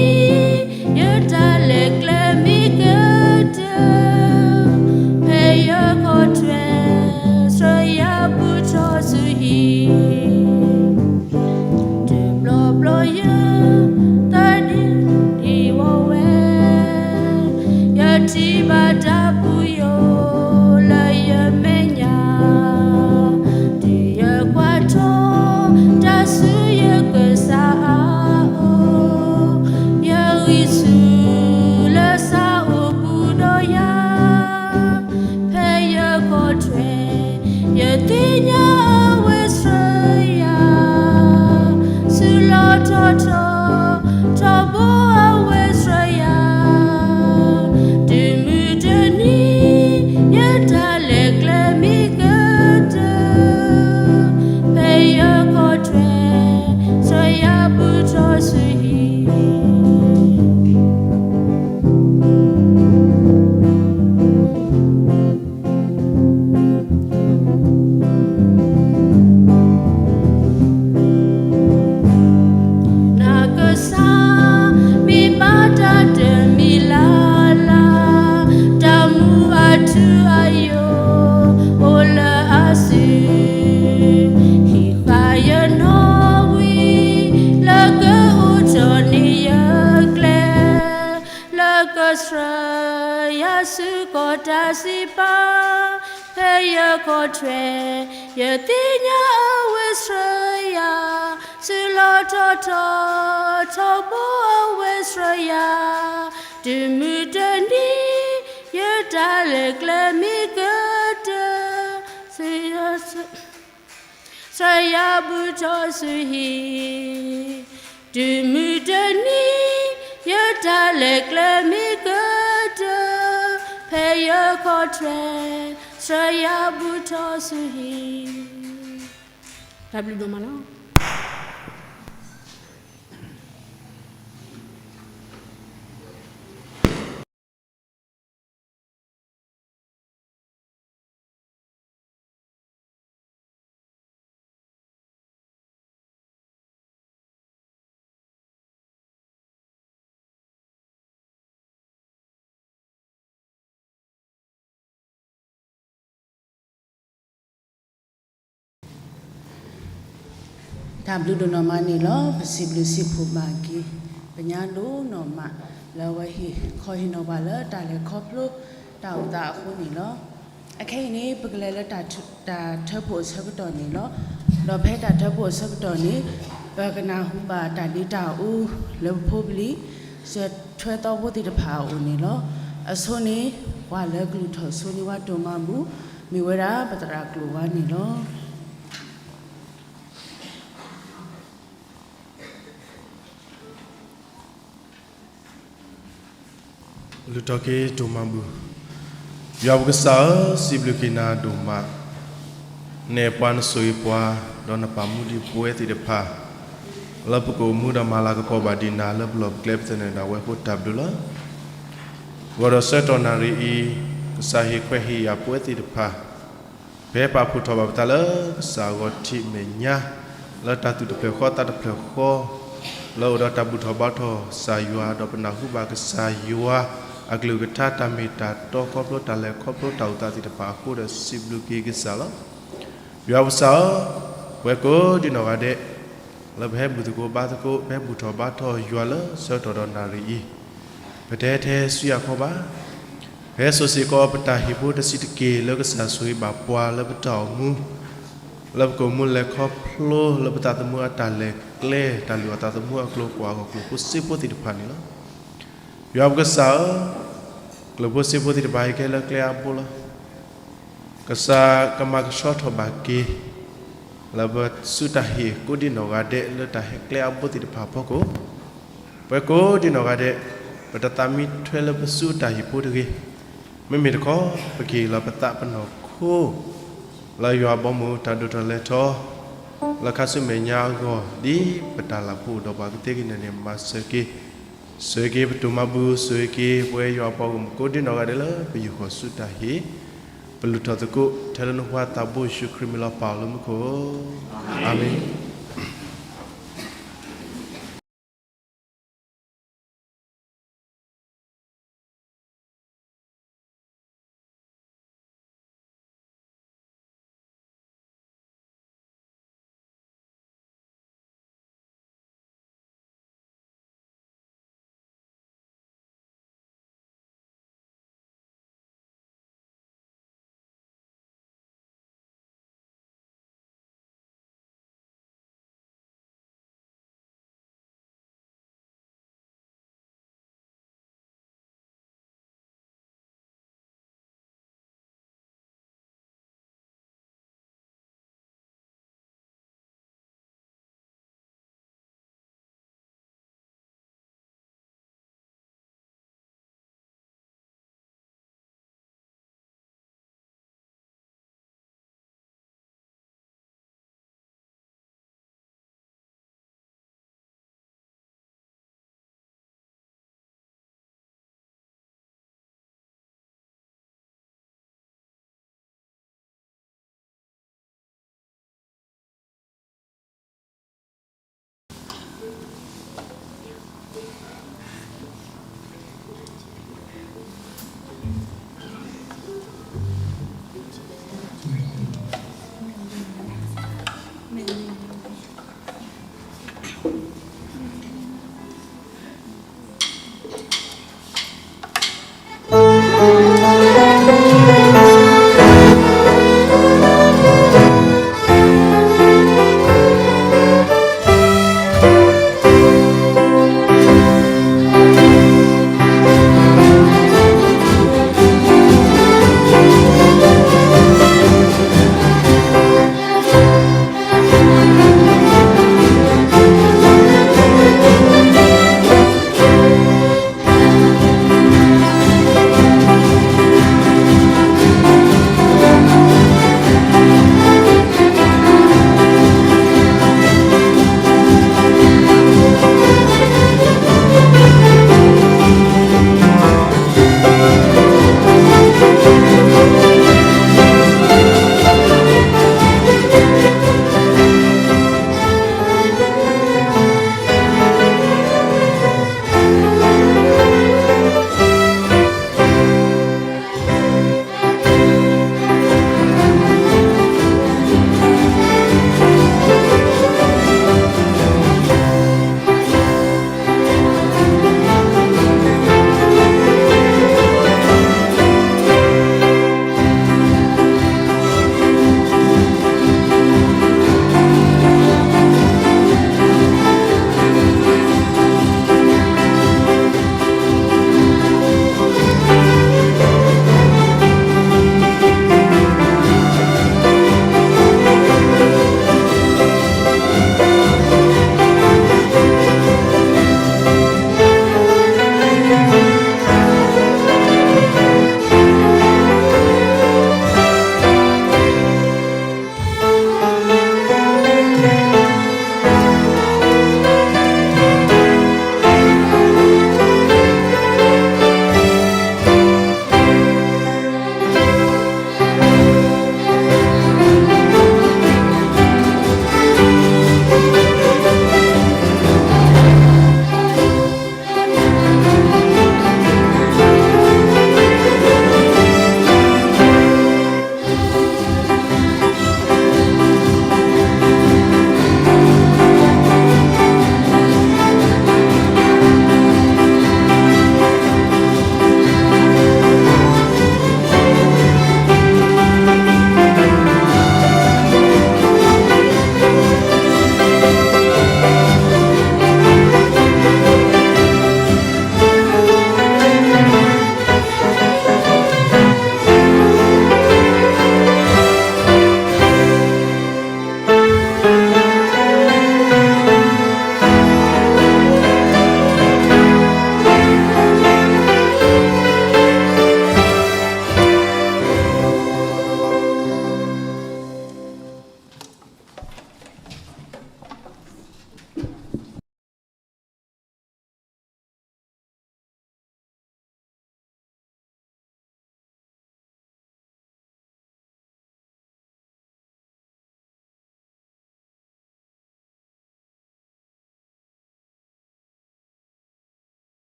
ယတၢ်လဲၤကျဲမ့ၢ်ကတၢၢ် ဖဲယကီၢ်ထွဲ ဆှၢယၤဘူးထီၣ်ဆူဟံၣ် တဘျီဘျီယသးဒ့ဒ့ဝီဝဲ ယထံၣ်ဘၣ်တၢ်ပူၤယိာ်လၢယမဲာ်ညါ တုၤယကွၢ်ထီၣ်တၢ်ဆူယကစၢ်အအိၣ် ယဂံၢ်ဆူၣ်လၢစးအိၣ်ဘူးဒီးယၤ ဖဲယကီၢ်ထွဲ တၢ်စံးပာ်, ဖဲယခီၣ်ထွဲ, ယသ့ၣ်ညါအဝဲစၢယၤ, စုလီၢ်ထီၣ်ထီ, ထီဘိအဝဲစၢယၤ, တုၤမုၢ်တနံၤ, ယတၢ်လဲၤကျဲမ့ၢ်ကတၢၢ်, စၢယၤဘူၣ်ထီၣ်ဆူဟံၣ်, တုၤမုၢ်တနံၤ, ယတၢ်လဲၤကျဲမ့ၢ်ကတၢၢ်, ဖဲယခီၣ်ထွဲ, စၢယၤဘူၣ်ထီၣ်ဆူဟံၣ်, တၢ်ဘျုးဒိၣ်မးလီၤ. တၢ်ဘျုးဒိၣ်နီၢ်မးန့ၣ်လီၤ. ပစံးဘျုးစံးဖှိၣ်ဘၣ်က့ၤ ပညါဒိၣ်နီၢ်မး လၢအဝဲဟ့ၣ်ခီဟ့ၣ်နီၤဘၣ်လၢတၢ်လဲၤခီဖျိတၢ်အိၣ်သးအဃိန့ၣ်လီၤ. အခဲအံၤန့ၣ် ပကလဲၤလၢတၢ်ထၢ တၢ်ထၢဖှိၣ်အဆၢကတီၢ်န့ၣ်လီၤ. ဒီးဖဲတၢ်ထၢဖှိၣ်အဆၢကတီၢ်န့ၣ် ပကနၢ်ဟူဘၣ်တၢ်ဒ့တၢ်အူလၢပဖိပလံၤ စၢၤထွဲသီဖိသ့ၣ်တဖၣ်အအိၣ်န့ၣ်လီၤ. အဆိန့ၣ် ပှၤလၢကလုၢ်ထီၣ်ဆိန့ၢ်ဝဲတိၢ်မၤဘူၣ် မ့ၢ်ဝဲဒၣ်ပသရၣ်ကျိၤဝါန့ၣ်လီၤ. လုၢ်ထီၣ်က့ၤတိၢ်မၤဘူၣ်. ယွၤပကစၢ်ဧၢ, စံးဘျုးက့ၤနၤဒိၣ်မး, နအဲၣ်ပှၤနဆိၣ်ဂ့ၤပှၤ, ဒီးနပာ်မူဒံးပဝဲသ့ၣ်တဖၣ် လၢပကအိၣ်မူဒီးမၤလၤကပီၤဘၣ်ဒံးနၤလၢပလီၢ်ပကျဲပသနၢၣ်ဒၣ်ဝဲအဃိတၢ်ဘျုးလီၤ. ဂီၤဒီးဆၢကတီၢ်နၣ်ရံၣ်အံၤ, ကစၢ်ဟ့ၣ်ခွဲးဟ့ၣ်ယာ်ပဝဲသ့ၣ်တဖၣ် ပဟဲပာ်ဖှိၣ်ထီၣ်ဘၣ်ပသးလၢကစၢ်အဂီၢ်ထံးမဲာ်ညါ, လၢတၢ်သူၣ်တဖျၢၣ်ဃီသးတဖျၢၣ်ဃီ, လၢအိၣ်ဒီးတၢ်ဘူၣ်ထီၣ်ဘါထီၣ်ကစၢ်ယွၤ, ဒီးပနၢ်ဟူဘၣ်ကစၢ်ယွၤအကလုၢ်ကထါတၢ်မ့ၢ်တၢ်တီခီဖျိတၢ်လဲၤခီဖျိတၢ်အိၣ်သးသ့ၣ်တဖၣ်အဃိဒီးစံးဘျုးက့ၤကစၢ်လီၤ. ယွၤပကစၢ်ဧၢ, ပဝဲကိးဒံနီၢ်ဂၤဒဲး လၢပဟဲဘူၣ်သကိးဘါသကိး ပဟဲဘူၣ်ထီၣ်ဘါထီၣ်ယွၤလၢဆၢကတီၢ်ဒီးနၣ်ရံၣ်အံၤ, ပတဟဲထဲဆူယၤခီဘၣ်. ပဟဲစိာ်စ့ၢ်ကီးပတၢ်ဟံၣ်ဖိတဆံးတက့ၢ်လၢကစၢ်ဆိၣ်ဂ့ၤဘၣ်ပှၤလၢပတၢ်အိၣ်မူ, လၢပကအိၣ်မူလဲၤခီဖျိလၢပသးသမူအတၢ်လဲၤကျဲ တၢ်လုၢ်အီၣ်သးသမူအကျိၤကွၢ်အဂီၢ်ကျိၣ်ဖိစ့ဖိသ့ၣ်တဖၣ်န့ၣ်လီၤ. ယွၤပကစၢ်ဧၢ, ကျိၣ်ဖိစ့ဖိသ့ၣ်တဖၣ်ဟဲကဲလၢကျဲအါဘိလီၤ. ကစၢ်ကမၤကဆှီထီၣ်ဘၣ်က့ၤ လၢပစုတၢ်ဟ့ၣ်ကိးဒံနီၢ်ဂၤဒဲးလၢတၢ်ဟဲကျဲအါဘိသ့ၣ်တဖၣ်အဖီခိၣ်, ပဝဲကိးဒံနီၢ်ဂၤဒဲး ပတသးမံထွဲလၢပစုတၢ်ဟ့ၣ်ဖိတဂ့ၤ. မ့မ့ၢ်တခီ ပကဟ့ၣ်လီၤပသးပနီၢ်ခိ လၢယွၤအဘီအမုၢ်တၢ်ဒိၣ်ထီၣ်လဲၤထီၣ် လၢခါဆူမဲာ်ညါအဂီၢ် ဒ်ပတၢ်လၢ်ဖိအိၣ်ဒီးပှၤကသ့က့ၤန့ၣ်န့ၣ် မၤစၢၤက့ၤ, ဆိၣ်ဂ့ၤက့ၤပတိၢ်မၤဘူၣ်, ဆိၣ်ဂ့ၤက့ၤပဝဲယွၤအပှၤဂီၢ်မုၢ်ကိးဒံနီၢ်ဂၤဒဲးလၢပယူၢ်ဃီၤဆူတၢ်ဟ့ၣ်, ပလုၢ်ထီၣ်သကိးထဲလၢနဖိသးဘိယ့ၣ်ၡူးခရံာ်မံၤလီၤ ပၢ်လၢမူခိၣ်, အၤမ့ၣ်.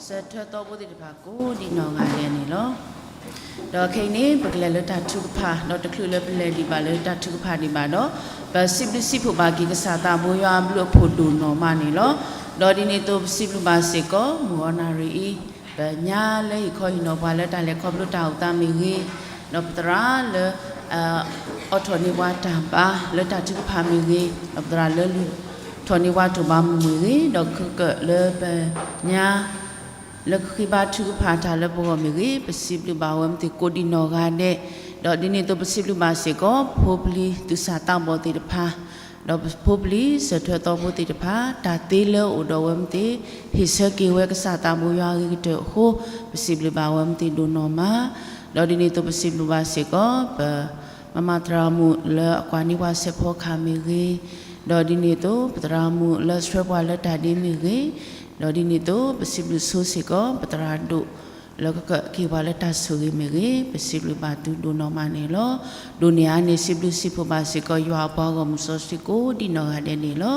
စၢၤထွဲသီဖိသ့ၣ်တဖၣ်ကိးဒံနီၢ်ဂၤဒဲးန့ၣ်လီၤ. ဒီးခဲအံၤန့ၣ် ပကလဲၤလၢတၢ်ထုကဖၣ်, ဒီးတချုးလၢပလဲၤဒံးဘၣ်လၢတၢ်ထုကဖၣ်ဒံးဘၣ်ဒီး, ပစံးဘျုးစံးဖှိၣ်ဘၣ်က့ၤကစၢ်သးဘိယွၤအဘျုးအဖှိၣ်ဒိၣ်နီၢ်မးန့ၣ်လီၤ. ဒီးဒ်န့ၣ်အသိးပစံးဘျုးဘၣ်စ့ၢ်ကီး မုၢ်ဂီၤနၣ်ရံၣ်အံၤ, ပညါလၢဟ့ၣ်ခီဟ့ၣ်နီၤပှၤလၢတၢ်လဲၤခီဖျိတၢ်အိၣ်သးမ့ၢ်ဂ့ၤ, ဒီးပသရၣ်လၢ အိးထီၣ်န့ၢ်ပှၤတၢ်ဘါလၢတၢ်ထုကဖၣ်မ့ၢ်ဂ့ၤ, ဒီးပသရၣ်လၢလူၤထီၣ်န့ၢ်ပှၤတၢ်ဘါမုၢ်မ့ၢ်ဂ့ၤ, ဒီးခဲကနံၣ်လၢပညါ လၢကဃ့ဘါထုကဖၣ်တၢ်လၢပဂီၢ်မ့ၢ်ဂ့ၤ, ပစံးဘျုးဘၣ်ဝဲမ့ၢ်သ့ၣ်ကိးဒံနီၢ်ဂၤဒဲး, ဒီးဒ်န့ၣ်အသိးပစံးဘျုးဘၣ်စ့ၢ်ကီး ဖိပလံၤသူၣ်စၢ်သးဘီၣ်သ့ၣ်တဖၣ်, ဒီးဖိပလံၤစၢၤထွဲသီဖိသ့ၣ်တဖၣ်, တၢ်သ့လၢအအိၣ်ဒီးဝဲမ့ၢ်သ့ၣ်, ဟ့ၣ်ဆၢက့ၤဝဲကစၢ်သးဘိယွၤအဂ့ၤကတၢၢ်အဃိ, ပစံးဘျုးဘၣ်ဝဲမ့ၢ်သ့ၣ်ဒိၣ်နီၢ်မး, ဒီးဒ်န့ၣ်အသိးပစံးဘျုးဘၣ်စ့ၢ်ကီး ပ မမသရၣ်မုၣ်လၢအကွၢ်န့ၢ်ပှၤစဲးဖီကဟၣ်မ့ၢ်ဂ့ၤ, ဒီးဒ်န့ၣ်အသိး ပသရၣ်မုၣ်လၢဆှၢပှၤလၢတၢ်ဒ့မ့ၢ်ဂ့ၤ, ဒီးဒ်န့ၣ်အသိးပစံးဘျုးဆိစ့ၢ်ကီး ပသရၣ်ဒိၣ်လၢကကဲပှၤလၢတၢ်ဆိၣ်ဂ့ၤမ့ၢ်ဂ့ၤ, ပစံးဘျုးဘၣ်သုဒိၣ်နီၢ်မးန့ၣ်လီၤ. ဒိၣ်န့ၢ်အါန့ၣ် စံးဘျုးစံးဖှိၣ်ဘၣ်စ့ၢ်ကီးယွၤအပှၤဂီၢ်မုၢ်စီဆှံကိးဒံနီၢ်ဂၤဒဲးန့ၣ်လီၤ.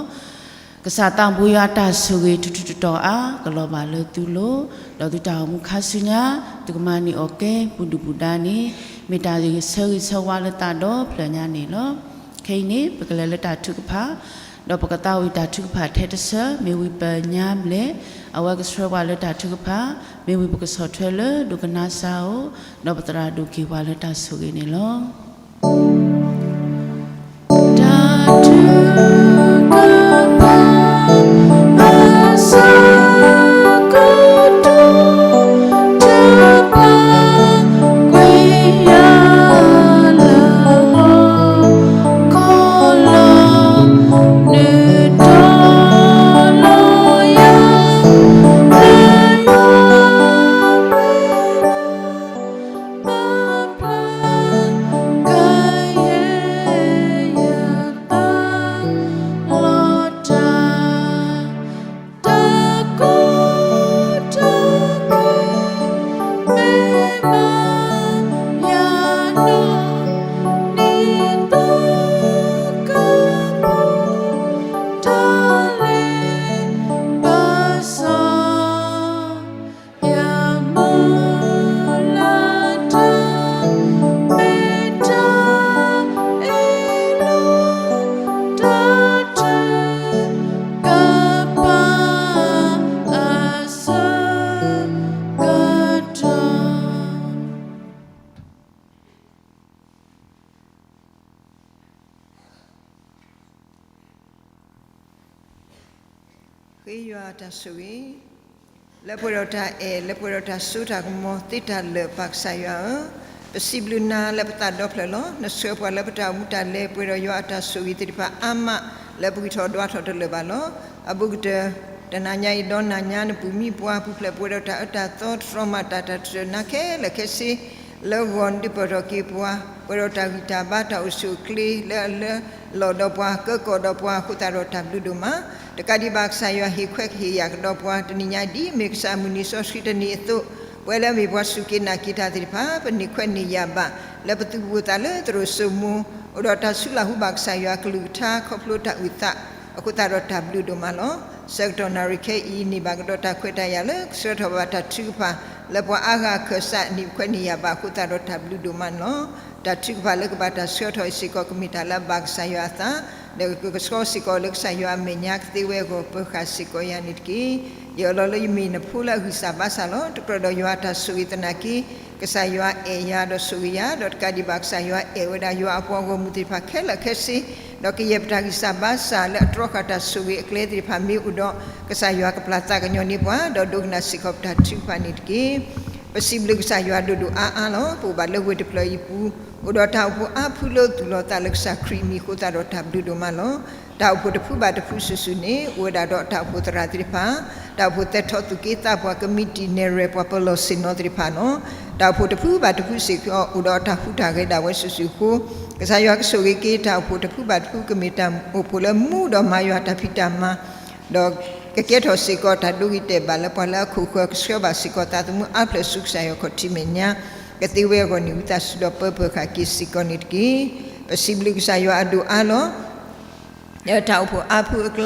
ကစၢ်သးဘိယွၤတၢ်ဆိၣ်ဂ့ၤထူးထူးတီၤတီၤအါ ကလီၤဘၣ်လၢသုလိၤ, ဒီးသုတၢ်အိၣ်မူခါဆူညါ သုကမၤန့ၢ်အီၣ်ကဲ ပူၤဒုၣ်ပူၤဒါန့ၣ် မ့ၢ်တၢ်ဂ့ၤဆၢဂ့ၤဆၢဝါလၢသးဒီဖျၢၣ်ညါန့ၣ်လီၤ. ခဲအံၤန့ၣ် ပကလဲၤလၢတၢ်ထုကဖၣ်, ဒီးပကသးဝံၣ်တၢ်ထုကဖၣ်ထဲတဆၢ, မ့ၢ်ဝံၤပညါဘျဲၣ် အဝဲကဆှၢပှၤလၢတၢ်ထုကဖၣ်, မ့ၢ်ဝံၤပကဆီၣ်ထွဲလၢဒိကနၣ်စၢ်အိၣ်, ဒီးပသရၣ်ဒိၣ်က့ၤပှၤလၢတၢ်ဆိၣ်ဂ့ၤန့ၣ်လီၤ. တၢ်ထု ကဖၣ် အဆၢကတီၢ် တၢ်ဘၣ်ကွၢ် ယၤလၢဟီၣ်ခိၣ်လီၤ, နုာ်ထီၣ်လီၤယၤ လၢယွၤ ပျဲၢ် ပျဲၢ် ကယဲၢ်ယသး လီၤတၢ် တၢ်ကိၢ်တၢ်ဂီၤ မ့ၢ်ဘၣ် ယၤနီၢ် နံၣ်သီကပူၤ တၢ်လဲၤဘၣ်စီၤ ယမုၢ်လၢ်တၢ် မ့ၢ်တၢ်အ့ၣ်လိာ် တၢ်ထုကဖၣ် အဆၢကတီၢ် ဃ့ယွၤတၢ်ဆိၣ်ဂ့ၤ, လၢပှဲၤဒီးတၢ်အဲၣ်, လၢပှဲၤဒီးတၢ်စိတၢ်ကမီၤသ့တၢ်လၢာ် ပၢ်ကစၢ်ယွၤဧၢ, ပစံးဘျုးနၤလၢပသးဒီဖျၢၣ်လီၤ. နဆှၢပှၤလၢပတၢ်အိၣ်မူတၢ်လဲၤပှဲၤဒီးယွၤအတၢ်ဆိၣ်ဂ့ၤသ့ၣ်တဖၣ်အါမး လၢပဂံၢ်ထီၣ်ဒွးထီၣ်တလၢာ်ဘၣ်လီၤ. အဘူးကတၢၢ် တနၤညါအံၤဒီးနၤညါ နပူၤမံပှၤ ပူၤဖျဲးပှဲၤဒီးတၢ်အၢတၢ်သီ တြီမၤတၢ် တၢ်တရၢၢ်နၤခဲလၢာ်ခဲဆ့ လၢဂီၤနဒုးပၢၢ်ထီၣ်က့ၤပှၤ ပှဲၤဒီးတၢ်ဂံၢ်တၢ်ဘါ တၢ်အိၣ်ဆူၣ်အိၣ်ချ့ လၢအလၢလီၢ်ဒီးပှၤ ကၢကီၣ်ဒီးပှၤအဃိသတးဒီးတၢ်ဘျုးဒိၣ်မး, တကးဒံးဘၣ်ကစၢ်ယွၤဟ့ၣ်ခွဲးကဟ့ၣ်ယာ်ကဒီးပှၤ တနံၤညါဒ်အမ့ၢ် ကစၢ်မုၢ်နံၤစီဆှံတနံၤအသိး ပဝဲလၢအမ့ၢ်ပှၤစူၢ်က့ၤနာ်က့ၤတၢ်သ့ၣ်တဖၣ် ပန့ၢ်ခွဲးန့ၢ်ယာ်ဘၣ် လၢပသုးဘူးသးလၢသရိာ်စိမိၤ အိၣ်ဒီးတၢ်ဆူးလၢ်ဟူဘၣ်ကစၢ်ယွၤအကလုၢ်ကထါ ခီဖျိတၢ်အုၣ်သးအဃိသတးဒီးတၢ်ဘျုးဒိၣ်မးလီၤ. ဆၢကတီၢ်နၣ်ရံၣ်ခဲအံၤ န့ၢ်ဘၣ်ကဒီးတၢ်ခွဲးတၢ်ယာ်လၢကဆှၢထီၣ်ဘၣ်တၢ်ထုကဖၣ် လၢပှၤအါဂၤအခၢၣ်စးန့ၣ် ပခွဲးန့ၢ်ယာ်ဘၣ်အဃိသတးဒီးတၢ်ဘျုးဒိၣ်မးန့ၣ်လီၤ. တၢ်ထုကဖၣ်လၢကဘၣ်တၢ်ဆှၢထီၣ်အံၤစ့ၢ်ကီး ကမ့ၢ်တၢ်လၢအဘၣ်ကစၢ်ယွၤအသး ဒီးကဆှၢစ့ၢ်ကီးလၢကစၢ်ယွၤအမဲာ်ညါ ကသ့ဝဲအဂီၢ် ပၢၤဃာ်စ့ၢ်ကီးယၤန့ၣ်တက့ၢ်. ယအၢၣ်လီၤလၢယမ့ၢ်နဖိလၢအဂံၢ်စၢ်ဘါစၢ်လီၤ. တကြၢးဒီးယွၤအတၢ်ဆိၣ်ဂ့ၤသနာ်က့ ကစၢ်ယွၤအဲၣ်ယၤဒီးဆိၣ်ဂ့ၤယၤ ဒီးတကးဒံးဘၣ်ကစၢ်ယွၤအဲၣ်ဝဲဒၣ်ယွၤအပှၤဂီၢ်မုၢ်သ့ၣ်တဖၣ်ခဲလၢာ်ခဲဆ့ ဒီးကယဲၢ်ပတၢ်ဂံၢ်စၢ်ဘါစၢ်လၢအတြီဃာ်တၢ်ဆိၣ်ဂ့ၤအကျဲသ့ၣ်တဖၣ်မ့ၢ်အိၣ်ဒီး ကစၢ်ယွၤကပျၢ်သးကညီၤန့ၢ်ပှၤ ဒီးဒိကနၣ်စ့ၢ်ကီးပတၢ်ထုကဖၣ်န့ၣ်တက့ၢ်. ပစံးဘျုးကစၢ်ယွၤဒိၣ်ဒိၣ်အါအါလီၤ. ပအိၣ်ဘၣ်လၢဝ့ၢ်တဖျၢၣ်အံၤပူၤ အိၣ်ဒီးတၢ်အိၣ်ဖှိၣ်အါဖုလၢသူၣ်လီၤသးလၢကစၢ်ခရံာ်အမံၤအဃိသတးဒီးတၢ်ဘျုးဒိၣ်မးလီၤ. တၢ်အိၣ်ဖှိၣ်တဖုဘၣ်တဖုစုာ်စုာ်န့ၣ် အိၣ်ဝဲဒၣ်ဒီးတၢ်အိၣ်ဖှိၣ်သရၣ်သ့ၣ်တဖၣ်, တၢ်အိၣ်ဖှိၣ်သဲထီၣ်သူၣ်က့သးပှၢ် ကမံးတံာ်နဲၣ်ရွဲၣ်ပှၤပလီၢ်ဆ့ၣ်နီၤသ့ၣ်တဖၣ်လီၤ. တၢ်အိၣ်ဖှိၣ်တဖုဘၣ်တဖုစ့ၢ်ကီး အိၣ်ဒီးတၢ်ဟူးတၢ်ဂဲၤဒၣ်ဝဲစုာ်စုာ်အဃိ ကစၢ်ယွၤကဆိၣ်ဂ့ၤက့ၤတၢ်အိၣ်ဖှိၣ်တဖုဘၣ်တဖု ကမ့ၢ်တၢ်အိၣ်ဖှိၣ်လၢမူဒီးမၤယွၤတၢ်ဖံးတၢ်မၤ ဒီးကကဲထီၣ်စ့ၢ်ကီးတၢ်ဒိဂ့ၤတဲာ်ဘၣ်လၢပှၤလၢအခိၣ်ဃၢၤ ကဆှၢဘၣ်စ့ၢ်ကီးသးသမူအါဖျၢၣ်ဆူကစၢ်ယွၤခီၣ်ထံးမဲာ်ညါ ကသ့ဝဲအဂီၢ်န့ၣ် ဝံသးစူၤဒီးပၢပၢၤဃာ်က့ၤစ့ၢ်ကီးန့ၣ်တက့ၢ်. ပစံးဘျုးကစၢ်ယွၤအဒိၣ်အါလီၤ. လၢတၢ်အိၣ်ဖှိၣ်အါဖုအကျါ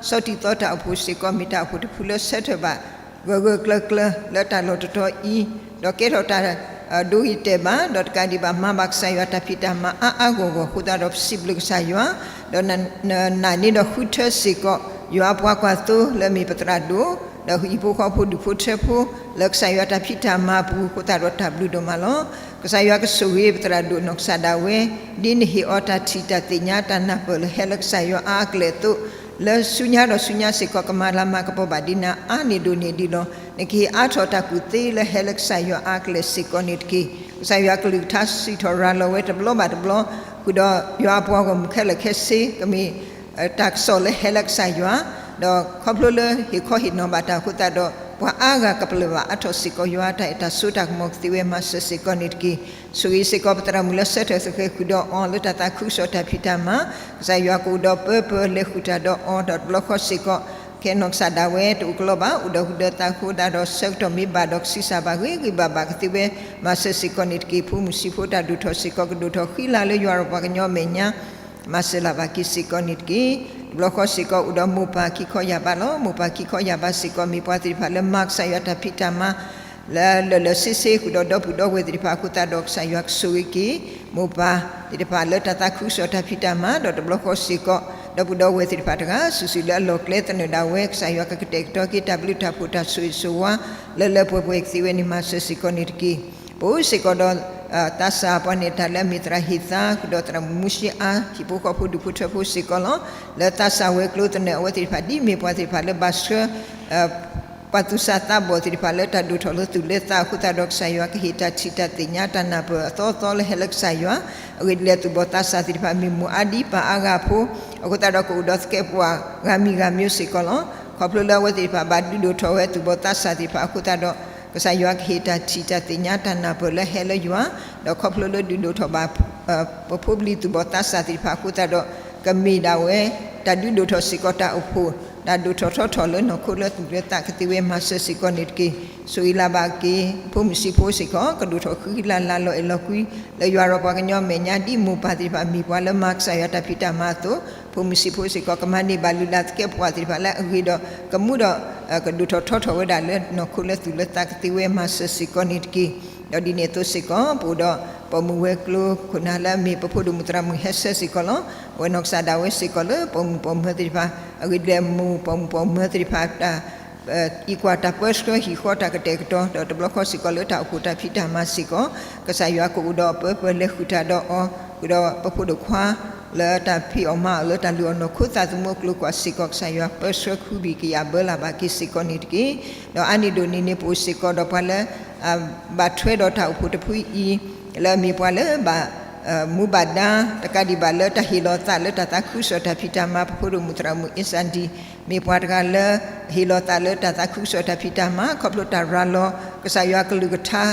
ဆီတံၢ်သီတၢ်အိၣ်ဖှိၣ်စ့ၢ်ကီး မ့ၢ်တၢ်အိၣ်ဖှိၣ်တဖုလၢဆၢထၢၣ်ဘၣ် ဂၢၢ်ဂၢၢ်ကျၢၤကျၢၤလၢတၢ်လီၢ်တတီၤအံၤ, ဒီးကဲထီၣ်တၢ်ဒိဂ့ၤတဲာ်ဘၣ်, ဒီးတကးဒံးဘၣ်မၤဘၣ်ကစၢ်ယွၤတၢ်ဖံးတၢ်မၤအါအါဂီၢ်ဂီၢ်အဃိသတးဒီး ပစံးဘျုးကစၢ်ယွၤ, ဒီးနာ်န့ၢ်ဒီးဃုထၢစ့ၢ်ကီး ယွၤအပှၤကွၢ်သိလၢအမ့ၢ်ပသရၣ်ဒိၣ်, ဒီးဟံၣ်ဖိဃီဖိဒူၣ်ဖိထၢဖိ လၢကစၢ်ယွၤတၢ်ဖံးတၢ်မၤအပူၤအဃိသတးဒီးတၢ်ဘျုးဒိၣ်မးလီၤ. ကစၢ်ယွၤကဆိၣ်ဂ့ၤပသရၣ်ဒိၣ်နီၢ်ကစၢ်ဒၣ်ဝဲ, ဒ်နဟ့ၣ်အီၤတၢ်ထံၣ်တၢ်သ့ၣ်ညါတၢ်နၢ်ပၢၢ်လၢဟဲလၢကစၢ်ယွၤအါအါကလဲာ်အသိး, လၢဆူညါဒီးဆူညါစ့ၢ်ကီး ကမၤလၤမၤကပီၤဘၣ်ဒ်နၤအါန့ၢ်ဒိၣ်န့ၢ်ဒံးလီၤ. နကဟ့ၣ်အါထီၣ်တၢ်ကူၣ်သ့လၢဟဲလၢကစၢ်ယွၤအါအါကလဲာ်စ့ၢ်ကီးန့ၣ်တက့ၢ်. ကစၢ်ယွၤကလုၢ်ကထါစံးထီၣ်ရၤလီၤဝဲတဘျီဘၣ်တဘျီ, ဃုာ်ဒီးယွၤအပှၤဂီၢ်မုၢ်ခဲလၢာ်ခဲဆ့ ကမ့ၢ် တၢ်ကစီၣ်လၢဟဲလၢကစၢ်ယွၤ, ဒီးခီဖျိလၢဟ့ၣ်ခီဟ့ၣ်နီၤဘၣ်တၢ်အဃိသတးဒီး ပှၤအါဂၤကပလၢၢ်ဘၣ်အါထီၣ်စ့ၢ်ကီးယွၤအတၢ်အဲၣ်တၢ်ဆိးတၢ်ကမီၤကသ့ဝဲမၤစၢၤစ့ၢ်ကီးန့ၣ်တက့ၢ်. ဆိၣ်ဂ့ၤစ့ၢ်ကီးပသရၣ်မုၣ်လၢဆၢထၢၣ်သဃဲၤဃုာ်ဒီးအီၤလၢတၢ်သးခုကစီၣ်တၢ်ဖံးတၢ်မၤ, ကစၢ်ယွၤကအိၣ်ဒီးပၢပၢလဲၤဃုာ်တၢ်ဒီးအီၤ ဒီးတဘျီဃီစ့ၢ်ကီး ခဲနီၢ်ကစၢ်ဒၣ်ဝဲတအိၣ်ကလီဘၣ် အိၣ်ဒီးဟုၣ်ဒီးသးအဃိသတးဒီး ဆၢကတီၢ်မ့ၢ်ဘၣ်ဒီးကဆံးစၢ်ဘၣ်ဂ့ၤဂ့ၤဘၣ်ဘၣ်ကသ့ဝဲမၤစၢၤစ့ၢ်ကီးန့ၣ်တက့ၢ်. ဖိမုၣ်ဆံးဖိတၢ်ဒိၣ်ထီၣ်စ့ၢ်ကီး ကဒိၣ်ထီၣ်ဃံလၤလၢယွၤဒီးပှၤကညီအမဲာ်ညါ မၤစၢၤလၢ်ဘၣ်က့ၤစ့ၢ်ကီးန့ၣ်တက့ၢ်. တဘျီဃီစ့ၢ်ကီးအိၣ်ဒီးမိၢ်ပၢ်ခံခီယာ်ဘးလီၤ. မိၢ်ပၢ်ခံခီယာ်ဘးစ့ၢ်ကီး မ့ၢ်ပှၤသ့ၣ်တဖၣ်လၢမၤကစၢ်ယွၤတၢ်ဖံးတၢ်မၤ လၢလၢာ်လၢာ်ဆ့ဆ့ ဃုာ်ဒီးဒီပုၢ်ဒီဝဲၢ်သ့ၣ်တဖၣ်အဃိသတးဒီး ကစၢ်ယွၤကဆိၣ်ဂ့ၤက့ၤ မိၢ်ပၢ်သ့ၣ်တဖၣ်လၢတၢ်သးခုကစီၣ်တၢ်ဖံးတၢ်မၤ ဒီးတဘျီဃီစ့ၢ်ကီး ဒီပုၢ်ဒီဝဲၢ်သ့ၣ်တဖၣ်တဂၤစုာ်စုာ်လၢအလီၢ်ကျဲသနၢၣ်ဒၣ်ဝဲ ကစၢ်ယွၤကကတဲာ်ကတီၤက့ၤတၢ်ဘျုးတၢ်ဖှိၣ်တၢ်ဆိၣ်ဂ့ၤဆိၣ်ဝါ လၢလၢပှဲၤပှဲၤကသ့ဝဲန့ၣ် မၤစၢၤစ့ၢ်ကီးန့ၣ်တက့ၢ်. ပအိၣ်စ့ၢ်ကီးဒီး သးစၢ်ပှၤနဲၣ်တၢ်လၢအမ့ၢ်သရၣ်ဟ့ၣ်သါ ဃုာ်ဒီးသရၣ်မုၣ်မူၡ့အါ ဟံၣ်ဖိဃီဖိဒူၣ်ဖိထၢဖိစ့ၢ်ကီးလီၤ. လၢသးစၢ်ဝဲၤကျိၤသနၢၣ်အဝဲသ့ၣ်တဖၣ် ဒ်အမ့ၢ်ပှၤသ့ၣ်တဖၣ်လၢဘၣ်ဆှၢ ပှၤသူၣ်စၢ်သးဘီၣ်သ့ၣ်တဖၣ်လၢတၢ်ဒိၣ်ထီၣ်လၢသူၣ်လၢသးအဃိသတးဒီး ကစၢ်ယွၤကဟ့ၣ်တၢ်ထံၣ်တၢ်သ့ၣ်ညါတၢ်နၢ်ပၢၢ်အသီအသီလၢဟဲလၢကစၢ်ယွၤ အဂ့ၢ်ဒ်လဲၣ်သူၣ်ဘီၣ်သးစၢ်သ့ၣ်တဖၣ်မ့ၢ်မိၢ်အါဒံပၢ်အါဂၤအဖိ အဃိသတးဒီးကအိၣ်ဒီးသကဲးပဝးဂၤမံၤဂၤမံၤစ့ၢ်ကီးလီၤ. ခီဖျိလၢအဝဲသ့ၣ်တဖၣ်ဘၣ်ဒုးဒိၣ်ထီၣ်ဝဲသူၣ်ဘီၣ်သးစၢ်သ့ၣ်တဖၣ်အဃိသတးဒီး ကစၢ်ယွၤကဟ့ၣ်တၢ်ထံၣ်တၢ်သ့ၣ်ညါတၢ်နၢ်ပၢၢ်လၢဟဲလၢယွၤ ဒီးခီဖျိလၢဒုးဒိၣ်ထီၣ်ဘၣ် ပဖိပလံၤသူၣ်ဘီၣ်သးစၢ်သ့ၣ်တဖၣ်အဃိသတးဒီး ကမ့ၢ်ဒၣ်ဝဲ တၢ်ဒုးဒိၣ်ထီၣ်စ့ၢ်ကီးတၢ်အိၣ်ဖှိၣ် တၢ်ဒိၣ်ထီၣ်ထီထီၣ်လၢနီၢ်ခိလၢသူၣ်လၢသးကသ့ဝဲမၤစၢၤစ့ၢ်ကီးန့ၣ်တက့ၢ်. ဆိၣ်ဂ့ၤလၢ်ဘၣ်က့ၤ ဖိမုၣ်ဆံးဖိစ့ၢ်ကီး ကဒိၣ်ထီၣ်ဃံလၤလၤလီၤအဲၣ်လီၤကွံ လၢယွၤဒီးပှၤကညီအမဲာ်ညါ ဒ်မိၢ်ပၢ်သ့ၣ်တဖၣ်မ့ၢ်ပှၤလၢမၤကစၢ်ယွၤတၢ်ဖံးတၢ်မၤအသိး ဖိမုၣ်ဆံးဖိစ့ၢ်ကီး ကမၤန့ၢ်ဘၣ်လုၢ်လၢ်သကဲးပဝးသ့ၣ်တဖၣ်လၢအဂ့ၤဒီး ကမူဒီး ကဒိၣ်ထီၣ်ထီထီၣ်ဝဲဒၣ်လၢနီၢ်ခိလၢသူၣ်လၢသးကသ့ဝဲမၤစၢၤစ့ၢ်ကီးန့ၣ်တက့ၢ်. ဒီးဒ်န့ၣ်အသိးစ့ၢ်ကီး ပအိၣ်ဒီးပိာ်မုၣ်ဝဲၤကျိၤခိၣ်နၢ်လၢအမ့ၢ်ပဖိဒိၣ်မုၣ်သရၣ်မုၣ်ဟဲဆၢစ့ၢ်ကီးလီၤ. အဝဲနီၢ်ကစၢ်ဒၣ်ဝဲစ့ၢ်ကီးလၢပိာ်မုၣ်ပိာ်မၢၤသ့ၣ်တဖၣ် အဂ့ၢ်ဒ်လဲၣ်မိၢ်ပိာ်မုၣ်ပိာ်မၢၤသ့ၣ်တဖၣ် အံးကွၢ်တၢ်ပၢဆှၢဟံၣ်ဃီတၢ်ကတဲာ်ကတီၤ ဒီးတဘျီဃီစ့ၢ်ကီးလၢတၢ်အိၣ်ဖှိၣ်တၢ်ဖံးတၢ်မၤစ့ၢ်ကီး ကစၢ်ယွၤကအိၣ်ဒီးပၢပၢလဲၤဃုာ်တၢ်ဒီးအီၤ ဃုာ်ဒီးပဖိဒိၣ်ခွါ လၢတၢ်ဖံးအီၣ်မၤအီၣ်လၢတၢ်လုၢ်အီၣ်နီၢ်ခိသးသမူအကျိၤကွၢ်စ့ၢ်ကီး ကစၢ်ယွၤပၢဆှၢခူဘံၣ်ကယာ်ဘၢလၢ်ဘၣ်က့ၤစ့ၢ်ကီးန့ၣ်တက့ၢ်. ဒီးအါန့ၢ်ဒိၣ်န့ၢ်န့ၣ် ပအိၣ်စ့ၢ်ကီးဒီးပှၤလၢ ဘၣ်ထွဲဒီးတၢ်အိၣ်ဖှိၣ်တဖုအံၤ လၢအမ့ၢ်ပှၤလၢဘၣ် မူဘၣ်ဒါ တကးဒံးဘၣ်လၢတၢ်ဟ့ၣ်လီၤသးလၢတၢ်သးခုကစီၣ်တၢ်ဖံးတၢ်မၤ ပဖိဒိၣ်မုၣ်သရၣ်မုၣ်အ့စၣ်ဒံၣ် မ့ၢ်ပှၤတဂၤလၢ ဟ့ၣ်လီၤသးလၢတၢ်သးခုကစီၣ်တၢ်ဖံးတၢ်မၤ ခီဖျိတၢ်ရၤလီၤ ကစၢ်ယွၤကလုၢ်ကထါ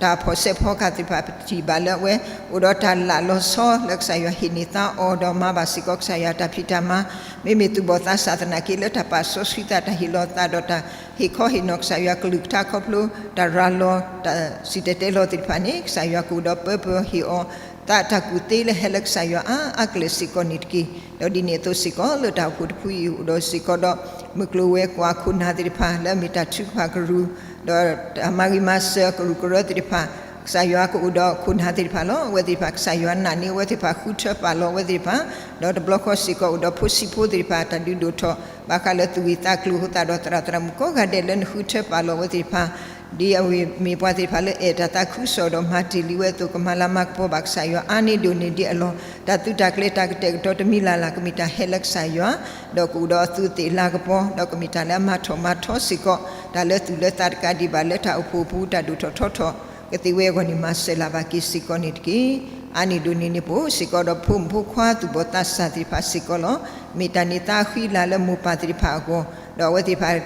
တၢ်ဖီၣ်စဲးဖီကၢ်သ့ၣ်တဖၣ်ပထံၣ်ဘၣ်လၢအဝဲ အိၣ်ဒီးတၢ်လၢ်လီၤဆီလၢကစၢ်ယွၤဟ့ၣ်န့ၢ်သါအီၤဒီးမၤဘၣ်စ့ၢ်ကီးကစၢ်ယွၤတၢ်ဖံးတၢ်မၤ မ့မ့ၢ်သူၣ်ဘီၣ်သးစၢ်သနာ်က့လၢတၢ်ပာ်စီဆှံသး တၢ်ဟ့ၣ်ခီဟ့ၣ်နီၤကစၢ်ယွၤကလုၢ်ကထါခီဖျိ တၢ်ရၤလီၤ တၢ်စံၣ်တဲၤတဲလီၤသ့ၣ်တဖၣ်န့ၣ် ကစၢ်ယွၤကအိၣ်ဒီးပၢပၢဟ့ၣ်အီၤ သးတၢ်ကူၣ်သ့လၢဟဲလၢကစၢ်ယွၤအါအါကလဲာ်စ့ၢ်ကီးန့ၣ်တက့ၢ်. ဒီးဒ်န့ၣ်အသိးစ့ၢ်ကီး လၢတၢ်အိၣ်ဖှိၣ်တဖုအံၤအိၣ်ဒီးစ့ၢ်ကီးဒီး မုၢ်ကျိၤဝဲၤကွာ်ခိၣ်နၢ်သ့ၣ်တဖၣ် လၢအမ့ၢ်တၢ်ထုကဖၣ်ကရူၢ် ဒီးတၢ်မၤဂ့ၤမၤစၢၤကရူၢ်ကရၢသ့ၣ်တဖၣ် ကစၢ်ယွၤကအိၣ်ဒီးခိၣ်နၢ်သ့ၣ်တဖၣ်လီၤ. အဝဲသ့ၣ်တဖၣ် ကစၢ်ယွၤနာ်န့ၢ်အဝဲသ့ၣ်တဖၣ် ဃုထၢပာ်လီၤအဝဲသ့ၣ်တဖၣ် ဒီးတဘျီဃီစ့ၢ်ကီးအိၣ်ဒီးဖိဆံးဖိသ့ၣ်တဖၣ် တၢ်ဒုးဒိၣ်ထီၣ် ဘၣ်ဃးလၢသူၣ်ဂ့ၢ်သးကျိၤအဃိသတးဒီး သရၣ်သရၣ်မုၣ်ကိးဂၤဒဲးလၢနဃုထၢပာ်လီၤအဝဲသ့ၣ်တဖၣ် ဒ်အဝဲမ့ၢ်ပှၤသ့ၣ်တဖၣ်လၢအဲၣ်တၢ်သးခုကစီၣ်ဒီးမၤတ့ၢ်လံဝဲအသိး ကမၤလၤမၤကပီၤဘၣ်ကစၢ်ယွၤအါန့ၢ်ဒိၣ်န့ၢ်ဒံးအလီၢ် တၢ်သုးတၢ်ကျဲၤတၢ်ကတဲာ်ကတီၤတမံၤလၢ်လၢ် ကမ့ၢ်တၢ်ဟဲလၢကစၢ်ယွၤ ဒီးကအိၣ်ဒီးအသူးအသ့ၣ်လၤကပီၤ ဒီးကမ့ၢ်တၢ်လၢအမၤထီၣ်မၤထီစ့ၢ်ကီး တၢ်လၢသူၣ်လၢသးတကးဒံးဘၣ်လၢတၢ်အိၣ်ဖှိၣ်အပူၤ တၢ်ဒိၣ်ထီၣ်ထီထီၣ် ကသ့ဝဲအဂီၢ်န့ၣ် မၤစၢၤလၢ်ဘၣ်က့ၤစ့ၢ်ကီးန့ၣ်တက့ၢ်. အါန့ၢ်ဒိၣ်န့ၢ်န့ၣ် ပအိၣ်စ့ၢ်ကီးဒီးဖိမုၣ်ဖိခွါသူၣ်ဘီၣ်သးစၢ်သ့ၣ်တဖၣ်စ့ၢ်ကီးလီၤ. မ့ၢ်တၢ်န့ၢ်သါဃံလၤလၢမိၢ်ပၢ်သ့ၣ်တဖၣ်အဂီၢ် ဒီးအဝဲသ့ၣ်တဖၣ်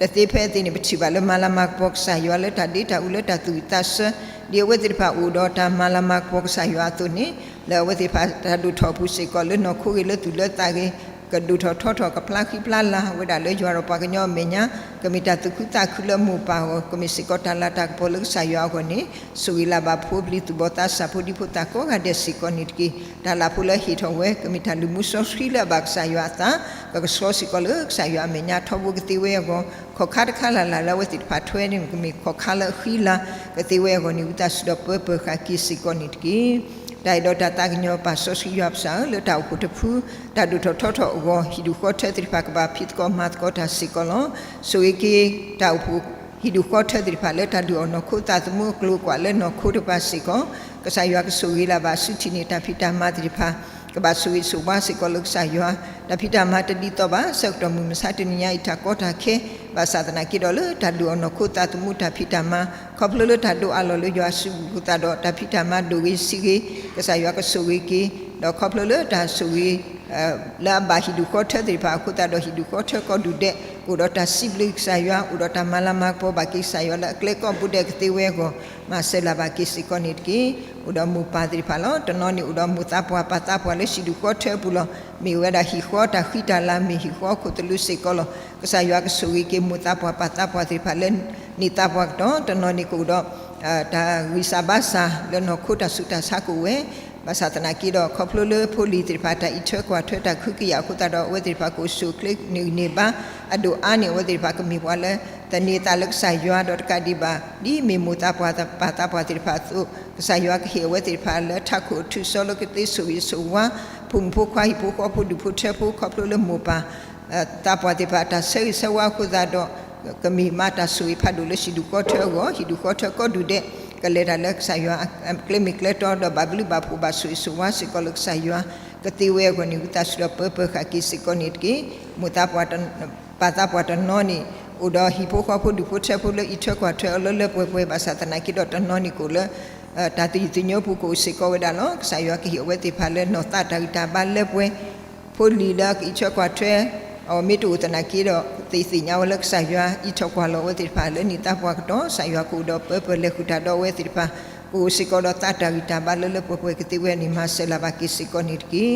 တသ့ဖဲအသ့န့ၣ် ပထံၣ်ဘၣ်လၢမၤလၤမၤကပီၤကစၢ်ယွၤလၢတၢ်ဒ့တၢ်အူလၢတၢ်သူၣ်ဝံၣ်သးဆၢ ဒ်အဝဲသ့ၣ်တဖၣ်အိၣ်ဒီးတၢ်မၤလၤမၤကပီၤကစၢ်ယွၤအသိးန့ၣ် လၢအဝဲသ့ၣ်တဖၣ်တၢ်ဒိၣ်ထီၣ်အပူၤစ့ၢ်ကီး လၢနီၢ်ခိဂ့ၤလၢသူၣ်လၢသးဂ့ၤ ကဒိၣ်ထီၣ်ထီထီၣ် ကဖျါဃံဖျါလၤဝဲဒၣ်လၢယွၤဒီးပှၤကညီအမဲာ်ညါ, ကမ့ၢ်တၢ်သူၣ်ခုသးခုလၢမိၢ်ပၢ်အဂီၢ်, ကမ့ၢ်စ့ၢ်ကီးတၢ်လၤတၢ်ကပီၤလၢကစၢ်ယွၤအဂီၢ်န့ၣ်, ဆိၣ်ဂ့ၤလၢ်ဘၣ်ဖိပျံၤသူၣ်ဘီၣ်သးစၢ် ဖိဒံဖိသၣ်ကိးဂၤဒဲးစ့ၢ်ကီးန့ၣ်တက့ၢ်. တၢ်လၢ်ဖိလၢဟ့ၣ်ထီၣ်ဝဲ ကမ့ၢ်တၢ်လုၢ်မူစီဆှံလၢအဘၣ်ကစၢ်ယွၤအသး, ကကဆှီစ့ၢ်ကီးလၢကစၢ်ယွၤအမဲာ်ညါထီဘိကသ့ဝဲအဂီၢ်, ခီၣ်ခါတခါလၢ်လၢ်လၢအဝဲသ့ၣ်တဖၣ်ထွဲန့ၣ် ကမ့ၢ်ခီၣ်ခါလၢအဃံလၤကသ့ဝဲအဂီၢ်န့ၣ် ဝံသးစူၤဒီးပၢပၢၤဃာ်က့ၤစ့ၢ်ကီးန့ၣ်တက့ၢ်. တၢ်အဲၣ်ဒိးတၢ်သးကညီၤပၢ်စီဆှံယွၤပစၢ်ဧၢ, လၢတၢ်အိၣ်ဖှိၣ်တဖု တၢ်ဒိၣ်ထီၣ်ထီထီၣ်အဂီၢ် ဟံၣ်ဒူၣ်ဃီထၢသ့ၣ်တဖၣ်ကဘၣ်ဖံးသကိးမၤသကိးတၢ်စ့ၢ်ကီးလီၤ. ဆိၣ်ဂ့ၤက့ၤ တၢ်အိၣ်ဖှိၣ်ဟံၣ်ဒူၣ်ဃီထၢသ့ၣ်တဖၣ်လၢတၢ်ဒုးအီၣ်နီၢ်ခိသးသမူအကျိၤအကွာ်လၢနီၢ်ခိတကပၤစ့ၢ်ကီး, ကစၢ်ယွၤကဆိၣ်ဂ့ၤလၢ်ဘၣ်စုထံၣ်န့ၢ်တၢ်ဖံးတၢ်မၤသ့ၣ်တဖၣ်, ကဘၣ်ဆိၣ်ဂ့ၤဆိၣ်ဝါစ့ၢ်ကီးလၢကစၢ်ယွၤ, တၢ်ဖံးတၢ်မၤတဒ်သိးဘၣ် ဆၢကတီၢ်မုၢ်မဆါတနံၤညါအံၤတၢ်ကီတၢ်ခဲ, ဘၣ်ဆၣ်သနာ်က့ဒီးလၢတၢ်ဒုးအီၣ်နီၢ်ခိသးသမူတၢ်ဖံးတၢ်မၤ, ခီဖျိလၢတၢ်ဒိးအးလီၤလၢယွၤအစုပူၤအဃိသတးဒီး တၢ်ဖံးတၢ်မၤဒိၣ်ဂ့ၤဆံးဂ့ၤ, ကစၢ်ယွၤကဆိၣ်ဂ့ၤက့ၤ, ဒီးခီဖျိလၢတၢ်ဆိၣ်ဂ့ၤ လၢအဘၣ်ဟံၣ်ဒူၣ်ဃီထၢသ့ၣ်တဖၣ်အဃိသတးဒီး ဟံၣ်ဒူၣ်ဃီထၢကိးဒူၣ်ဒဲး ကအိၣ်ဒီးတၢ်စံးဘျုးကစၢ်ယွၤ, အိၣ်ဒီးတၢ်မၤလၤမၤကပီၤဘၣ်က့ၤကစၢ်ယွၤလၢအကျဲကိးပူၤဒဲးကသ့ဝဲအဂီၢ်, မၤစၢၤလၢ်ဘၣ်က့ၤစ့ၢ်ကီးန့ၣ်တက့ၢ်. အိၣ်ဒီးမိၢ်ပၢ်သ့ၣ်တဖၣ်လီၤ. တနီၤန့ၣ်အိၣ်ဒီးမိၢ်သးပှၢ်ပၢ်သးပှၢ်လၢဟံၣ်ဒူၣ်ဃီထၢအပူၤလီၤ. မ့ၢ်ဝဲဒၣ်ဟံၣ်ဃီတၢ်ဃံတၢ်လၤ မ့ၢ်ဟံၣ်ဃီခိၣ်သလုးစ့ၢ်ကီးလီၤ. ကစၢ်ယွၤကဆိၣ်ဂ့ၤက့ၤမိၢ်သးပှၢ်ပၢ်သးပှၢ်သ့ၣ်တဖၣ်လၢနံၣ်သးပှၢ်ကတီၢ်, တနီၤန့ၣ်ကအိၣ်ဒီး တၢ်ဂံၢ်စၢ်ဘါစၢ်လၢနီၢ်ခိတၢ်ဆူးတၢ်ဆါကအိၣ်ဝဲ, ဘၣ်ဆၣ်သနာ်က့ဒီး ခီဖျိလၢဖိလံၤသ့ၣ်တဖၣ် တၢ်အံးထွဲကွၢ်ထွဲတၢ်ကဟုကယာ်အဃိသတးဒီး အဝဲသ့ၣ်တဖၣ်ကအိၣ်ဆူၣ်အိၣ်ချ့န့ၢ်ဂံၢ်န့ၢ်ဘါအဒိၣ်အါန့ၣ် အဝဲသ့ၣ်တဖၣ်ကမ့ၢ်ပှၤလၢ သန့ၤသးလၢကစၢ်ယွၤဒီးတကးဒံးဘၣ် ဒ်မ့ၢ်မိၢ်သးပှၢ်ပၢ်သးပှၢ်သ့ၣ်တဖၣ်အသိး ကစၢ်ယွၤကဟ့ၣ်အဝဲသ့ၣ်တဖၣ်လၢထးခိၣ်အထုးစီလၢကသ့ဆိၣ်ဂ့ၤဆိၣ်ဝါ ဖိမုၣ်ဖိခွါဟံၣ်ဖိဃီဖိဒူၣ်ဖိထၢဖိ ခီဖျိလၢမိၢ်ပၢ် သးပှၢ်သ့ၣ်တဖၣ်တၢ်ဆၢဂ့ၤဆၢဝါအဃိသတးဒီး ကမ့ၢ်မၤတၢ်ဆိၣ်ဂ့ၤဖးဒိၣ်လၢဟံၣ်ဒူၣ်ဃီထၢအဂီၢ်, ဟံၣ်ဒူၣ်ဃီထၢကိးဒူၣ်ဒဲး ကလဲၤတၢ်လၢကစၢ်ယွၤအကျဲမ့ၢ်ကျဲတီဒီး ဘၣ်ဘျုးဘၣ်ဖှိၣ်ဘၣ်ဆိၣ်ဂ့ၤဆိၣ်ဝါစ့ၢ်ကီးလၢကစၢ်ယွၤကသ့ဝဲအဂီၢ်န့ၣ် ဝံသးစူၤဒီးပၢပၢၤဃာ်က့ၤစ့ၢ်ကီးန့ၣ်တက့ၢ်. မိၢ်သးပှၢ် ပၢ်သးပှၢ်တနီၤန့ၣ် အိၣ်ဒီးဟံၣ်ဖိဃီဖိဒူၣ်ဖိထၢဖိလၢအံးထွဲကွၢ်ထွဲအီၤလၢလၢပှဲၤပှဲၤ ဘၣ်ဆၣ်သနာ်က့ဒီးတနီၤန့ၣ်ကအိၣ်လၢ တၢ်သယုၢ်သညိပူၤကအိၣ်စ့ၢ်ကီးဝဲဒၣ်လီၤ. ကစၢ်ယွၤကဟ့ၣ်အဝဲသ့ၣ်တဖၣ်လၢနီၢ်သးတၢ်ဂံၢ်တၢ်ဘါလၢပှဲၤ ဖိလံၤလၢကအံးထွဲကွၢ်ထွဲအီၤမ့ၢ်တအိၣ်သနာ်က့ဒီး သ့ၣ်ညါဝဲလၢကစၢ်ယွၤအံးထီၣ်ကွၢ်လီၤအဝဲသ့ၣ်တဖၣ်လၢနံၣ်သးပှၢ်ကတီၢ် ကစၢ်ယွၤကအိၣ်ဒီးပၢပၢၤလဲၤဃုာ်တၢ်ဒီးအဝဲသ့ၣ်တဖၣ် ကအိၣ်စ့ၢ်ကီးဒီးသးတၢ်ဂံၢ်တၢ်ဘါလၢလၢပှဲၤပှဲၤကသ့ဝဲန့ၣ် မၤစၢၤလၢ်ဘၣ်က့ၤစ့ၢ်ကီးန့ၣ်တက့ၢ်.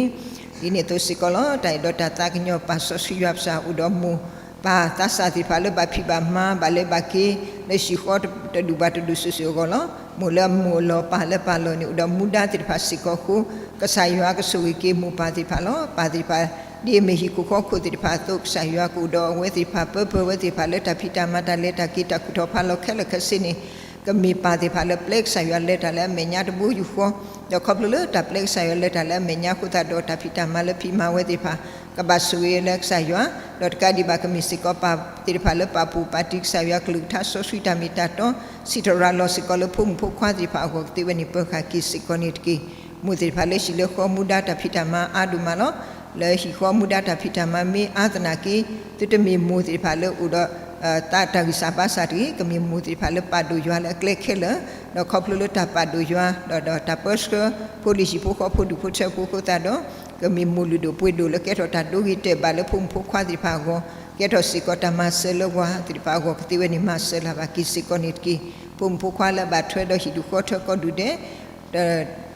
ဒ်န့ၣ်အသိးစ့ၢ်ကီးလီၤ. တၢ်အဲၣ်ဒိးတၢ်သးကညီၤပၢ်စီဆှံယွၤပစၢ် အိၣ်ဒီးမိၢ်ပၢ်သးစၢ်သ့ၣ်တဖၣ်လၢဘၣ်ဖံးဘၣ်မၤ ဘၣ်လဲၤဘၣ်က့ၤ လၢဟံၣ်ဃီတဒူၣ်ဘၣ်တဒူၣ်စုာ်စုာ်အဂီၢ်လီၤ. မိၢ်လၢအမိၢ်အလီၢ်ပၢ်လၢပၢ်လီၢ်န့ၣ် အိၣ်ဒီးမူဒါသ့ၣ်တဖၣ်စ့ၢ်ကီးအဃိ ကစၢ်ယွၤကဆိၣ်ဂ့ၤက့ၤမိၢ်ပၢ်သ့ၣ်တဖၣ်လီၤ. ပၢ်သ့ၣ်တဖၣ် ဒ်အမ့ၢ်ဟံၣ်ခိၣ်ဃီခိၣ်သ့ၣ်တဖၣ်အသိး ကစၢ်ယွၤကအိၣ်ဒီးအဝဲသ့ၣ်တဖၣ် ပၢပၢၤအဝဲသ့ၣ်တဖၣ်လၢတၢ်ဖံးတၢ်မၤ တၢ်လဲၤတၢ်က့ၤ တၢ်ကူၣ်ထီၣ်ဖးလီၤခဲလၢာ်ခဲဆ့န့ၣ် ကမ့ၢ်ပၢ်သ့ၣ်တဖၣ်လၢပျဲကစၢ်ယွၤလဲၤတၢ်လၢအမဲာ်ညါတဘိယူၢ်ဃီ, ဒီးခီဖျိလၢတၢ်ပျဲကစၢ်ယွၤလဲၤတၢ်လၢအမဲာ်ညါအဃိသတးဒီး တၢ်ဖံးတၢ်မၤလၢဖံးမၤဝဲသ့ၣ်တဖၣ် ကဘၣ်ဆိၣ်ဂ့ၤလၢကစၢ်ယွၤ, ဒီးတကးဒံးဘၣ်ကမ့ၢ်စ့ၢ်ကီးပၢ်သ့ၣ်တဖၣ်လၢပာ်ဖှိၣ်ပာ်တံၢ်ကစၢ်ယွၤကလုၢ်ကထါစီဆှံတၢ်မ့ၢ်တၢ်တီ စံးထီၣ်ရၤလီၤစ့ၢ်ကီးလၢဖိမုၣ်ဖိခွါသ့ၣ်တဖၣ်အဂီၢ်ကသ့ဝဲန့ၣ် ပၢၤဃာ်က့ၤစ့ၢ်ကီးန့ၣ်တက့ၢ်. မိၢ်သ့ၣ်တဖၣ်လၢဟံၣ်လၢဃီမူဒါတၢ်ဖံးတၢ်မၤအါဒိၣ်မးလီၤ. လၢဟံၣ်ဃီမူဒါတၢ်ဖံးတၢ်မၤမ့ၢ်အါသနာ်က့ သုတမ့ၢ်မိၢ်သ့ၣ်တဖၣ်လၢအိၣ်ဒီး သးတၢ်ဂံၢ်စၢ်ဘါစၢ်တဂ့ၤ, ကမ့ၢ်မိၢ်သ့ၣ်တဖၣ်လၢပာ်ဒိၣ်ယွၤလၢအကျဲခဲလၢာ်, ဒီးခီဖျိလၢတၢ်ပာ်ဒိၣ်ယွၤ ဒီးတၢ်ပၢဆှၢ ဖိလံၤဟံၣ်ဖိဃီဖိဒူၣ်ဖိထၢဖိအဃိသတးဒီး ကမ့ၢ်မိၢ်လုၢ်ဒိၣ်ပှ့ၤဒိၣ်လၢကဲထီၣ်တၢ်ဒိဂ့ၤတဲာ်ဘၣ်လၢဖိမုၣ်ဖိခွါသ့ၣ်တဖၣ်အဂီၢ်, ကဲထီၣ်စ့ၢ်ကီးတၢ်မၤစၢၤလၢပှၤသ့ၣ်တဖၣ်အဂီၢ်ကသ့ဝဲန့ၣ် မၤစၢၤလၢ်ဘၣ်က့ၤစ့ၢ်ကီးန့ၣ်တက့ၢ်. ဖိမုၣ်ဖိခွါလၢအဘၣ်ထွဲဒီးဟံၣ်ဒူၣ်ဃီထၢကိးဒူၣ်ဒဲး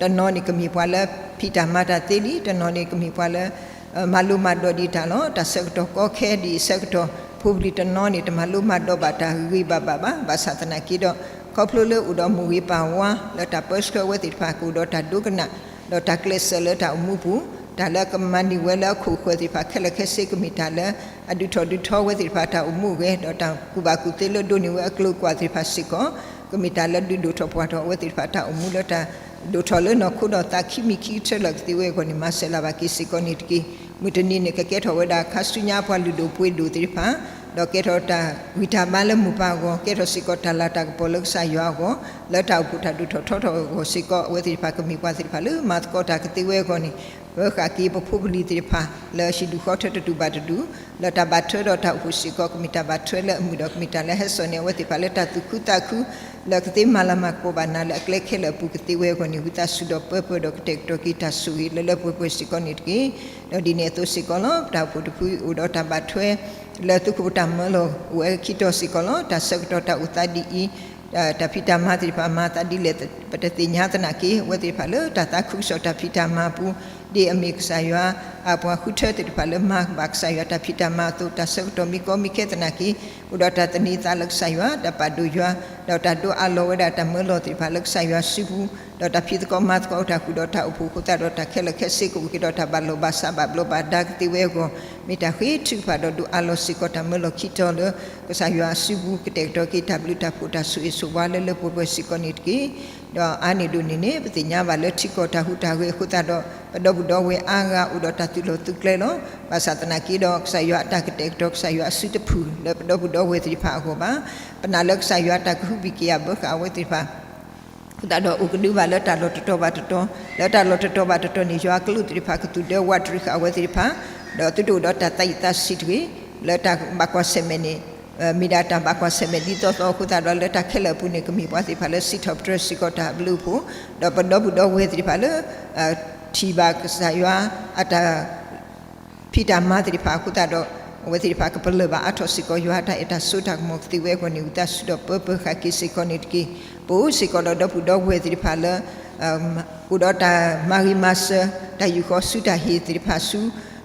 တနီၤန့ၣ်ကမ့ၢ်ပှၤလၢ ဖံးတၢ်မၤတၢ်သ့လံ, တနီၤန့ၣ်ကမ့ၢ်ပှၤလၢ မၤလိမၤဒိးဒံးတၢ်လီၤ. တၢ်ဆၢကတီၢ်ကီခဲဒံးအဆၢကတီၢ် ဖိပလံၤတနီၤန့ၣ်တမၤလိမၤဒိးဘၣ်တၢ်ဂ့ၤဂ့ၤဘၣ်ဘၣ်ဘၣ်, ဘၣ်ဆၣ်သနာ်က့ဒီး ခီဖျိလၢအိၣ်ဒီးမိၢ်ဂ့ၤပၢ်ဝါလၢတၢ်ပၢဆှၢအဝဲသ့ၣ်တဖၣ် ကအိၣ်ဒီးတၢ်ဒိကနၣ် ဒီးတၢ်ကျဲးစၢးလၢတၢ်အိၣ်မူပူၤ, တၢ်လၢကမၤန့ၢ်ဝဲလၢအခိၣ်ဃၢၤသ့ၣ်တဖၣ်ခဲလၢာ်ခဲဆ့ ကမ့ၢ်တၢ်လၢ အဒုးထီၣ်ဒုးထီဝဲသ့ၣ်တဖၣ်တၢ်အိၣ်မူအဂဲၤ ဒီးတၢ်ကူၣ်ဘၣ်ကူၣ်သ့လၢဒိးန့ၢ်ဝဲအကျိၤအကွာ်သ့ၣ်တဖၣ်စ့ၢ်ကီး ကမ့ၢ်တၢ်လၢဒုးဒိၣ်ထီၣ်ပှၢ်ထီၣ်အဝဲသ့ၣ်တဖၣ်တၢ်အိၣ်မူလၢတၢ် ဒိၣ်ထီၣ်လၢနီၢ်ခိဒီးသးခံမံၤခံကထၢလၢာ်ကသ့ဝဲအဂီၢ်န့ၣ် မၤစၢၤလၢ်ဘၣ်က့ၤစ့ၢ်ကီးန့ၣ်တက့ၢ်. မုၢ်တနံၤန့ၣ် ကကဲထီၣ်ဝဲဒၣ်ခါဆူညါပှၤလုၢ်ဒိၣ်ပှ့ၤဒိၣ်သ့ၣ်တဖၣ်, ဒီးကဲထီၣ်တၢ်ဂံၢ်တၢ်ဘါလၢမိၢ်ပၢ်အဂီၢ်, ကဲထီၣ်စ့ၢ်ကီးတၢ်လၤတၢ်ကပီၤလၢကစၢ်ယွၤအဂီၢ်, လၢတၢ်အိၣ်ဖှိၣ်တၢ်ဒိၣ်ထီၣ်ထီထီၣ်အဂီၢ်စ့ၢ်ကီး အဝဲသ့ၣ်တဖၣ်ကမ့ၢ်ပှၤသ့ၣ်တဖၣ်လၢမၤသကိးတၢ်ကသ့ဝဲအဂီၢ်န့ၣ်, ပၢဃာ်က့ၤပဖိပလံၤသ့ၣ်တဖၣ် လၢဟံၣ်ဒူၣ်ဃီထၢတဒူၣ်ဘၣ်တဒူၣ်, လၢတၢ်ဘၣ်ထွဲဒီးတၢ်အိၣ်ဖှိၣ်စ့ၢ်ကီး ကမ့ၢ်တၢ်ဘၣ်ထွဲလၢအမုာ်ဒီး ကမ့ၢ်တၢ်လၢဟဲစိာ်န့ၢ်အဝဲသ့ၣ်တဖၣ်လၢတၢ်သူၣ်ခုသးခု လၢကသ့မၤလၤမၤကပီၤဘၣ်နၤလၢအကျဲခဲလၢာ်အပူၤကသ့ဝဲအဂီၢ်န့ၣ် ဝံသးစူၤဒီးပၢပၢၤဒီးကတဲာ်ကတီၤက့ၤတၢ်ဆိၣ်ဂ့ၤလၢလၢပှဲၤပှဲၤစ့ၢ်ကီးန့ၣ်တက့ၢ်. ဒီးဒ်န့ၣ်အသိးစ့ၢ်ကီးလီၤ. ပတၢ်အိၣ်ဖှိၣ်တဖုအိၣ်ဒီးတၢ်ဘၣ်ထွဲ လၢသုးခိၣ်ပတၢ်မၢလီၤအိၣ်ဝဲခံတီၤစ့ၢ်ကီးလီၤ. တၢ်ဆၢကတီၢ်တၢ်အိၣ်သးဒ်အံၤ, တၢ်ဖံးတၢ်မၤသ့ၣ်တဖၣ်မၤသးဒ်လဲၣ် ပတသ့ၣ်ညါသနာ်က့ အဝဲသ့ၣ်တဖၣ်လၢတၢ်သးခုကစီၣ်တၢ်ဖံးတၢ်မၤအပူၤ ဒ်အမ့ၢ်ကစၢ်ယွၤ အပှၤဃုထၢသ့ၣ်တဖၣ်လၢမၤကဘၣ်ကစၢ်ယွၤတၢ်ဖံးတၢ်မၤအသိး တၢ်ဆၢကတီၢ်မ့ၢ်ကီမ့ၢ်ခဲသနာ်က့ အိၣ်ဒီးတၢ်သန့ၤသးလၢကစၢ်ယွၤ တၢ်ပာ်ဒိၣ်ယွၤ ဒီးတၢ်ဒိးအးလီၤဝဲဒၣ်တၢ်မၢလီၤသ့ၣ်တဖၣ်လၢကစၢ်ယွၤစုပူၤ ဒီးတၢ်ဖံးသကိးမၤသကိးတၢ်ဃုာ်ဒီးတၢ်အိၣ်ဖှိၣ်အဃိသတးဒီး တၢ်ခဲလၢာ်ခဲဆ့ကအိၣ်က့ၤဒီးတၢ်ဘၣ်လီၢ်ဘၣ်စးဘၣ်ဘျီးဘၣ်ဒါကသ့ဝဲအဂီၢ် မ့ၢ်တၢ်ဃ့ထုကဖၣ်ဒီးဒိးအးလီၤစ့ၢ်ကီးတၢ်မၢလီၤခံတီၤလၢ ကစၢ်ယွၤအစုပူၤ ကတဲာ်ကတီၤက့ၤတၢ်ဘျုးတၢ်ဖှိၣ်တၢ်ဆိၣ်ဂ့ၤဆိၣ်ဝါလၢလၢပှဲၤပှဲၤစ့ၢ်ကီးန့ၣ်တက့ၢ်. ဒီးအါန့ၢ်ဒိၣ်န့ၢ်န့ၣ် ပသ့ၣ်ညါဘၣ်လၢထံကီၢ်တၢ်ဟူးတၢ်ဂဲၤအဃိသတးဒီး ပဒီပုၢ်ဒီဝဲၢ်အါဂၤအိၣ်ဒီးတၢ်သုးလီၢ်သုးကျဲလီၤ. ဘၣ်ဆၣ်သနာ်က့ဒီး ကစၢ်ယွၤအတၢ်ကတဲာ်ကတီၤ ကစၢ်ယွၤအစုတဖုၣ်လၢပဒီပုၢ်ဒီဝဲၢ်သ့ၣ်တဖၣ်အဂီၢ်ဘၣ်. ပနာ်လၢကစၢ်ယွၤအတၢ်ကဟုဘံၣ်ကယာ်ဘၢဃာ်အဝဲသ့ၣ်တဖၣ် အဃိသတးဒီးအိၣ်ကဒုဘၣ်လၢတၢ်လီၢ်တတီၤဘၣ်တတီၤ, လၢတၢ်လီၢ်တတီၤဘၣ်တတီၤန့ၣ် ယွၤအကလူးသ့ၣ်တဖၣ်ကသူၣ်ဒၢဝးတရံးဃာ်အဝဲသ့ၣ်တဖၣ်, ဒီးသုတအိၣ်ဒီးတၢ်သးအံၣ်သးဆံးတဂ့ၤ, လၢတၢ်ဘၣ်ကွၢ်ဆၢၣ်မဲာ်န့ၣ် မ့ၢ်ဒၣ်တၢ်ဘၣ်ကွၢ်ဆၢၣ်မဲာ်ဒ်သိးသိးအဃိသတးဒီး လၢတၢ်ခဲလၢာ်အပူၤန့ၣ် ကမ့ၢ်ပှၤသ့ၣ်တဖၣ်လၢစံးထီၣ်ပတြၢၤစ့ၢ်ကီးတၢ်ဘျုးအဖှိၣ်, ဒီးပဒီပုၢ်ဒီဝဲၢ်သ့ၣ်တဖၣ်လၢ ထံၣ်ဘၣ်ကစၢ်ယွၤအတၢ် ဖံးတၢ်မၤသ့ၣ်တဖၣ်အဃိသတးဒီး အဝဲသ့ၣ်တဖၣ်ကပလၢၢ်ဘၣ်အါထီၣ်စ့ၢ်ကီးယွၤအတၢ်အဲၣ်တၢ်စိတၢ်ကမီၤကသ့ဝဲအဂီၢ်န့ၣ် ဝံသးစူၤဒီးပၢပၢဃာ်က့ၤစ့ၢ်ကီးန့ၣ်တက့ၢ်. ပအိၣ်စ့ၢ်ကီးဒီးဒီပုၢ်ဒီဝဲၢ်သ့ၣ်တဖၣ်လၢ အိၣ်ဒီးတၢ်မၤဂ့ၤမၤစၢၤ တၢ်ယူၢ်ဃီဆူတၢ်ဟ့ၣ်သ့ၣ်တဖၣ်ဆူ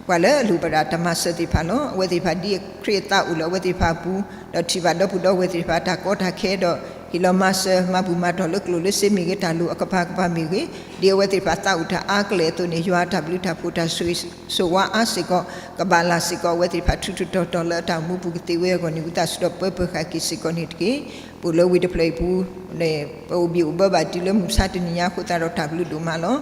ပှၤလၢအလိၣ်ဘၣ်ဒၣ်တၢ်မၤစၢၤသ့ၣ်တဖၣ်လီၤ. အဝဲသ့ၣ်တဖၣ်ဒ်ခရံာ်အသးအိၣ်လၢအဝဲသ့ၣ်တဖၣ်အပူၤ ဒီးထံၣ်ဘၣ်ဒီပုၢ်ဒီဝဲၢ်သ့ၣ်တဖၣ်တၢ်ကီတၢ်ခဲဒီး ဟ့ၣ်လီၤမၤစၢၤမၤဘူၣ်မၤတီၢ်လၢကျိၣ်လၢစ့မ့ၢ်ဂ့ၤ တၢ်လိၣ်အကပၤကပၤမ့ၢ်ဂ့ၤ, ဒ်အဝဲသ့ၣ်တဖၣ်သးအိၣ်တၢ်အါကလဲာ်အသိးန့ၣ် ယွၤအတၢ်ဘျုးတၢ်ဖှိၣ်တၢ်ဆိၣ်ဂ့ၤဆိၣ်ဝါအါစ့ၢ်ကီး ကဘၣ်လၢ်စ့ၢ်ကီးအဝဲသ့ၣ်တဖၣ်ထူထူတီၤတီၤလၢအတၢ်အိၣ်မူပူၤကသ့ဝဲအဂီၢ်န့ၣ် ဝံသးစူၤဒီးပၢပၢဃာ်က့ၤစ့ၢ်ကီးန့ၣ်တက့ၢ်. ပအိၣ်လၢဝ့ၢ်တဖျၢၣ်အံၤပူၤ ပအိၣ်ဘံၣ်အိၣ်ဘၢဘၣ်တုၤလၢမုၢ်မဆါတနံၤညါအဃိသတးဒီးတၢ်ဘျုးဒိၣ်မးလီၤ.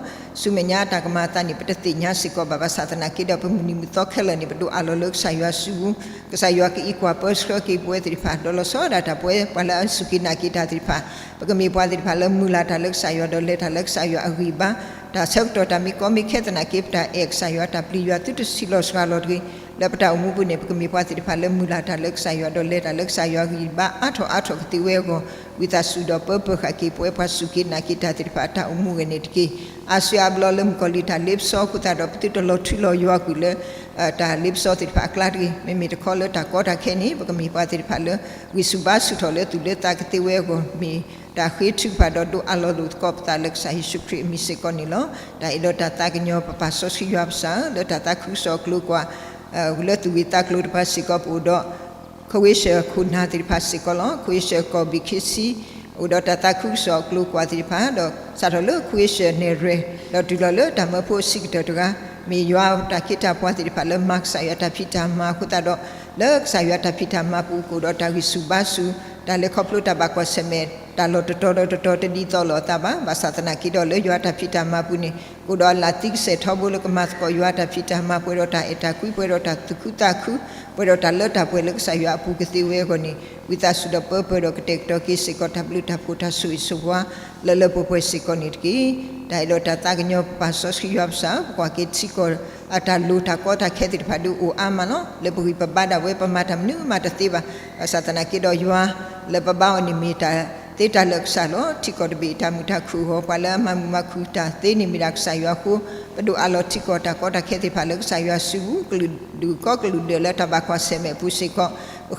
ဆူမဲာ်ညါအတၢ်ကမၤအသးန့ၣ် ပတသ့ၣ်ညါစ့ၢ်ကီးဘၣ် ဘၣ်ဆၣ်သနာ်က့ဒီး ပမုၢ်နံၤမုၢ်သီခဲလၢာ်န့ၣ် ပဒိးအးလီၤလၢကစၢ်ယွၤစုပူၤ, ကစၢ်ယွၤကအံးကွၢ်ပၢဆှၢက့ၤပဝဲသ့ၣ်တဖၣ် ဒီးလီၤဆီဒၣ်တၢ်ပဝဲပှၤလၢအစူၢ်က့ၤနာ်က့ၤတၢ်သ့ၣ်တဖၣ်, ပကမ့ၢ်ပှၤသ့ၣ်တဖၣ်လၢမုၢ်လၢ်တၢ်လၢကစၢ်ယွၤဒီးလဲၤတၢ်လၢကစၢ်ယွၤအဂံၢ်ဘါ, တၢ်ဆၢကတီၢ်တၢ်မ့ၢ်ကီမ့ၢ်ခဲသနာ်က့ ပတၢ်အဲၣ်ကစၢ်ယွၤတၢ်ပျံၤယွၤသုတဆံးလီၤစှၤလီၤတဂ့ၤ, လၢပတၢ်အိၣ်မူပူၤန့ၣ် ပကမ့ၢ်ပှၤသ့ၣ်တဖၣ်လၢမုၢ်လၢ်တၢ်လၢကစၢ်ယွၤဒီးလဲၤတၢ်လၢကစၢ်ယွၤဂံၢ်ဘါအါထီၣ်အါထီၣ်ကသ့ဝဲအဂီၢ် ဝံသးစူၤဒီးပၢပၢဃာ်က့ၤပဝဲပှၤစူၢ်က့ၤနာ်က့ၤတၢ်သ့ၣ်တဖၣ်အတၢ်အိၣ်မူအဂီၢ်န့ၣ်တက့ၢ်. အါစုအါဘျီလၢမုၣ်ကီၤလံၢ်တၢ်လ့ပစီအဃိသတးဒီး ပသုတလီၤထူလီၤယွၤကွံာ်လၢ တၢ်လ့ပစီသ့ၣ်တဖၣ်အကျါတဂ့ၤ, မ့မ့ၢ်တခီလၢတၢ်ကီတၢ်ခဲန့ၣ် ပကမ့ၢ်ပှၤသ့ၣ်တဖၣ်လၢ ဂံၢ်ဆူၣ်ဘါဆူၣ်ထီၣ်လၢသူၣ်လၢသးကသ့ဝဲအဂီၢ် မ့ၢ်တၢ်ဃ့ထုကဖၣ်ဒီးဒိးအးလီၤလိာ်သကိးပသးလၢကစၢ်ယ့ၣ်ၡူးခရံာ်အမံၤစ့ၢ်ကီးန့ၣ်လီၤ. တၢ်အဲၣ်ဒိးတၢ်သးကညီၤပပၢ်စီဆှံယွၤပစၢ်ဧၢ, လၢတၢ်သးခုကစီၣ်အကျိၤကွာ် လၢသူၣ်ဂ့ၢ်သးကျိၤတဖၣ်စ့ၢ်ကီး ပအိၣ်ဒီး ခဝ့ၡၢၣ်ခိၣ်နၢ်သ့ၣ်တဖၣ်စ့ၢ်ကီးလီၤ. ခဝ့ၡၢၣ်ကီၢ်ဘ့ၣ်ခ့ဆံ အိၣ်ဒီးတၢ်သးခုကစီၣ်အကျိၤကွာ်သ့ၣ်တဖၣ် ဒီးစးထီၣ်လၢခဝ့ၡၢၣ်နဲၣ်ရွဲၣ် ဒီးတုၤလီၤလၢတၢ်မၢဖိအဆံးကတၢၢ်တဂၤ မ့ၢ်ယွၤတၢ်ခ့တၢ်ပှၤသ့ၣ်တဖၣ်လၢမၤကစၢ်ယွၤတၢ်ဖံးတၢ်မၤအဃိသတးဒီး လၢကစၢ်ယွၤတၢ်ဖံးတၢ်မၤပူၤ ကအိၣ်ဒီးတၢ်ဂံၢ်ဆူၣ်ဘါဆူၣ် တၢ်လဲၤခီဖျိတၢ်ဘၣ်ကွၢ်ဆၢၣ်မဲာ် တၢ်လီၢ်တတီၤဒီးတတီၤတဒ်သိးလိာ်အသးဘၣ်. ဘၣ်ဆၣ်သနာ်က့ဒီး လၢယွၤတၢ်ဖံးတၢ်မၤပူၤန့ၣ် ကအိၣ်ဒီးအလၢ်သံကစဲၢ်ထီဘိလၢကမၤသကိးယွၤတၢ်ဖံးတၢ်မၤ ပှဲၤဒီးတၢ်အဲၣ်တၢ်ကွံ ပှဲၤဒီးတၢ်သူၣ်ခုသးခု ပှဲၤဒီးတၢ်လၢတၢ်ပှဲၤလၢကစၢ်ယွၤအပူၤကသ့ဝဲအဂီၢ်န့ၣ် ဝံသးစူၤဒီးပၢပၢဒီးကတဲာ်ကတီၤက့ၤစ့ၢ်ကီး တၢ်ဘျုးတၢ်ဖှိၣ်တၢ်ဆိၣ်ဂ့ၤဆိၣ်ဝါ လၢလၢပှဲၤပှဲၤစ့ၢ်ကီးန့ၣ်တက့ၢ်. တၢ်အဲၣ်ဒိးတၢ်သးကညီၤပပၢ်စီဆှံယွၤပစၢ်ဧၢ, ပကွၢ်က့ၤထံကီၢ်အတၢ်လိၤတၢ်ကီတၢ်ခဲသ့ၣ်တဖၣ်ဒုးအိၣ်အါမးလီၤ. လၢပဂံၢ်ပဘါဒၣ်ဝဲ ပမၤတၢ်မနုၤမးတသ့ဘၣ်. ဘၣ်ဆၣ်သနာ်က့ဒီးယွၤ လၢပဘါအီၤန့ၣ်မ့ၢ်တၢ်သ့တၢ်လၢာ်ကစၢ်လီၤ. ထံကီၢ်တဘ့ၣ်အံၤတၢ်မုာ်တၢ်ခုၣ်အဂီၢ် ပှၤလၢအမၤမုာ်မၤခုၣ်တၢ်သ့န့ၣ်မ့ၢ်ဒၣ်ကစၢ်ယွၤအဃိ ပဒိးအးလီၤထံကီၢ်တၢ်ကီတၢ်ခဲသ့ၣ်တဖၣ်လၢကစၢ်ယွၤစုပူၤ ကလုာ်ဒူၣ်ကိးကလုာ်ဒဲးလၢတၢ်ဘၣ်ကွၢ်ဆၢၣ်မဲာ်အပူၤစ့ၢ်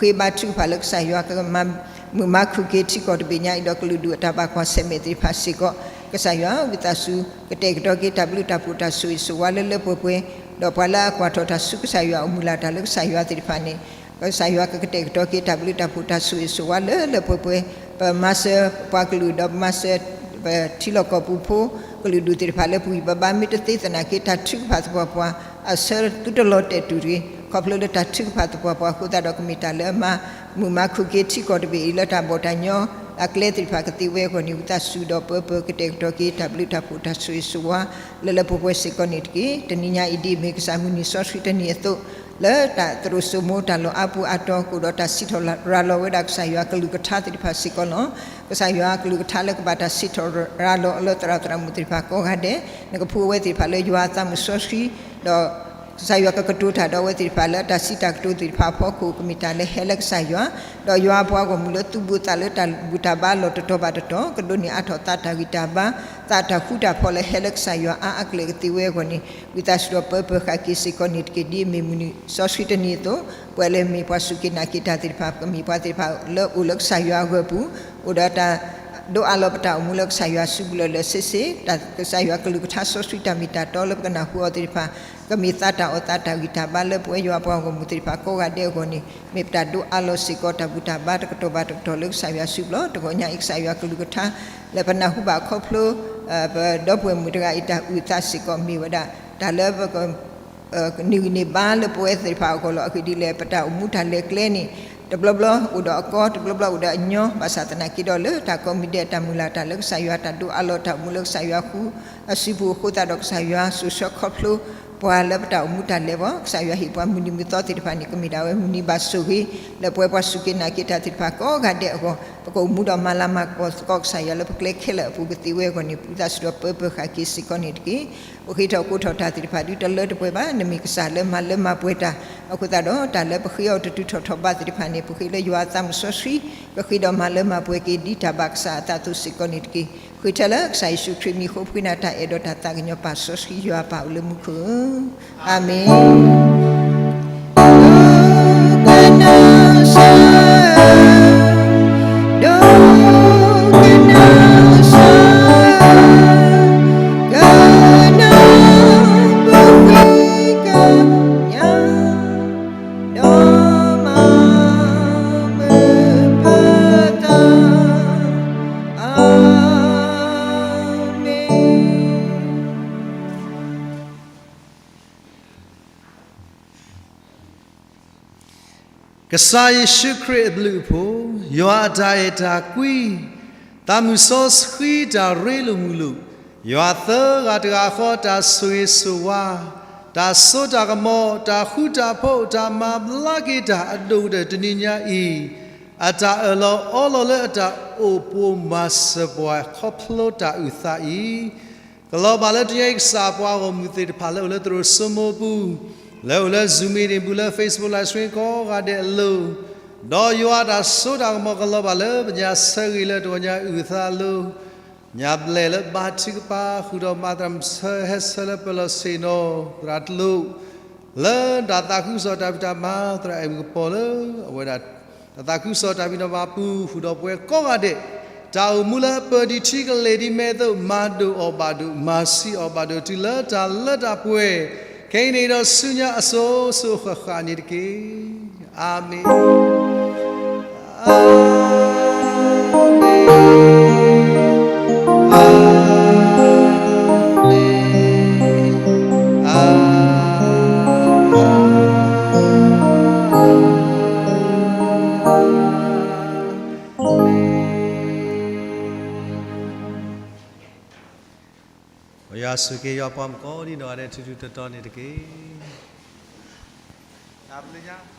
ကီး ပဃ့ဘါထုကဖၣ်လၢကစၢ်ယွၤကမၤမုာ်မၤခုၣ်က့ၤထံကီၢ်တဘ့ၣ်ညါအံၤ ဒီးကလုာ်ဒူၣ်အတၢ်ဘၣ်ကွၢ်ဆၢၣ်မဲာ်သ့ၣ်တဖၣ်စ့ၢ်ကီး ကစၢ်ယွၤဝံသးစူၤ ကတဲာ်ကတီၤက့ၤတၢ်ဘျုးတၢ်ဖှိၣ်တၢ်ဆိၣ်ဂ့ၤဆိၣ်ဝါလၢလၢပှဲၤပှဲၤ ဒီးပှၤလၢအကွၢ်ထီၣ်တၢ်ဆူကစၢ်ယွၤအအိၣ်မုၢ်လၢ်တၢ်လၢကစၢ်ယွၤသ့ၣ်တဖၣ်န့ၣ် ကစၢ်ယွၤကကတဲာ်ကတီၤက့ၤတၢ်ဘျုးတၢ်ဖှိၣ်တၢ်ဆိၣ်ဂ့ၤဆိၣ်ဝါလၢလၢပှဲၤပှဲၤ ပမၤစၢၤပှၤကလုာ်ဒီးပမၤစၢၤ ပထံလီၢ်ကီၢ်ပူၤဖိ ကလုာ်ဒူၣ်သ့ၣ်တဖၣ်လၢပဂံၢ်ပဘါ မ့ၢ်တသ့သနာ်က့ တၢ်ထုကဖၣ်သပှၢ်ပှၢ် အဆၢသုတလီၤတဲာ်တုၤတဂ့ၤ ခီဖျိလၢတၢ်ထုကဖၣ်သပှၢ်ပှၢ်အဃိသတးဒီး ကမ့ၢ်တၢ်လၢအမၤမုာ်မၤခုၣ်က့ၤထံကီၢ်တဘ့ၣ်အံၤ လၢတၢ်ဘီၣ်တၢ်ညီအကျဲသ့ၣ်တဖၣ်ကသ့ဝဲအဂီၢ်န့ၣ် ဝံသးစူၤဒီးပၢပၢကတဲာ်ကတီၤက့ၤတၢ်ဘျုးတၢ်ဖှိၣ်တၢ်ဆိၣ်ဂ့ၤဆိၣ်ဝါ လၢလၢပှဲၤပှဲၤစ့ၢ်ကီးန့ၣ်တက့ၢ်. တနံၤညါအံၤဒ်အမ့ၢ်ကစၢ်မုၢ်နံၤစီဆှံတနံၤအသိး လၢတၢ်သရိာ်စိမိၤတၢ်လီၢ်အါပူၤအါတီၤ ကအိၣ်ဒီးတၢ်စံးထီၣ်ရၤလီၤဝဲဒၣ်ကစၢ်ယွၤကလုၢ်ကထါသ့ၣ်တဖၣ်စ့ၢ်ကီးလီၤ. ကစၢ်ယွၤကလုၢ်ကထါလၢကဘၣ်တၢ်စံးထီၣ်ရၤလီၤလၢသရၣ်သရၣ်မုၣ်သ့ၣ်တဖၣ်ကိးဂၤဒဲး နကဖှူအဝဲသ့ၣ်တဖၣ်လၢယွၤအသးမုၢ်စီဆှံ ဒီး ကစၢ်ယွၤကကတိၤတၢ်ဒီးအဝဲသ့ၣ်တဖၣ်လၢတၢ်စံးတၢ်ကတိၤသ့ၣ်တဖၣ်အဖီခိၣ် ကမ့ၢ်တၢ်လၢဟဲလၢကစၢ်ယွၤ, ဒီးယွၤအပှၤဂီၢ်မုၢ်လၢသူၣ်ဘိသးလၢတၢ်ဘူၣ်တၢ်ဘါလီၢ်တတီၤဘၣ်တတီၤ ကဒိးန့ၢ်အါထီၣ်သးတၢ်ဂံၢ်တၢ်ဘါ သးတၢ်ဃူတၢ်ဖိးလၢဟဲလၢကစၢ်ယွၤအါအါကလဲာ်ကသ့ဝဲအဂီၢ်န့ၣ် ဝံသးစူၤဒီးပၢပၢဃာ်က့ၤစ့ၢ်ကီးန့ၣ်တက့ၢ်. ဒ်အမ့ၢ်မုၢ်နံၤစီဆှံတနံၤအသိး ပှၤလၢမ့ၢ်ပှၤစူၢ်က့ၤနာ်က့ၤတၢ်သ့ၣ်တဖၣ် ပကမ့ၢ်ပှၤသ့ၣ်တဖၣ်လၢအိၣ်လၢကစၢ်ယွၤအဂၢၢ်ပူၤ အိၣ်ဒီးတၢ် ဒိးအးလီၤပတၢ်အိၣ်မူလၢကစၢ်ယွၤစုပူၤလၢာ်လၢာ်ဆ့ဆ့, တၢ်ကစၢ်ယွၤကလုၢ်ကထါစီဆှံတၢ်မ့ၢ်တၢ်တီလၢပကနၢ်ဟူအီၤသ့ၣ်တဖၣ်, ကမ့ၢ်သးတၢ်အီၣ်သးတၢ်ဂံၢ်တၢ်ဘါလၢပဝဲယွၤပှၤဂီၢ်မုၢ်သ့ၣ်တဖၣ်ကိးဂၤဒဲးအဂီၢ်န့ၣ် မ့ၢ်ပတၢ်ဒိးအးလီၤစ့ၢ်ကီးတၢ်ဘူၣ်တၢ်ဘါတကတီၢ်ဘၣ်တကတီၢ်လၢကစၢ်ယွၤစုပူၤလီၤ. တဂီၤညါအံၤကစၢ်ယွၤကလုၢ်ကထါ လၢပနၢ်ဟူဘၣ်ခီဖျိ ပဒီပုၢ်ဝဲၢ်မုၣ်တဂၤအံၤတၢ်အုၣ်သးစ့ၢ်ကီးမ့ၢ်ဝဲဒၣ် တၢ်လၢပ န့ၢ်ဂံၢ်န့ၢ်ဘါလၢပဝဲသ့ၣ်တဖၣ်အဂီၢ်လီၤ. အဂ့ၢ်ဒ်လဲၣ် ပတၢ်အိၣ်မူတၢ်လဲၤကျဲန့ၣ် တဘျီဘျီအိၣ်ဒီးအကီ တဘျီဘျီအိၣ်ဒီးအညီ ဘၣ်ဆၣ်သနာ်က့ဒီးလၢတၢ်ကိးမံၤဒဲးတၢ်မုၢ်လၢ်တၢ်လၢကစၢ်ယွၤတၢ်ဒိးအးလီၤတၢ်အိၣ်မူလၢကစၢ်ယွၤဃူ အစုပူၤအဃိသတးဒီးကစၢ်ယွၤစိာ်ဆှၢခီဖျိ ပှၤလၢပတၢ်အိၣ်မူတၢ်လဲၤဘၣ် ကစၢ်ယွၤဟ့ၣ်ပှၤမုၢ်နံၤမုၢ်သီသ့ၣ်တဖၣ်န့ၣ် ကမ့ၢ်ဒၣ်ဝဲမုၢ်နံၤဘၣ်ဆိၣ်ဂ့ၤ လၢပဝဲပှၤစူၢ်က့ၤနာ်က့ၤတၢ်သ့ၣ်တဖၣ်ကိးဂၤဒဲးအဂီၢ် ပကအိၣ်မူဒီးမၤလၤမၤကပီၤသကိးကစၢ်ယွၤလၢပကျဲခဲလၢာ်အပူၤ ကသ့ဝဲအဂီၢ်န့ၣ် ပူၤသးစူၤဒီးပၢပၢဃာ်က့ၤစ့ၢ်ကီးန့ၣ်တက့ၢ်. ပဃ့ထီၣ်ကိးထီၣ်တၢ်သ့ၣ်တဖၣ်ဒုးတလၢတပှဲၤဘၣ် နမ့ၢ်ကစၢ်လၢမၤလၢမၤပှဲၤတၢ် အဃိသတးဒီး တၢ်လၢပဃ့အီၤတတုၤထီၣ်ထီၣ်ဘးသ့ၣ်တဖၣ်န့ၣ် ပဃ့လၢယွၤအသးမုၢ်စီဆှံ ကဃ့ဒီးမၤလၢမၤပှဲၤက့ၤဒ်တၢ်ဘၣ်ကစၢ်အသးအသိးစ့ၢ်ကီးန့ၣ်တက့ၢ်. ဃ့ထဲလၢကစၢ်ယ့ၣ်ၡူးခရံာ်မံၤအဃိ ပဃ့နၤတၢ်အဲၣ်ဒီးတၢ်သးကညီၤပၢ်စီဆှံယွၤပၢ်အိၣ်လၢမူခိၣ်ဧၢ, အၤမ့ၣ်. Amen. ကစၢ်ယ့ၣ်ၡူးခရံာ်အဘျုးအဖှိၣ်, ယွၤအတၢ်အဲၣ်တၢ်ကွံ, သးမုၢ်စီဆှံတၢ်ရ့လိာ်မုာ်လိာ်, ယွၤသၢဂၤတဂၤဃီတၢ်ဆိၣ်ဂ့ၤဆိၣ်ဝါ, တၢ်စိတၢ်ကမီၤ, တၢ်ဃူတၢ်ဖိး, တၢ်မၤဘျါက့ၤတၢ်အဒိၣ်ကတၢၢ်တနံၤညါအံၤ, အတၢ်အၢၣ်လီၤအီလီၤလၢအတၢ်အိၣ်ပိာ်မၤစၢၤပှၤခီဖျိတၢ်အုၣ်သးအံၤ ကလီၤဘၣ်လၢတနံၤညါအံၤ ကစၢ်ပှၤဂီၢ်မုၢ်သ့ၣ်တဖၣ်လၢအိၣ်လၢသရိာ်စိမိၤအပူၤ, လၢအိၣ်လၢ Zoom meeting ပူၤလၢ Facebook Live Stream ကိးဂၤဒဲးအလိၤ, ဒီးယွၤအတၢ်စိတၢ်ကမီၤကလီၤဘၣ်လၢပညါဆၢဂ့ၤလၢတဂီၤညါအုၣ်သးအလိၤ, ညၣ်ဘျဲၣ်လၢဘါထုကဖၣ် ဃုာ်ဒီးမၤသရၣ်မုၣ်ဆၢဟဲဆၢလၢပၢၤလီၢ်ဆ့ၣ်နီၤ သရၣ်တလိၣ် လၢတၢ်သးခုကစီၣ်တၢ်ဖံးတၢ်မၤ သရၣ်အဲၣ်မုၣ်ကပီၤလၢ အဝဲဒၣ် တၢ်သးခုကစီၣ်တၢ်ဖံးတၢ်မၤပူၤ ဃုာ်ဒီးပဝဲကိးဂၤဒဲး, တၢ်အိၣ်မူလၢအပၢၢ်ဒံးထံကလဲၤဒံးမဲအသိး မၤဒိၣ်အီၤဘၣ်ဒိၣ် မၤဆံးအီၤဘၣ်ဒိၣ် တုၤလၢတၢ်လၢတၢ်ပှဲၤ, ခဲအံၤန့ၣ်ဒီးဆူညါအစိၤစိၤဃၣ်ဃၣ်န့ၣ်တက့ၢ်. အၤမ့ၣ်, အၤမ့ၣ်, အၤမ့ၣ်, အၤမ့ၣ်. ပယွၤဆိၣ်ဂ့ၤယွၤပှၤမုၣ်ကိးဒံနီၢ်ဂၤဒဲး ထူထူတီတီန့ၣ်တက့ၢ်. တၢ်ဘျုးညါ